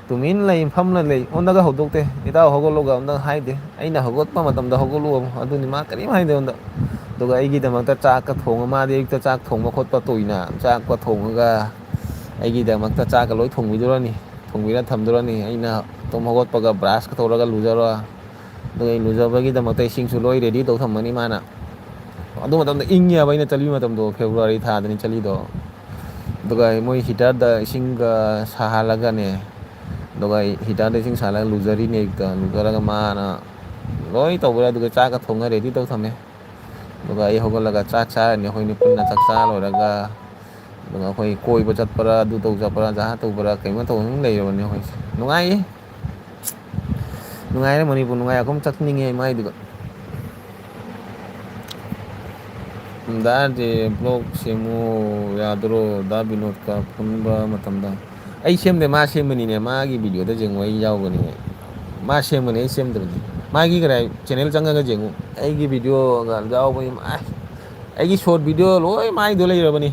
ꯇꯨꯃꯤꯟ ꯂꯩ, ꯐꯝꯅ ꯂꯩ, ꯑꯩꯉꯣꯟꯗꯒ ꯍꯧꯗꯣꯛꯇꯦ꯫ "ꯏꯇꯥꯎ ꯍꯧꯒꯠꯂꯣꯒ" ꯑꯝꯇ ꯍꯥꯏꯗꯦ꯫ ꯑꯩꯅ ꯍꯧꯒꯠꯄ ꯃꯇꯝꯗ "ꯍꯧꯒꯠꯂꯣ" ꯑꯗꯨꯅꯤ, ꯃꯥ ꯀꯔꯤꯝ ꯍꯥꯏꯗꯦ ꯑꯩꯉꯣꯟꯗ꯫ ꯑꯗꯨꯒ ꯑꯩꯒꯤꯗꯃꯛꯇ ꯆꯥꯛꯀ ꯊꯣꯡꯉ, ꯃꯥꯗꯤ ꯑꯌꯨꯛꯇ ꯆꯥꯛ ꯊꯣꯡꯕ ꯈꯣꯠꯄ ꯇꯧꯏꯅ, ꯆꯥꯛꯀ ꯊꯣꯡꯉꯒ ꯑꯩꯒꯤꯗꯃꯛꯇ ꯆꯥꯛꯀ ꯂꯣꯏ ꯊꯣꯡꯕꯤꯗꯨꯔꯅꯤ, ꯊꯣꯡꯕꯤꯔ ꯊꯝꯗꯨꯔꯅꯤ꯫ ꯑꯩꯅ ꯇꯨꯝ ꯍꯧꯒꯠꯄꯒ ꯕ꯭ꯔꯥꯁꯀ ꯇꯧꯔꯒ ꯂꯨꯖꯔꯣ꯫ ꯑꯗꯨꯒ ꯑꯩ ꯂꯨꯖꯕꯒꯤꯗꯃꯛꯇ ꯏꯁꯤꯡꯁꯨ ꯂꯣꯏ ꯔꯦꯗꯤ ꯇꯧ ꯊꯝꯃꯅꯤ ꯃꯥꯅ꯫ ꯑꯗꯨ ꯃꯇꯝꯗ ꯏꯪꯉꯦꯕ ꯑꯩꯅ ꯆꯠꯂꯤ ꯃꯇꯝꯗꯣ, ꯐꯦꯕ꯭ꯔꯨꯋꯥꯔꯤ ꯊꯥꯗꯅꯤ ꯆꯠꯂꯤꯗꯣ꯫ ꯑꯗꯨꯒ ꯑꯩ ꯃꯣꯏ ꯍꯤꯇꯔꯗ ꯏꯁꯤꯡꯒ ꯁꯥꯍꯜꯂꯒꯅꯦ, ꯑꯗꯨꯒ ꯑꯩ ꯍꯤꯇꯔꯗ ꯏꯁꯤꯡ ꯁꯥꯍꯜꯂꯒ ꯂꯨꯖꯔꯤꯅꯦ ꯑꯌꯨꯛꯇ꯫ ꯂꯨꯖꯔꯒ ꯃꯥꯅ ꯂꯣꯏ ꯇꯧꯕꯤꯔꯦ꯫ ꯑꯗꯨꯒ ꯆꯥꯛꯀ ꯊꯣꯡꯉ ꯔꯦꯗꯤ ꯇꯧ ꯊꯝꯃꯦ꯫ ꯑꯗꯨꯒ ꯑꯩ ꯍꯧꯒꯠꯂꯒ ꯆꯥꯛ ꯆꯥꯔꯅꯤ꯫ ꯑꯩꯈꯣꯏꯅꯤ ꯄꯨꯟꯅ ꯆꯥꯛ ꯆꯥ ꯂꯣꯏꯔꯒ, ꯑꯗꯨꯒ ꯑꯩꯈꯣꯏ ꯀꯣꯏꯕ ꯆꯠꯄ꯭ꯔꯥ, ꯑꯗꯨ ꯇꯧ ꯆꯠꯄ꯭ꯔꯥ, ꯖꯍꯥ ꯇꯧꯕ꯭ꯔꯥ, ꯀꯩꯅꯣ ꯇꯧꯕ ꯑꯗꯨꯝ ꯂꯩꯔꯕꯅꯦ ꯑꯩꯈꯣꯏꯁꯦ꯫ ꯅꯨꯡꯉꯥꯏꯌꯦ꯫ ꯅꯨꯡꯉꯥꯏꯔꯦ ꯃꯅꯤꯄꯨꯔ, ꯅꯨꯡꯉꯥꯏ꯫ ꯑꯩꯈꯣꯏ ꯆꯠꯅꯤꯡꯉꯦ ꯃꯥꯏꯗꯨꯒ꯫ ꯗꯥꯗꯤ ꯕ꯭ꯂꯣꯛ ꯁꯦꯝꯃꯨ ꯌꯥꯗ꯭ꯔꯣ? ꯗꯥ ꯕꯤꯅꯣꯗꯀ ꯄꯨꯟꯕ ꯃꯇꯝꯗ꯫ ꯑꯩ ꯁꯦꯝꯗꯦ, ꯃꯥ ꯁꯦꯝꯕꯅꯤꯅꯦ꯫ ꯃꯥꯒꯤ ꯚꯤꯗꯤꯑꯣꯗ ꯌꯦꯡꯉꯣ, ꯑꯩ ꯌꯥꯎꯕꯅꯦ꯫ ꯃꯥ ꯁꯦꯝꯕꯅꯦ, ꯑꯩ ꯁꯦꯝꯗꯕꯅꯤ꯫ ꯃꯥꯒꯤ ꯀꯗꯥꯏ ꯆꯦꯅꯦꯜ ꯆꯪꯉꯒ ꯌꯦꯡꯉꯨ꯫ ꯑꯩꯒꯤ ꯚꯤꯗꯤꯑꯣꯒ ꯌꯥꯎꯕꯅꯤ꯫ ꯑꯁ, ꯑꯩꯒꯤ ꯁꯣꯔꯠ ꯚꯤꯗꯤꯑꯣ ꯂꯣꯏ ꯃꯥꯏꯗꯣ ꯂꯩꯔꯕꯅꯤ꯫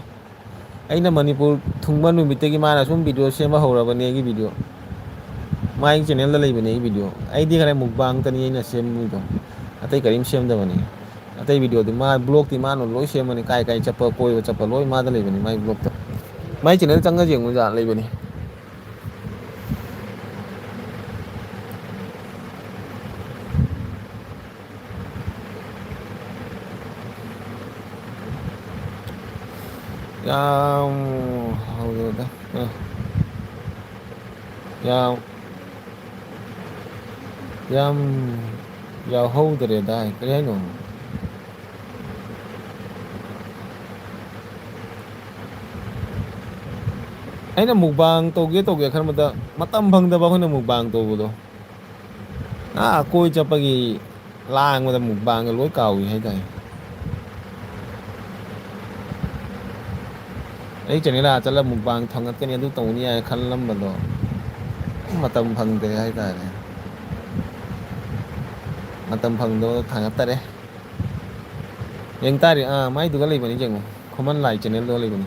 ꯑꯩꯅ ꯃꯅꯤꯄꯨꯔ ꯊꯨꯡꯕ ꯅꯨꯃꯤꯠꯇꯒꯤ ꯃꯥꯅ ꯁꯨꯝ ꯚꯤꯗꯤꯑꯣ ꯁꯦꯝꯕ ꯍꯧꯔꯕꯅꯤ꯫ ꯑꯩꯒꯤ ꯚꯤꯗꯤꯑꯣ ꯃꯥꯒꯤ ꯆꯦꯅꯦꯜꯗ ꯂꯩꯕꯅꯦ ꯑꯩꯒꯤ ꯚꯤꯗꯤꯑꯣ꯫ ꯑꯩꯗꯤ ꯈꯔ ꯃꯨꯛꯕꯥꯡꯇꯅꯤ ꯑꯩꯅ ꯁꯦꯝꯃꯤꯗꯣ, ꯑꯇꯩ ꯀꯔꯤꯝ ꯁꯦꯝꯗꯕꯅꯤ꯫ ꯑꯇꯩ ꯚꯤꯗꯤꯑꯣꯗꯤ ꯃꯥ ꯕ꯭ꯂꯣꯛꯇꯤ ꯃꯥꯅ ꯂꯣꯏ ꯁꯦꯝꯕꯅꯤ꯫ ꯀꯥꯏ ꯀꯥꯏ ꯆꯠꯄ, ꯀꯣꯏꯕ ꯆꯠꯄ ꯂꯣꯏ ꯃꯥꯗ ꯂꯩꯕꯅꯤ ꯃꯥꯒꯤ ꯕ꯭ꯂꯣꯛꯇ꯫ ꯃꯥꯏ ꯆꯦꯅꯦꯜ ꯆꯪꯉ ꯌꯦꯡꯉꯨ ꯌꯥ ꯂꯩꯕꯅꯤ꯫ ꯌꯥꯝ ꯍꯧꯔꯦꯗ꯫ ꯑ꯫ ꯌꯥꯝ ꯌꯥꯝ ꯌꯥꯎꯍꯧꯗ꯭ꯔꯦꯗ꯫ ꯀꯔꯤ ꯍꯥꯏꯅꯣ? ꯑꯩꯅ mukbang ꯇꯧꯒꯦ ꯇꯧꯒꯦ ꯈꯟꯕꯗ ꯃꯇꯝ ꯐꯪꯗꯕ ꯑꯩꯈꯣꯏꯅ mukbang ꯇꯧꯕꯗꯣ꯫ ꯑꯥ, ꯀꯣꯏ ꯆꯠꯄꯒꯤ ꯂꯥꯡꯕꯗ mukbangꯒ ꯂꯣꯏ ꯀꯥꯎꯏ ꯍꯥꯏꯇꯥꯔꯦ꯫ ꯑꯩ ꯆꯦꯅꯦꯜ ꯑꯥ ꯆꯠꯂ mukbang ꯊꯥꯡꯒꯠꯀꯅꯤ, ꯑꯗꯨ ꯇꯧꯅꯤ ꯍꯥꯏꯅ ꯈꯜꯂꯝꯕꯗꯣ ꯃꯇꯝ ꯐꯪꯗ꯭ꯔꯦ ꯍꯥꯏꯇꯥꯔꯦ꯫ ꯃꯇꯝ ꯐꯪꯗꯕ ꯊꯥꯡꯒꯠꯇꯔꯦ꯫ ꯌꯦꯡ ꯇꯥꯔꯦ꯫ ꯑꯥ, ꯃꯥꯏꯗꯨꯒ ꯂꯩꯕꯅꯤ ꯌꯦꯡꯉꯣ꯫ ꯈꯨꯃꯟ ꯂꯥꯏ ꯆꯦꯅꯦꯜꯗꯨꯒ ꯂꯩꯕꯅꯤ꯫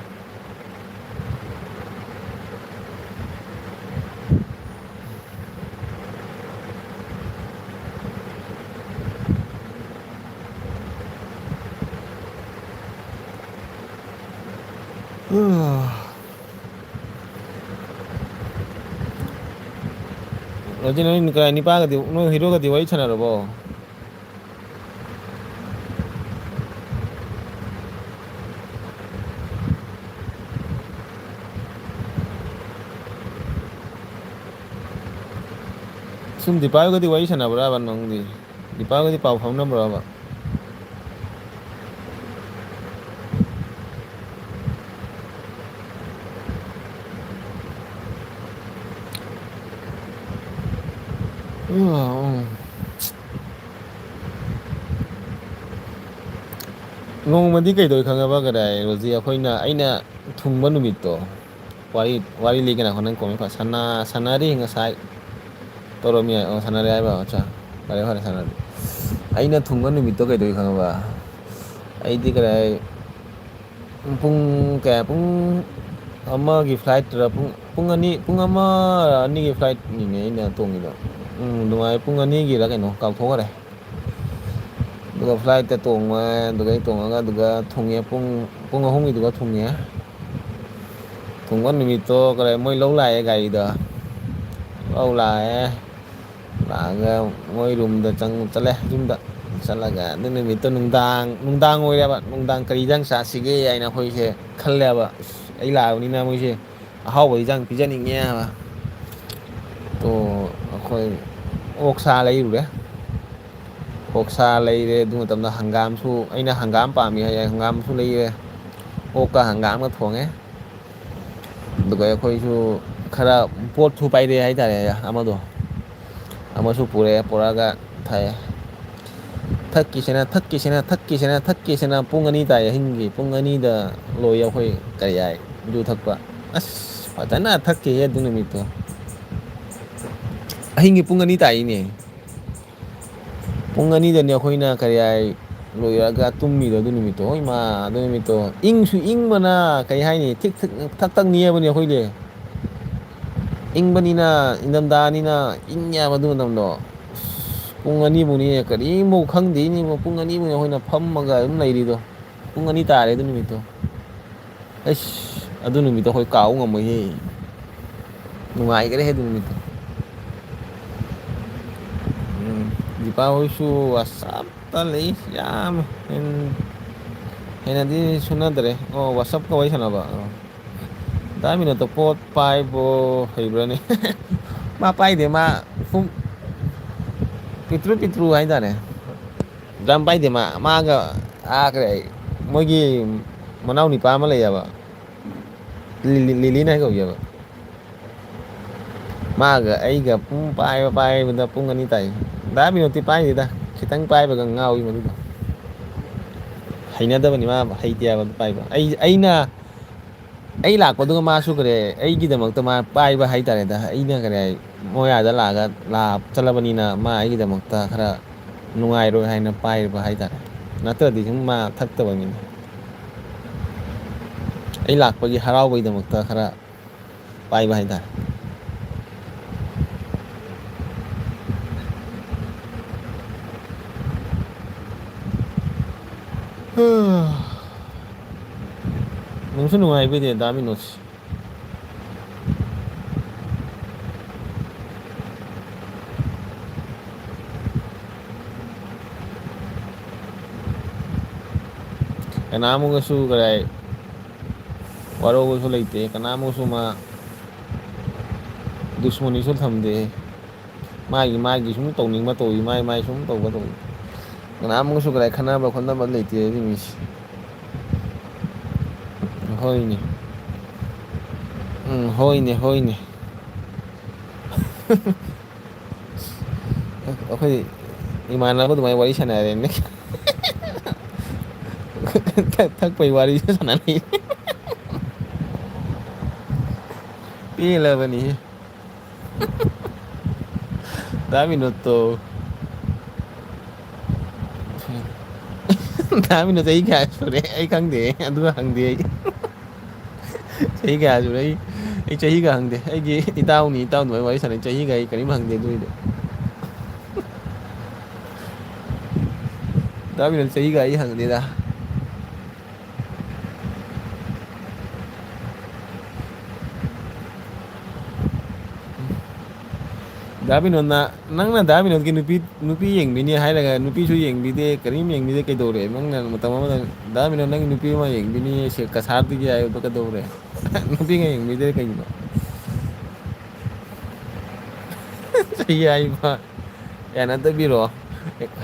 ꯔꯣꯖꯤ, ꯅꯣꯏ ꯀ-, ꯅꯤꯄꯥꯒꯗꯤ, ꯅꯣꯏ ꯍꯤꯔꯣꯒꯗꯤ ꯋꯥꯔꯤ ꯁꯥꯟꯅꯔꯕꯣ? ꯁꯨꯝ ꯗꯤꯄꯥꯒꯗꯤ ꯋꯥꯔꯤ ꯁꯥꯟꯅꯕ꯭ꯔꯕ ꯅꯪꯗꯤ? ꯗꯤꯄꯥꯒꯗꯤ ꯄꯥꯎ ꯐꯥꯎꯅꯕ꯭ꯔꯕ? ꯎꯝ, ꯎꯝ꯫ ꯅꯣꯡꯃꯗꯤ ꯀꯩꯗꯧꯏ ꯈꯪꯉꯕ, ꯀꯗꯥꯏ, ꯔꯣꯖꯤ, ꯑꯩꯈꯣꯏꯅ, ꯑꯩꯅ ꯊꯨꯡꯕ ꯅꯨꯃꯤꯠꯇꯣ, ꯋꯥꯔꯤ, ꯋꯥꯔꯤ ꯂꯤꯒꯦ ꯉꯥꯏꯈꯣ, ꯅꯪ comment ꯄꯥ-, ꯁꯥꯟꯅ-, ꯁꯥꯟꯅꯔꯤ ꯉꯁꯥꯏ꯫ ꯇꯧꯔꯝꯃꯤ ꯍꯥꯏ-, ꯑꯣ, ꯁꯥꯟꯅꯔꯦ ꯍꯥꯏꯕ, ꯑꯠꯆꯥ, ꯐꯔꯦ, ꯐꯔꯦ, ꯁꯥꯟꯅꯔꯦ꯫ ꯑꯩꯅ ꯊꯨꯡꯕ ꯅꯨꯃꯤꯠꯇꯣ ꯀꯩꯗꯧꯏ ꯈꯪꯉꯕ? ꯑꯩꯗꯤ ꯀꯗꯥꯏ, ꯄꯨꯡ ꯀꯌꯥ, ꯄꯨꯡ ꯑꯃꯒꯤ flightꯇꯔ, ꯄꯨꯡ, ꯄꯨꯡ ꯑꯅꯤ, ꯄꯨꯡ ꯑꯃ ꯑꯅꯤꯒꯤ flightꯅꯤꯅꯦ ꯑꯩꯅ ꯇꯣꯡꯉꯤꯗꯣ꯫ ꯎꯝ, ꯑꯗꯨꯃꯥꯏꯅ ꯄꯨꯡ ꯑꯅꯤꯒꯤꯔ ꯀꯩꯅꯣ ꯀꯥꯎꯊꯣꯛꯈꯔꯦ꯫ ꯑꯗꯨꯒ flightꯇ ꯇꯣꯡꯉꯦ, ꯑꯗꯨꯗꯩ ꯇꯣꯡꯉꯒ ꯑꯗꯨꯒ ꯊꯨꯡꯉꯦ, ꯄꯨꯡ, ꯄꯨꯡ ꯑꯍꯨꯝꯒꯤꯗꯨꯒ ꯊꯨꯡꯉꯦ꯫ ꯊꯨꯡꯕ ꯅꯨꯃꯤꯠꯇꯣ ꯀꯔꯤ, ꯃꯣꯏ ꯂꯧ ꯂꯥꯛꯑꯦ ꯒꯥꯔꯤꯗꯣ꯫ ꯂꯧ ꯂꯥꯛꯑꯦ꯫ ꯂꯥꯛꯑꯒ ꯃꯣꯏ ꯔꯨꯝꯗ ꯆꯪ-, ꯆꯠꯂꯦ, ꯌꯨꯝꯗ꯫ ꯆꯠꯂꯒ ꯑꯗꯨ ꯅꯨꯃꯤꯠꯇꯣ ꯅꯨꯡꯗꯥꯡ, ꯅꯨꯡꯗꯥꯡ ꯑꯣꯏꯔꯦꯕ꯫ ꯅꯨꯡꯗꯥꯡ ꯀꯔꯤ ꯏꯟꯖꯥꯡ ꯆꯥꯁꯤꯒꯦ ꯍꯥꯏꯅ ꯑꯩꯈꯣꯏꯁꯦ ꯈꯜꯂꯦꯕ꯫ ꯑꯁ, ꯑꯩ ꯂꯥꯛꯑꯕꯅꯤꯅ ꯃꯣꯏꯁꯦ ꯑꯍꯥꯎꯕ ꯏꯟꯖꯥꯡ ꯄꯤꯖꯅꯤꯡꯉꯦ ꯍꯥꯏꯕ꯫ ꯇꯣ, ꯑꯩꯈꯣꯏ ꯑꯣꯛꯁꯥ ꯂꯩꯔꯨꯔꯦ꯫ ꯑꯣꯛꯁꯥ ꯂꯩꯔꯦ꯫ ꯑꯗꯨ ꯃꯇꯝꯗ ꯍꯪꯒꯥꯝꯁꯨ, ꯑꯩꯅ ꯍꯪꯒꯥꯝ ꯄꯥꯝꯃꯤ ꯍꯥꯏ, ꯍꯪꯒꯥꯝꯁꯨ ꯂꯩꯔꯦ꯫ ꯑꯣꯛꯀ ꯍꯪꯒꯥꯝꯒ ꯊꯣꯡꯉꯦ꯫ ꯑꯗꯨꯒ ꯑꯩꯈꯣꯏꯁꯨ ꯈꯔ ꯄꯣꯠꯁꯨ ꯄꯥꯏꯔꯛꯑꯦ ꯍꯥꯏꯇꯥꯔꯦ, ꯑꯃꯗꯣ꯫ ꯑꯃꯁꯨ ꯄꯨꯔꯛꯑꯦ, ꯄꯨꯔꯛꯑꯒ ꯊꯛꯑꯦ꯫ ꯊꯛꯈꯤꯁꯤꯅ, ꯊꯛꯈꯤꯁꯤꯅ, ꯊꯛꯈꯤꯁꯤꯅ, ꯊꯛꯈꯤꯁꯤꯅ ꯄꯨꯡ ꯑꯅꯤ ꯇꯥꯏ ꯑꯍꯤꯡꯒꯤ꯫ ꯄꯨꯡ ꯑꯅꯤꯗ ꯂꯣꯏ ꯑꯩꯈꯣꯏ, ꯀꯔꯤ ꯍꯥꯏ, ꯌꯨ ꯊꯛꯄ꯫ ꯑꯁ, ꯐꯖꯅ ꯊꯛꯈꯤꯍꯦ ꯑꯗꯨ ꯅꯨꯃꯤꯠꯇꯣ꯫ ꯑꯍꯤꯡꯒꯤ ꯄꯨꯡ ꯑꯅꯤ ꯇꯥꯏꯅꯦ꯫ ꯄꯨꯡ ꯑꯅꯤꯗꯅꯦ ꯑꯩꯈꯣꯏꯅ, ꯀꯔꯤ ꯍꯥꯏ, ꯂꯣꯏꯔꯒ ꯇꯨꯝꯃꯤꯗꯣ ꯑꯗꯨ ꯅꯨꯃꯤꯠꯇꯣ꯫ ꯍꯣꯏ ꯃꯥ, ꯑꯗꯨ ꯅꯨꯃꯤꯠꯇꯣ ꯏꯪꯁꯨ ꯏꯪꯕꯅ, ꯀꯔꯤ ꯍꯥꯏꯅꯤ, ꯊꯤꯛ ꯊꯤꯛ ꯊꯛ ꯊꯛ ꯅꯤꯛꯑꯕꯅꯤ ꯑꯩꯈꯣꯏꯗꯤ꯫ ꯏꯪꯕꯅꯤꯅ, ꯏꯪꯊꯝꯊꯥꯅꯤꯅ ꯏꯪꯉꯦꯕ ꯑꯗꯨ ꯃꯇꯝꯗꯣ꯫ ꯑꯁ, ꯄꯨꯡ ꯑꯅꯤꯃꯨꯛꯅꯤ ꯀꯔꯤꯃꯨꯛ ꯈꯪꯗꯦꯅꯦ ꯏꯕꯣ꯫ ꯄꯨꯡ ꯑꯅꯤꯃꯨꯛꯅꯤ ꯑꯩꯈꯣꯏꯅ ꯐꯝꯃꯒ ꯑꯗꯨꯝ ꯂꯩꯔꯤꯗꯣ꯫ ꯄꯨꯡ ꯑꯅꯤ ꯇꯥꯔꯦ ꯑꯗꯨ ꯅꯨꯃꯤꯠꯇꯣ꯫ ꯑꯩꯁ, ꯑꯗꯨ ꯅꯨꯃꯤꯠꯇꯣ ꯑꯩꯈꯣꯏ ꯀꯥꯎ ꯉꯝꯃꯣꯏꯍꯦ꯫ ꯅꯨꯡꯉꯥꯏꯈ꯭ꯔꯦꯍꯦ ꯑꯗꯨ ꯅꯨꯃꯤꯠꯇꯣ꯫ ꯎꯝ, ꯗꯤꯄꯥ ꯍꯣꯏꯁꯨ WhatsApp-ꯇ ꯂꯩ, ꯌꯥꯝ ꯍꯦꯟ-, ꯍꯦꯟꯅꯗꯤ ꯁꯨꯅꯗ꯭ꯔꯦ꯫ ꯑꯣ, WhatsApp-ꯀ ꯋꯥꯔꯤ ꯁꯥꯟꯅꯕ꯫ ꯑꯣ꯫ ꯗꯥ ꯃꯤꯅꯣꯠꯇꯣ ꯄꯣꯠ ꯄꯥꯏꯕꯣ ꯍꯩꯕ꯭ꯔꯥꯅꯦ? ꯃꯥ ꯄꯥꯏꯗꯦ, ꯃꯥ ꯁꯨꯝ ꯄꯤꯛꯇ꯭ꯔꯨ ꯄꯤꯛꯇ꯭ꯔꯨ ꯍꯥꯏꯇꯥꯔꯦ꯫ ꯌꯥꯝ ꯄꯥꯏꯗꯦ ꯃꯥ꯫ ꯃꯥꯒ, ꯑꯥ, ꯀꯔꯤ, ꯃꯣꯏꯒꯤ ꯃꯅꯥꯎ ꯅꯤꯄꯥ ꯑꯃ ꯂꯩꯌꯦꯕ꯫ ꯂꯤ-, ꯂꯤ-, ꯂꯤꯂꯤꯅ ꯀꯧꯌꯦꯕ꯫ ꯃꯥꯒ ꯑꯩꯒ ꯄꯨꯡ ꯄꯥꯏꯕ ꯄꯥꯏꯕꯗ ꯄꯨꯡ ꯑꯅꯤ ꯇꯥꯏ꯫ ꯗꯥ ꯕꯤꯅꯣꯠꯇꯤ ꯄꯥꯏꯗꯦꯗ, ꯈꯤꯇꯪ ꯄꯥꯏꯕꯒ ꯉꯥꯎꯏ ꯃꯗꯨꯗꯣ꯫ ꯍꯩꯅꯗꯕꯅꯤ ꯃꯥ, ꯍꯩꯇꯦ ꯍꯥꯏꯕ ꯑꯗꯨ ꯄꯥꯏꯕ꯫ ꯑꯩ, ꯑꯩꯅ, ꯑꯩ ꯂꯥꯛꯄꯗꯨꯒ ꯃꯥꯁꯨ ꯀꯔꯤ, ꯑꯩꯒꯤꯗꯃꯛꯇ ꯃꯥ ꯄꯥꯏꯕ ꯍꯥꯏꯇꯥꯔꯦꯗ꯫ ꯑꯩꯅ ꯀꯔꯤ ꯍꯥꯏ, ꯃꯣꯏ ꯑꯥꯗ ꯂꯥꯛꯑꯒ, ꯂꯥꯛ-, ꯆꯠꯂꯕꯅꯤꯅ ꯃꯥ ꯑꯩꯒꯤꯗꯃꯛꯇ ꯈꯔ ꯅꯨꯡꯉꯥꯏꯔꯣꯏ ꯍꯥꯏꯅ ꯄꯥꯏꯕ ꯍꯥꯏꯇꯥꯔꯦ꯫ ꯅꯠꯇ꯭ꯔꯗꯤ ꯁꯨꯝ ꯃꯥ ꯊꯛꯇꯕ ꯃꯤꯅꯤ꯫ ꯑꯩ ꯂꯥꯛꯄꯒꯤ ꯍꯔꯥꯎꯕꯒꯤꯗꯃꯛꯇ ꯈꯔ ꯄꯥꯏꯕ ꯍꯥꯏꯇꯥꯔꯦ꯫ ꯅꯨꯡꯁꯨ ꯅꯨꯡꯉꯥꯏꯕꯤꯗꯦ ꯗꯥ ꯕꯤꯅꯣꯠꯁꯤ꯫ ꯀꯅꯥꯃꯒꯁꯨ ꯀꯗꯥꯏ ꯋꯥꯔꯧꯕꯁꯨ ꯂꯩꯇꯦ, ꯀꯅꯥꯃꯒꯁꯨ ꯃꯥ ꯗꯨꯁꯃꯅꯤꯁꯨ ꯊꯝꯗꯦ꯫ ꯃꯥꯒꯤ ꯃꯥꯒꯤ ꯁꯨꯝ ꯇꯧꯅꯤꯡꯕ ꯇꯧꯏ, ꯃꯥꯏ ꯃꯥꯏ ꯁꯨꯝ ꯇꯧꯕ ꯇꯧꯏ꯫ ꯀꯅꯥꯃꯒꯁꯨ ꯀꯗꯥꯏ ꯈꯟꯅꯕ ꯈꯣꯠꯅꯕ ꯂꯩꯇꯦ ꯑꯗꯨ ꯃꯤꯁꯦ꯫ ꯍꯣꯏꯅꯦ꯫ ꯎꯝ, ꯍꯣꯏꯅꯦ, ꯍꯣꯏꯅꯦ꯫ ꯑꯩꯈꯣꯏ ꯏꯃꯥꯟꯅꯕ ꯑꯗꯨꯃꯥꯏꯅ ꯋꯥꯔꯤ ꯁꯥꯟꯅꯔꯦꯅꯦ꯫ ꯊꯛ-, ꯊꯛꯄꯩ ꯋꯥꯔꯤꯁꯨ ꯁꯥꯟꯅꯔꯤ꯫ ꯄꯦꯜꯂꯕꯅꯤꯍꯦ꯫ ꯗꯥ ꯕꯤꯅꯣꯠꯇꯣ꯫ ꯗꯥ ꯕꯤꯅꯣꯠ ꯆꯍꯤ ꯀꯌꯥ ꯁꯨꯔꯦ? ꯑꯩ ꯈꯪꯗꯦ꯫ ꯑꯗꯨꯒ ꯍꯪꯗꯦ ꯑꯩ꯫ ꯆꯍꯤ ꯀꯌꯥ ꯁꯨꯔꯦ? ꯑꯩ, ꯑꯩ ꯆꯍꯤꯒ ꯍꯪꯗꯦ꯫ ꯑꯩꯒꯤ ꯏꯇꯥꯎꯅꯤ, ꯏꯇꯥꯎ ꯑꯗꯨꯃꯥꯏꯅ ꯋꯥꯔꯤ ꯁꯥꯟꯅꯩ꯫ ꯆꯍꯤꯒ ꯑꯩ ꯀꯔꯤꯝ ꯍꯪꯗꯦ ꯑꯗꯨꯏꯗꯤ꯫ ꯗꯥ ꯕꯤꯅꯣꯠ ꯆꯍꯤꯒ ꯑꯩ ꯍꯪꯗꯦꯗ꯫ ꯗꯥ ꯕꯤꯅꯣꯠꯅ, ꯅꯪꯅ ꯗꯥ ꯕꯤꯅꯣꯠꯀꯤ ꯅꯨꯄꯤ, ꯅꯨꯄꯤ ꯌꯦꯡꯕꯤꯅꯤ ꯍꯥꯏꯔꯒ ꯅꯨꯄꯤꯁꯨ ꯌꯦꯡꯕꯤꯗꯦ, ꯀꯔꯤꯝ ꯌꯦꯡꯕꯤꯗꯦ, ꯀꯩꯗꯧꯔꯦ? ꯅꯪꯅ ꯃꯇꯝ ꯑꯃꯗ ꯗꯥ ꯕꯤꯅꯣꯠ ꯅꯪꯒꯤ ꯅꯨꯄꯤ ꯑꯃ ꯌꯦꯡꯕꯤꯅꯤ, ꯁꯦ-, ꯀꯁꯥꯔꯗꯒꯤ ꯍꯥꯏꯕꯗꯣ ꯀꯩꯗꯧꯔꯦ? ꯅꯨꯄꯤꯒ ꯌꯦꯡꯕꯤꯗꯦ ꯀꯩꯒꯤꯅꯣ? ꯆꯍꯤ ꯍꯥꯏꯕ ꯌꯥꯅꯗꯕꯤꯔꯣ?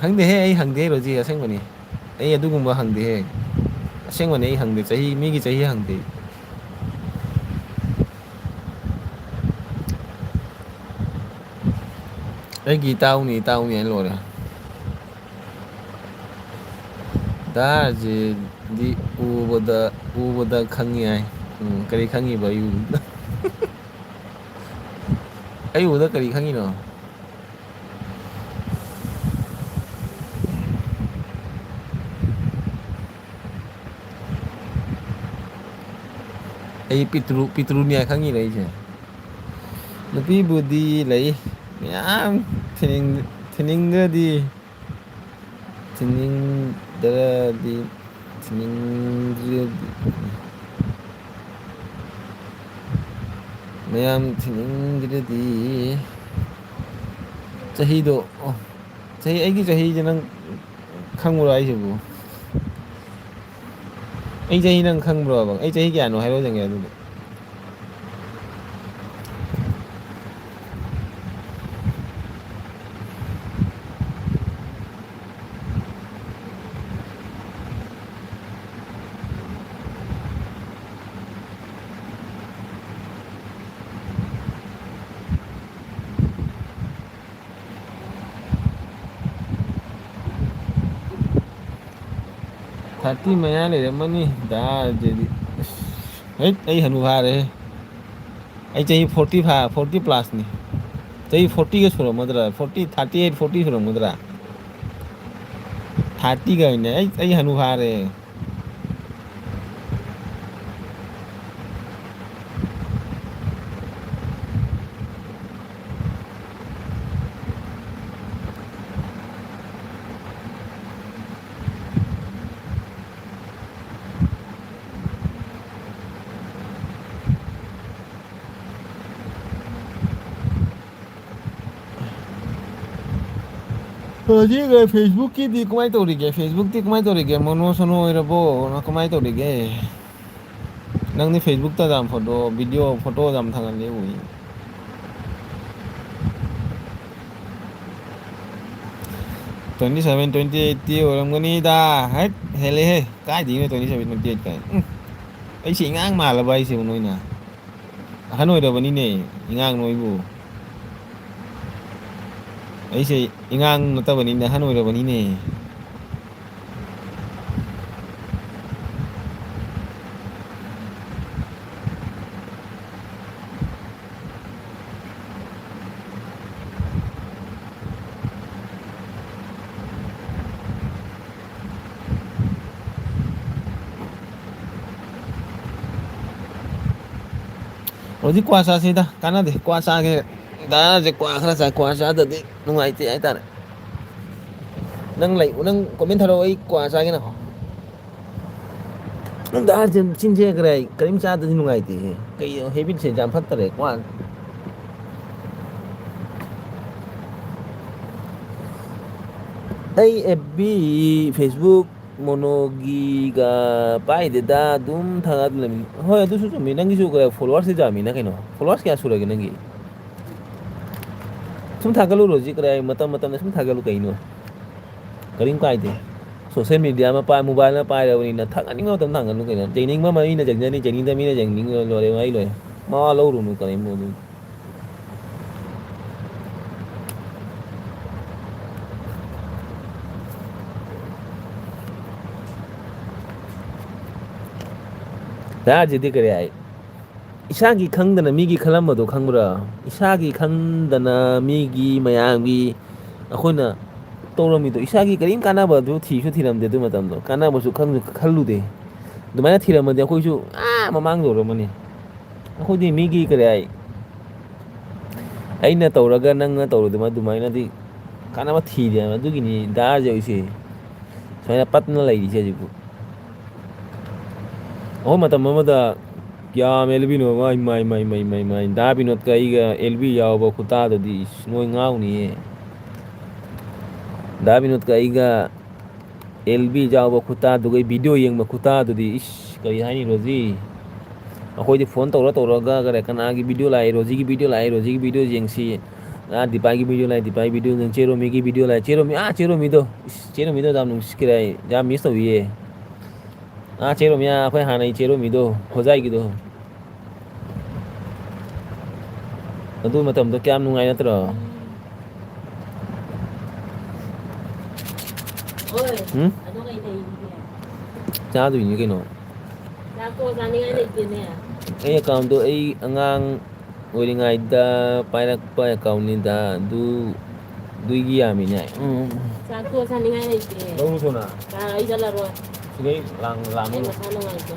ꯍꯪꯗꯦꯍꯦ, ꯑꯩ ꯍꯪꯗꯦ, ꯔꯣꯖꯤ, ꯑꯁꯦꯡꯕꯅꯤ꯫ ꯑꯩ ꯑꯗꯨꯒꯨꯝꯕ ꯍꯪꯗꯦꯍꯦ꯫ ꯑꯁꯦꯡꯕꯅꯤ, ꯑꯩ ꯍꯪꯗꯦ꯫ ꯆꯍꯤ, ꯃꯤꯒꯤ ꯆꯍꯤ ꯍꯪꯗꯦ꯫ ꯑꯩꯒꯤ ꯏꯇꯥꯎꯅꯤ, ꯏꯇꯥꯎꯅꯤ ꯍꯥꯏ ꯂꯣꯏꯔꯦ꯫ ꯗꯥ ꯔꯥꯖꯦꯟꯗꯤ ꯎꯕꯗ, ꯎꯕꯗ ꯈꯪꯉꯤ ꯍꯥꯏ꯫ ꯎꯝ, ꯀꯔꯤ ꯈꯪꯉꯤꯕ ꯑꯩ ꯎꯕꯗ? ꯑꯩ ꯎꯕꯗ ꯀꯔꯤ ꯈꯪꯉꯤꯅꯣ? ꯑꯩ ꯄꯤꯇ꯭ꯔꯨ, ꯄꯤꯇ꯭ꯔꯨꯅꯤꯌꯥ ꯈꯪꯉꯤꯔ ꯑꯩꯁꯦ? ꯅꯨꯄꯤꯕꯨꯗꯤ ꯂꯩ ꯃꯌꯥꯝ, ꯊꯤꯅꯤꯡ-, ꯊꯤꯅꯤꯡꯗ꯭ꯔꯗꯤ, ꯊꯤꯅꯤꯡꯗ꯭ꯔꯗꯤ, ꯊꯤꯅꯤꯡꯗ꯭ꯔꯗꯤ, ꯃꯌꯥꯝ ꯊꯤꯅꯤꯡꯗ꯭ꯔꯗꯤ꯫ ꯆꯍꯤꯗꯣ, ꯑꯣ, ꯆꯍꯤ, ꯑꯩꯒꯤ ꯆꯍꯤꯁꯦ ꯅꯪ ꯈꯪꯕ꯭ꯔꯣ ꯍꯥꯏꯁꯤꯕꯨ? ꯑꯩ ꯆꯍꯤ ꯅꯪ ꯈꯪꯕ꯭ꯔꯣꯕ? ꯑꯩ ꯆꯍꯤ ꯀꯌꯥꯅꯣ ꯍꯥꯏꯔꯣ ꯌꯦꯡꯒꯦ ꯑꯗꯨꯗꯤ꯫ Thirty ꯃꯌꯥ ꯂꯩꯔꯝꯃꯅꯤ ꯗꯥ ꯑꯗꯨꯗꯤ꯫ ꯑꯁ, ꯍꯩꯠ, ꯑꯩ ꯍꯅꯨ ꯐꯥꯔꯦꯍꯦ꯫ ꯑꯩ ꯆꯍꯤ forty ꯐꯥ-, forty plusꯅꯤ꯫ ꯆꯍꯤ fortyꯒ ꯁꯨꯔꯝꯃꯗ꯭ꯔꯥ? Forty, thirty eight, forty ꯁꯨꯔꯝꯒꯗ꯭ꯔꯥ? Thirtyꯒ ꯍꯥꯏꯅꯦ꯫ ꯑꯩ, ꯑꯩ ꯍꯅꯨ ꯐꯥꯔꯦ꯫ ꯍꯧꯖꯤꯛ Facebookꯀꯤꯗꯤ ꯀꯃꯥꯏꯅ ꯇꯧꯔꯤꯒꯦ? Facebookꯇꯤ ꯀꯃꯥꯏꯅ ꯇꯧꯔꯤꯒꯦ? ꯃꯣꯅꯣ ꯁꯣꯅꯣ ꯑꯣꯏꯔꯕꯣ? ꯀꯃꯥꯏꯅ ꯇꯧꯔꯤꯒꯦ? ꯅꯪꯗꯤ Facebookꯇ ꯌꯥꯝ photo, video, photo ꯌꯥꯝ ꯊꯥꯒꯠꯂꯤ ꯎꯏ꯫ Twenty seven, twenty eightꯇꯤ ꯑꯣꯏꯔꯝꯒꯅꯤꯗ꯫ ꯍꯦꯛ ꯍꯦꯜꯂꯦꯍꯦ꯫ ꯀꯥꯏꯗꯩꯅꯣ twenty seven, twenty eight ꯀꯥꯏꯅ? ꯎꯝ꯫ ꯑꯩꯁꯦ ꯏꯉꯥꯡ ꯃꯥꯜꯂꯕ ꯍꯥꯏꯁꯤꯕꯨ ꯅꯣꯏꯅ? ꯑꯍꯟ ꯑꯣꯏꯔꯕꯅꯤꯅꯦ, ꯏꯉꯥꯡ ꯅꯣꯏꯕꯨ꯫ ꯑꯩꯁꯦ ꯏꯉꯥꯡ ꯅꯠꯇꯕꯅꯤꯅꯦ, ꯑꯍꯟ ꯑꯣꯏꯔꯕꯅꯤꯅꯦ꯫ ꯍꯧꯖꯤꯛ ꯀ꯭ꯋꯥ ꯆꯥꯁꯤꯗ, ꯀꯥꯟꯅꯗꯦ꯫ ꯀ꯭ꯋꯥ ꯆꯥꯒꯦ꯫ ꯗꯥꯁꯦ ꯀ꯭ꯋꯥ ꯈꯔ ꯆꯥꯏ, ꯀ꯭ꯋꯥ ꯆꯥꯗꯗꯤ ꯅꯨꯡꯉꯥꯏꯇꯦ ꯍꯥꯏꯇꯥꯔꯦ꯫ ꯅꯪ ꯂꯩ, ꯅꯪ comment ꯊꯥꯔꯛꯑꯣ, ꯑꯩ ꯀ꯭ꯋꯥ ꯆꯥꯒꯦ ꯅꯪ꯫ ꯅꯪ ꯗꯥꯁꯦ ꯆꯤꯟꯁꯦ ꯈꯔ ꯀꯔꯤꯝ ꯆꯥꯗꯗꯤ ꯅꯨꯡꯉꯥꯏꯇꯦꯍꯦ꯫ ꯀꯩꯅꯣ habitꯁꯦ ꯌꯥꯝ ꯐꯠꯇꯔꯦ, ꯀ꯭ꯋꯥ꯫ ꯑꯩ F B, Facebook, ꯃꯣꯅꯣꯒꯤꯒ ꯄꯥꯏꯗꯦꯗ, ꯑꯗꯨꯝ ꯊꯥꯒꯠ ꯂꯩꯕꯅꯤ꯫ ꯍꯣꯏ, ꯑꯗꯨꯁꯨ ꯆꯨꯝꯃꯤ꯫ ꯅꯪꯒꯤꯁꯨ ꯀꯩ followers ꯁꯦ ꯌꯥꯝꯃꯤꯅ ꯀꯩꯅꯣ? Followers ꯀꯌꯥ ꯁꯨꯔꯒꯦ ꯅꯪꯒꯤ? ꯁꯨꯝ ꯊꯥꯒꯠꯂꯨꯔꯣ ꯍꯧꯖꯤꯛ, ꯀꯗꯥꯏ ꯃꯇꯝ ꯃꯇꯝꯗ ꯁꯨꯝ ꯊꯥꯒꯠꯂꯨ ꯀꯩꯅꯣ? ꯀꯔꯤꯝ ꯀꯥꯏꯗꯦ꯫ Social media ꯑꯃ ꯄꯥꯏ, mobile ꯑꯃ ꯄꯥꯏꯔꯕꯅꯤꯅ ꯊꯥꯒꯠꯅꯤꯡꯕ ꯃꯇꯝꯗ ꯊꯥꯒꯠꯂꯨ ꯀꯩꯅꯣ? ꯌꯦꯡꯅꯤꯡꯕ ꯑꯃ ꯃꯤꯅ ꯌꯦꯡꯖꯅꯤ, ꯌꯦꯡꯅꯤꯡꯗꯕ ꯃꯤꯅ ꯌꯦꯡꯅꯤꯡꯉ ꯂꯣꯏꯔꯦ, ꯋꯥꯔꯤ ꯂꯣꯏꯔꯦ꯫ ꯃꯋꯥ ꯂꯧꯔꯨꯅꯨ ꯀꯔꯤꯝ ꯑꯗꯨ꯫ ꯗꯥ ꯖꯤꯗꯤ ꯀꯔꯤ ꯍꯥꯏ? ꯏꯁꯥꯒꯤ ꯈꯪꯗꯅ ꯃꯤꯒꯤ ꯈꯜꯂꯝꯕꯗꯣ ꯈꯪꯕ꯭ꯔꯥ? ꯏꯁꯥꯒꯤ ꯈꯪꯗꯅ ꯃꯤꯒꯤ, ꯃꯌꯥꯝꯒꯤ ꯑꯩꯈꯣꯏꯅ ꯇꯧꯔꯝꯃꯤꯗꯣ, ꯏꯁꯥꯒꯤ ꯀꯔꯤꯝ ꯀꯥꯟꯅꯕꯗꯨ ꯊꯤꯁꯨ ꯊꯤꯔꯝꯗꯦ ꯑꯗꯨ ꯃꯇꯝꯗꯣ꯫ ꯀꯥꯟꯅꯕꯁꯨ ꯈꯪꯁꯨ ꯈꯜꯂꯨꯗꯦ꯫ ꯑꯗꯨꯃꯥꯏꯅ ꯊꯤꯔꯝꯃꯗꯤ ꯑꯩꯈꯣꯏꯁꯨ ꯑꯥ ꯃꯃꯥꯡ ꯌꯧꯔꯝꯃꯅꯤ꯫ ꯑꯩꯈꯣꯏꯗꯤ ꯃꯤꯒꯤ ꯀꯔꯤ ꯍꯥꯏ? ꯑꯩꯅ ꯇꯧꯔꯒ ꯅꯪꯅ ꯇꯧꯔꯣꯏꯗꯕ ꯑꯗꯨꯃꯥꯏꯅꯗꯤ ꯀꯥꯟꯅꯕ ꯊꯤꯗꯦ ꯍꯥꯏꯕ꯫ ꯑꯗꯨꯒꯤꯅꯤ ꯗꯥ ꯖꯤꯁꯦ ꯁꯨꯃꯥꯏꯅ ꯄꯠꯇꯅ ꯂꯩꯔꯤꯁꯦ ꯍꯧꯖꯤꯛꯄꯨ꯫ ꯑꯩꯈꯣꯏ ꯃꯇꯝ ꯑꯃꯗ ꯀꯌꯥꯝ ꯑꯦꯜ ꯕꯤꯅꯣ, ꯃꯥꯏ, ꯃꯥꯏ, ꯃꯥꯏ, ꯃꯥꯏ, ꯃꯥꯏ, ꯃꯥꯏ, ꯗꯥ ꯕꯤꯅꯣꯗꯀ ꯑꯩꯒ ꯑꯦꯜ ꯕꯤ ꯌꯥꯎꯕ ꯈꯨꯇꯥꯗꯨꯗꯤ ꯏꯁ, ꯅꯣꯏ ꯉꯥꯎꯅꯤꯌꯦ꯫ ꯗꯥ ꯕꯤꯅꯣꯗꯀ ꯑꯩꯒ ꯑꯦꯜ ꯕꯤ ꯌꯥꯎꯕ ꯈꯨꯇꯥꯗꯨꯒ video ꯌꯦꯡꯕ ꯈꯨꯇꯥꯗꯨꯗꯤ ꯏꯁ, ꯀꯔꯤ ꯍꯥꯏꯅꯤ ꯔꯣꯖꯤ? ꯑꯩꯈꯣꯏꯗꯤ phone ꯇꯧꯔ ꯇꯧꯔꯒ ꯀꯔꯤ, ꯀꯅꯥꯒꯤ video ꯂꯥꯛꯑꯦ, ꯔꯣꯖꯤꯒꯤ video ꯂꯥꯛꯑꯦ, ꯔꯣꯖꯤꯒꯤ video ꯌꯦꯡꯁꯤ꯫ ꯑꯥ, ꯗꯤꯄꯥꯒꯤ video ꯂꯥꯛꯑꯦ, ꯗꯤꯄꯥꯒꯤ video ꯌꯦꯡ-, ꯆꯦꯔꯣꯃꯤꯒꯤ video ꯂꯥꯛꯑꯦ, ꯆꯦꯔꯣꯃꯤ, ꯑꯥ, ꯆꯦꯔꯣꯃꯤꯗꯣ, ꯏꯁ, ꯆꯦꯔꯣꯃꯤꯗꯣ ꯌꯥꯝ ꯅꯨꯡꯁꯤꯈ꯭ꯔꯦ ꯑꯩ, ꯌꯥꯝ miss ꯇꯧꯏꯌꯦ꯫ ꯑꯥ, ꯆꯦꯔꯣꯃꯤ, ꯑꯥ, ꯑꯩꯈꯣꯏ ꯍꯥꯟꯅꯩ ꯆꯦꯔꯣꯃꯤꯗꯣ, ꯍꯣꯖꯥꯏꯒꯤꯗꯣ꯫ ꯑꯗꯨ ꯃꯇꯝꯗꯣ ꯀꯌꯥꯝ ꯅꯨꯡꯉꯥꯏ ꯅꯠꯇ꯭ꯔꯣ? ꯍꯣꯏ, ꯎꯝ? ꯑꯗꯣ ꯀꯩ ꯂꯩꯔꯤꯒꯦ? ꯆꯥꯗꯣꯏꯅꯤ ꯀꯩꯅꯣ꯫ ꯆꯥꯛꯇꯣ ꯆꯥꯅꯤꯡꯉꯥꯏ ꯂꯩꯇꯦꯅꯦ꯫ ꯑꯩ account ꯇꯣ ꯑꯩ ꯑꯉꯥꯡ ꯑꯣꯏꯔꯤꯉꯩꯗ ꯄꯥꯏꯔꯛꯄ account ꯅꯤꯗ, ꯑꯗꯨ, ꯑꯗꯨꯒꯤ ꯌꯥꯝꯃꯤꯅꯦ꯫ ꯎꯝ꯫ ꯆꯥꯛꯇꯣ ꯆꯥꯅꯤꯡꯉꯥꯏ ꯂꯩꯇꯦ꯫ ꯂꯧꯔꯨꯆꯣꯅ꯫ ꯑꯥ, ꯑꯩ ꯆꯠꯂꯔꯣꯏ꯫ ꯁꯤꯗꯩ ꯂꯥꯡ-, ꯂꯥꯡ-, ꯑꯩ ꯃꯁꯥ ꯅꯨꯡꯉꯥꯏꯇꯦ꯫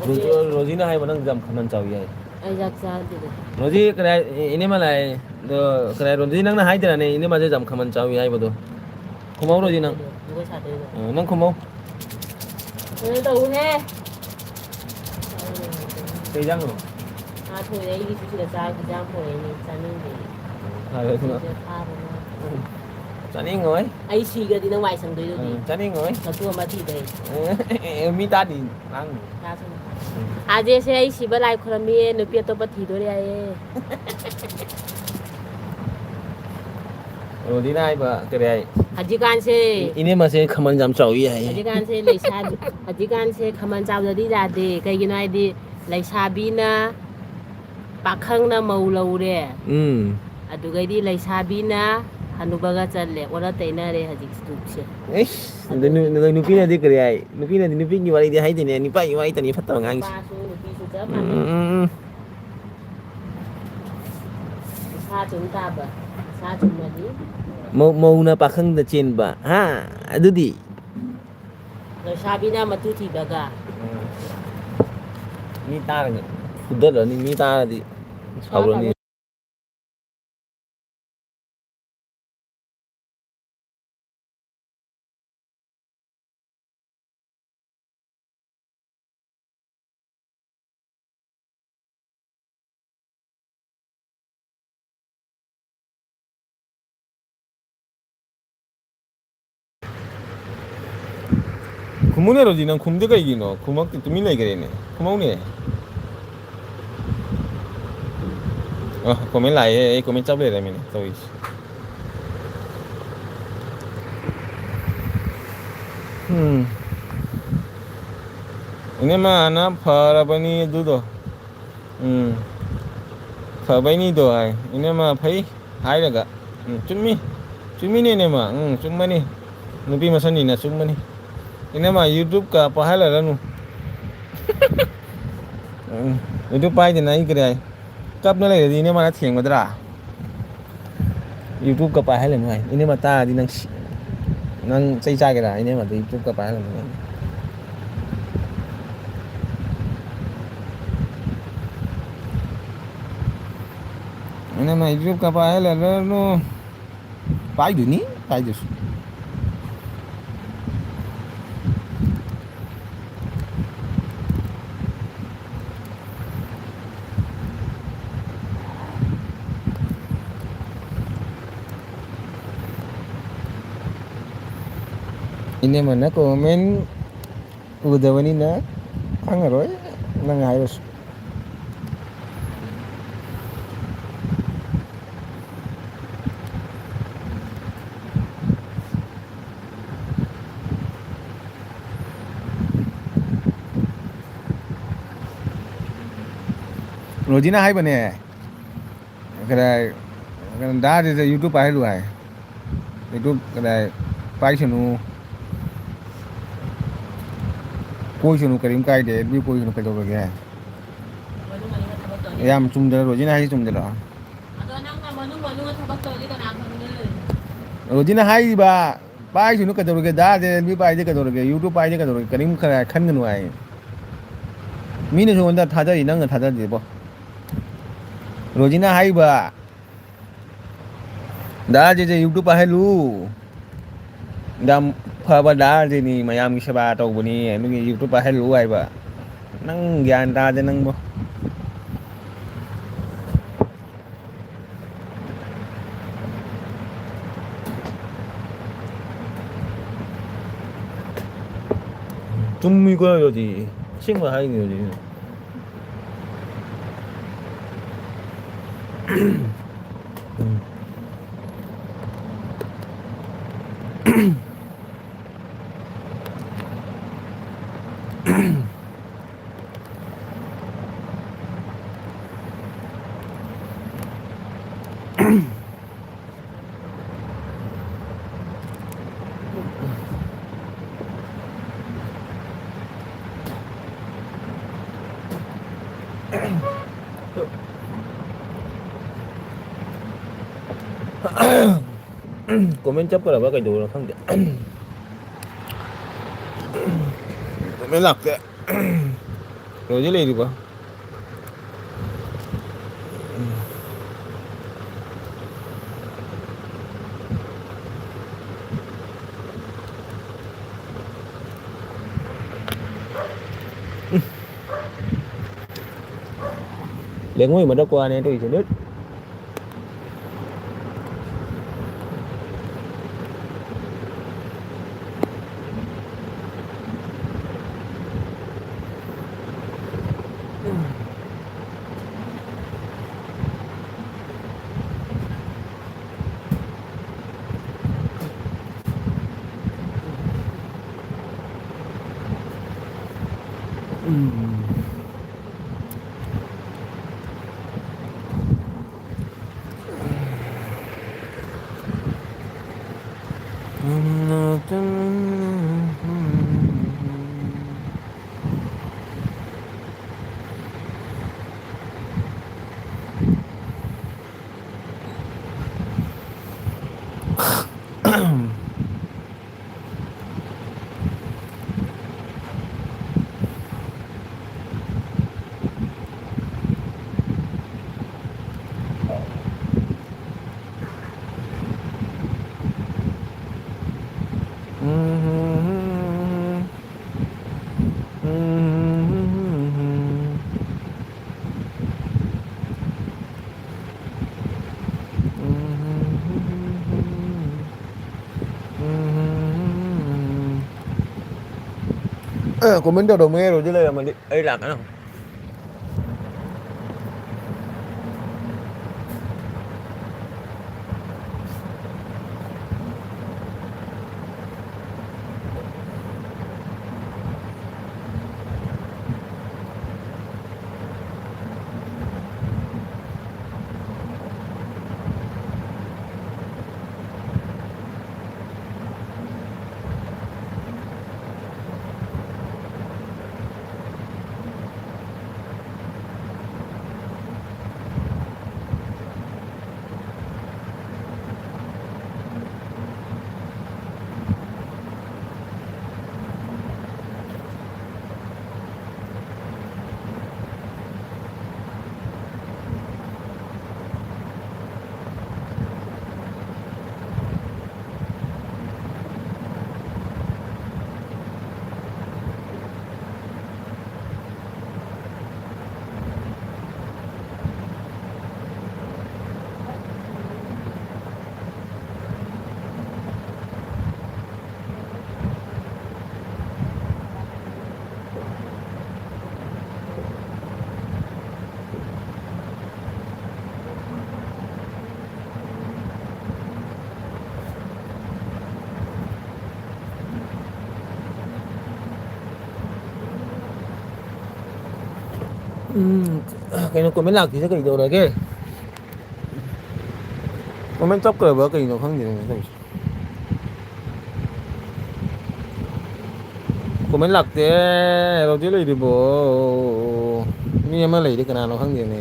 ꯔꯣꯖꯤ-, ꯔꯣꯖꯤꯅ ꯍꯥꯏꯕ ꯅꯪ ꯌꯥꯝ ꯈꯝꯕꯟ ꯆꯥꯎꯏ ꯍꯥꯏ꯫ ꯑꯩ ꯆꯥꯛ ꯆꯥꯗꯦꯗ꯫ ꯔꯣꯖꯤ ꯀꯗꯥꯏ, ꯏꯅꯦꯃ ꯂꯥꯛꯑꯦ꯫ ꯑꯗꯣ ꯀꯗꯥꯏ, ꯔꯣꯖꯤ ꯅꯪꯅ ꯍꯥꯏꯗ꯭ꯔꯅꯦ ꯏꯅꯦꯃꯁꯦ ꯌꯥꯝ ꯈꯝꯕꯟ ꯆꯥꯎꯏ ꯍꯥꯏꯕꯗꯣ? ꯈꯨꯝꯍꯧꯔꯣ ꯔꯣꯖꯤ ꯅꯪ꯫ ꯖꯒꯣꯏ ꯁꯥꯗꯣꯏꯅꯦ꯫ ꯑ, ꯅꯪ ꯈꯨꯝꯃꯧ꯫ ꯀꯩꯅꯣ ꯇꯧꯍꯦ꯫ ꯀꯩ ꯏꯟꯖꯥꯡꯅꯣ? ꯉꯥ ꯊꯣꯡꯉꯦ, ꯑꯩꯒꯤꯁꯨ ꯁꯤꯗ ꯆꯥ-, ꯏꯟꯖꯥꯡ ꯄꯨꯔꯛꯏꯅꯦ, ꯆꯥꯅꯤꯡꯗꯦ꯫ ꯐꯔꯦ ꯑꯗꯨꯅ꯫ ꯁꯤꯗ ꯊꯥꯕꯅ꯫ ꯆꯥꯅꯤꯡꯉꯣꯏ꯫ ꯑꯩ ꯁꯤꯒꯗꯤ ꯅꯪ ꯋꯥꯏ ꯁꯪꯗꯣꯏꯗꯨꯗꯤ꯫ ꯎꯝ, ꯆꯥꯅꯤꯡꯉꯣꯏ꯫ ꯅꯇꯨ ꯑꯃ ꯊꯤꯗꯣꯏ꯫ ꯑꯦ, ꯃꯤ ꯇꯥꯗꯤ ꯉꯥꯡꯅꯨ꯫ ꯇꯥꯁꯅꯨ꯫ ꯎꯝ꯫ ꯑꯥꯖꯦꯁꯦ ꯑꯩ ꯁꯤꯕ ꯂꯥꯏ ꯈꯨꯔꯝꯃꯤꯌꯦ, ꯅꯨꯄꯤ ꯑꯇꯣꯞꯄ ꯊꯤꯗꯣꯔꯦ ꯍꯥꯏꯌꯦ꯫ ꯔꯣꯗꯤꯅ ꯍꯥꯏꯕ ꯀꯔꯤ ꯍꯥꯏ? ꯍꯧꯖꯤꯛꯀꯥꯟꯁꯦ ꯏꯅꯦꯝꯃꯁꯦ ꯈꯃꯜ ꯌꯥꯝ ꯆꯥꯎꯏ ꯍꯥꯏꯌꯦ꯫ ꯍꯧꯖꯤꯛꯀꯥꯟꯁꯦ ꯂꯩꯁꯥꯕꯤ, ꯍꯧꯖꯤꯛꯀꯥꯟꯁꯦ ꯈꯃꯜ ꯆꯥꯎꯗꯗꯤ ꯌꯥꯗꯦ꯫ ꯀꯩꯒꯤꯅꯣ ꯍꯥꯏꯗꯤ ꯂꯩꯁꯥꯕꯤꯅ ꯄꯥꯈꯪꯅ ꯃꯧ ꯂꯧꯔꯦ꯫ ꯎꯝ꯫ ꯑꯗꯨꯒꯩꯗꯤ ꯂꯩꯁꯥꯕꯤꯅ ꯍꯅꯨꯕꯒ ꯆꯠꯂꯦ꯫ ꯑꯣꯟꯅ ꯇꯩꯅꯔꯦ ꯍꯧꯖꯤꯛ ꯖꯨꯛꯁꯦ꯫ ꯏꯁ, ꯑꯗꯨ ꯑꯗꯨ ꯅꯨ-, ꯅꯨ-, ꯅꯨꯄꯤꯅꯗꯤ ꯀꯔꯤ ꯍꯥꯏ? ꯅꯨꯄꯤꯅꯗꯤ ꯅꯨꯄꯤꯒꯤ ꯋꯥꯔꯤꯗꯤ ꯍꯥꯏꯗꯦꯅꯦ, ꯅꯨꯄꯥꯒꯤ ꯋꯥꯔꯤ ꯇꯅꯤ ꯐꯠꯇꯕ ꯉꯥꯡꯉꯤꯁꯦ꯫ ꯅꯨꯄꯥꯁꯨ ꯅꯨꯄꯤꯁꯨ ꯆꯞ ꯃꯥꯟꯅꯩ꯫ ꯎꯝ, ꯎꯝ, ꯎꯝ꯫ ꯏꯁꯥ ꯆꯨꯝ ꯇꯥꯕ, ꯏꯁꯥ ꯆꯨꯝꯃꯗꯤ꯫ ꯃꯧ-, ꯃꯧꯅ ꯄꯥꯈꯪꯗ ꯆꯦꯟꯕ, ꯍꯥ? ꯑꯗꯨꯗꯤ? ꯂꯩꯁꯥꯕꯤꯅ ꯃꯇꯨ ꯊꯤꯕꯒ꯫ ꯎꯝ꯫ ꯃꯤ ꯇꯥꯔꯒ ꯐꯨꯗꯠꯂꯅꯤ, ꯃꯤ ꯇꯥꯔꯗꯤ ꯁꯥꯎꯔꯅꯤ꯫ ꯈꯨꯝꯃꯨꯅꯦ ꯔꯣꯖꯤ, ꯅꯪ ꯈꯨꯝꯗꯦ ꯀꯩꯒꯤꯅꯣ? ꯈꯨꯝꯃꯛꯇꯦ, ꯇꯨꯃꯤꯟ ꯂꯩꯈ꯭ꯔꯦꯅꯦ꯫ ꯈꯨꯝꯃꯧꯅꯦ꯫ ꯑ, comment ꯂꯥꯛꯑꯦ, ꯑꯩ comment ꯆꯞ ꯂꯩꯔꯝꯃꯤꯅꯦ ꯇꯧꯔꯤꯁꯦ꯫ ꯎꯝ꯫ ꯏꯅꯦꯃꯥꯅ ꯐꯔꯕꯅꯤ ꯑꯗꯨꯗꯣ꯫ ꯎꯝ꯫ ꯐꯕꯩꯅꯤꯗꯣ ꯍꯥꯏ꯫ ꯏꯅꯦꯃꯥ ꯐꯩ ꯍꯥꯏꯔꯒ꯫ ꯎꯝ, ꯆꯨꯝꯃꯤ꯫ ꯆꯨꯝꯃꯤꯅꯦ ꯏꯅꯦꯃꯥ꯫ ꯎꯝ, ꯆꯨꯝꯕꯅꯤ꯫ ꯅꯨꯄꯤ ꯃꯁꯛꯅꯤꯅ ꯆꯨꯝꯕꯅꯤ꯫ ꯏꯅꯦꯃꯥ YouTube ꯀ ꯄꯥꯏꯍꯜꯂꯔꯅꯨ꯫ ꯎꯝ, YouTube ꯄꯥꯏꯗꯅ ꯑꯩ ꯀꯔꯤ ꯍꯥꯏ? ꯀꯞꯅ ꯂꯩꯔꯗꯤ ꯏꯅꯦꯃꯥꯅ ꯊꯦꯝꯒꯗ꯭ꯔꯥ? YouTube ꯀ ꯄꯥꯏꯍꯜꯂꯅꯨ ꯍꯥꯏ꯫ ꯏꯅꯦꯃꯥ ꯇꯥꯔꯗꯤ ꯅꯪ ꯁꯤ-, ꯅꯪ ꯆꯩ ꯆꯥꯒꯦꯔꯥ? ꯏꯅꯦꯃꯥꯗ YouTube ꯀ ꯄꯥꯏꯍꯜꯂꯅꯨ ꯍꯥꯏ꯫ ꯏꯅꯦꯃꯥ YouTube ꯀ ꯄꯥꯏꯍꯜꯂꯅꯨ꯫ ꯄꯥꯏꯗꯣꯏꯅꯤ, ꯄꯥꯏꯗꯣꯏꯁꯨ꯫ ꯏꯅꯦꯃꯅ ꯀꯣꯃꯦꯟ ꯎꯗꯕꯅꯤꯅ ꯈꯪꯉꯔꯣꯏ ꯅꯪ ꯍꯥꯏꯔꯁꯨ꯫ ꯔꯣꯖꯤꯅ ꯍꯥꯏꯕꯅꯦ, ꯀꯗꯥꯏ, ꯀꯩꯅꯣ, ꯗꯥ ꯔꯥꯖꯦꯁꯦ YouTube ꯄꯥꯏꯍꯜꯂꯨ ꯍꯥꯏ꯫ YouTube ꯀꯗꯥꯏ ꯄꯥꯏꯁꯅꯨ, ꯀꯣꯏꯁꯅꯨ, ꯀꯔꯤꯝ ꯀꯥꯏꯗꯦ, ꯑꯗꯨ ꯀꯣꯏꯁꯅꯨ ꯀꯩꯗꯧꯔꯒꯦ? ꯌꯥꯝ ꯆꯨꯝꯗ꯭ꯔ? ꯔꯣꯖꯤꯅ ꯍꯥꯏꯁꯦ ꯆꯨꯝꯗ꯭ꯔꯣ? ꯑꯗꯣ ꯅꯪꯅ ꯃꯅꯨꯡ ꯃꯅꯨꯡ ꯊꯕꯛ ꯇꯧꯔꯗꯤ ꯀꯅꯥ ꯈꯪꯒꯅꯤ? ꯔꯣꯖꯤꯅ ꯍꯥꯏꯔꯤꯕ, ꯄꯥꯏꯁꯅꯨ ꯀꯩꯗꯧꯔꯒꯦ, ꯗꯥ ꯔꯥꯖꯦꯁ ꯄꯥꯏꯗꯤ ꯀꯩꯗꯧꯔꯒꯦ, YouTube ꯄꯥꯏꯗꯤ ꯀꯩꯗꯧꯔꯒꯦ, ꯀꯔꯤꯝ ꯈꯔ ꯈꯟꯒꯅꯨ ꯍꯥꯏ꯫ ꯃꯤꯅꯁꯨ ꯑꯩꯉꯣꯟꯗ ꯊꯥꯖꯔꯤ, ꯅꯪꯅ ꯊꯥꯖꯗꯦꯕꯣ꯫ ꯔꯣꯖꯤꯅ ꯍꯥꯏꯔꯤꯕ, ꯗꯥ ꯔꯥꯖꯦꯁꯦ YouTube ꯄꯥꯏꯍꯜꯂꯨ꯫ ꯌꯥꯝ ꯐꯕ ꯗꯥ ꯔꯥꯖꯦꯁꯅꯤ, ꯃꯌꯥꯝꯒꯤ ꯁꯦꯕꯥ ꯇꯧꯕꯅꯤ, ꯑꯗꯨꯒꯤ YouTube ꯄꯥꯏꯍꯜꯂꯨ ꯍꯥꯏꯕ꯫ ꯅꯪ ꯒ꯭ꯌꯥꯟ ꯇꯥꯗꯦ ꯅꯪꯕꯣ꯫ ꯆꯨꯝꯃꯤꯀꯣ ꯔꯣꯖꯤ, ꯑꯁꯦꯡꯕ ꯍꯥꯏꯅꯤ ꯔꯣꯖꯤ꯫ Comment ꯆꯠꯄꯔꯕ ꯀꯩꯗꯧꯕꯅꯣ ꯈꯪꯗꯦ꯫ Comment ꯂꯥꯛꯇꯦ꯫ ꯔꯣꯖꯤ ꯂꯩꯔꯤꯕꯣ? ꯂꯦꯡꯉꯣꯏ ꯃꯊꯛ ꯀ꯭ꯋꯥꯅꯦ ꯇꯧꯔꯤꯁꯦ, ꯗꯨꯠ꯫ ꯑꯦ, comment ꯇꯧꯗꯧ ꯃꯌꯥꯏꯔꯣꯗꯤ ꯂꯩꯔꯝꯃꯗꯤ ꯑꯩ ꯂꯥꯛꯀꯅꯤ꯫ ꯎꯝ, ꯀꯩꯅꯣ, comment ꯂꯥꯛꯇ꯭ꯔꯤꯁꯦ ꯀꯩꯗꯧꯔꯒꯦ? Comment ꯆꯞꯈ꯭ꯔꯕ ꯀꯩꯅꯣ ꯈꯪꯗꯦꯅꯦ ꯇꯧꯔꯤꯁꯦ꯫ Comment ꯂꯥꯛꯇꯦ꯫ ꯔꯣꯖꯤ ꯂꯩꯔꯤꯕꯣ? ꯃꯤ ꯑꯃ ꯂꯩꯔꯤ, ꯀꯅꯥꯅꯣ ꯈꯪꯗꯦꯅꯦ꯫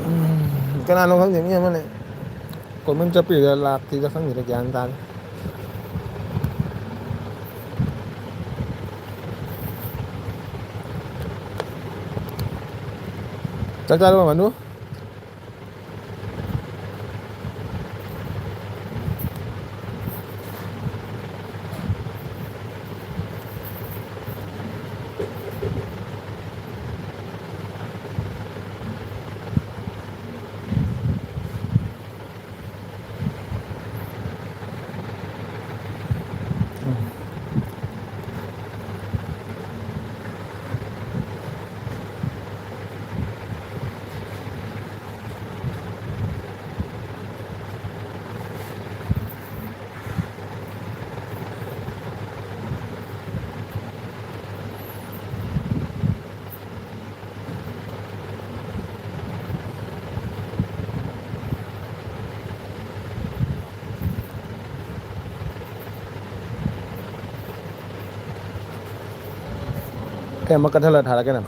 ꯎꯝ, ꯀꯅꯥꯅꯣ ꯈꯪꯗꯦ, ꯃꯤ ꯑꯃ ꯂꯩ꯫ Comment ꯆꯠꯄꯤꯔ ꯂꯥꯛꯇ꯭ꯔꯤꯔ ꯈꯪꯗꯦꯗ, ꯒ꯭ꯌꯥꯟ ꯇꯥꯗꯦ꯫ ꯆꯥꯛ ꯆꯥꯔꯕ, ꯃꯅꯨ? ꯀꯩ ꯑꯃ ꯀꯠꯊꯠꯂ ꯊꯥꯔꯛꯀꯦ ꯅꯪ?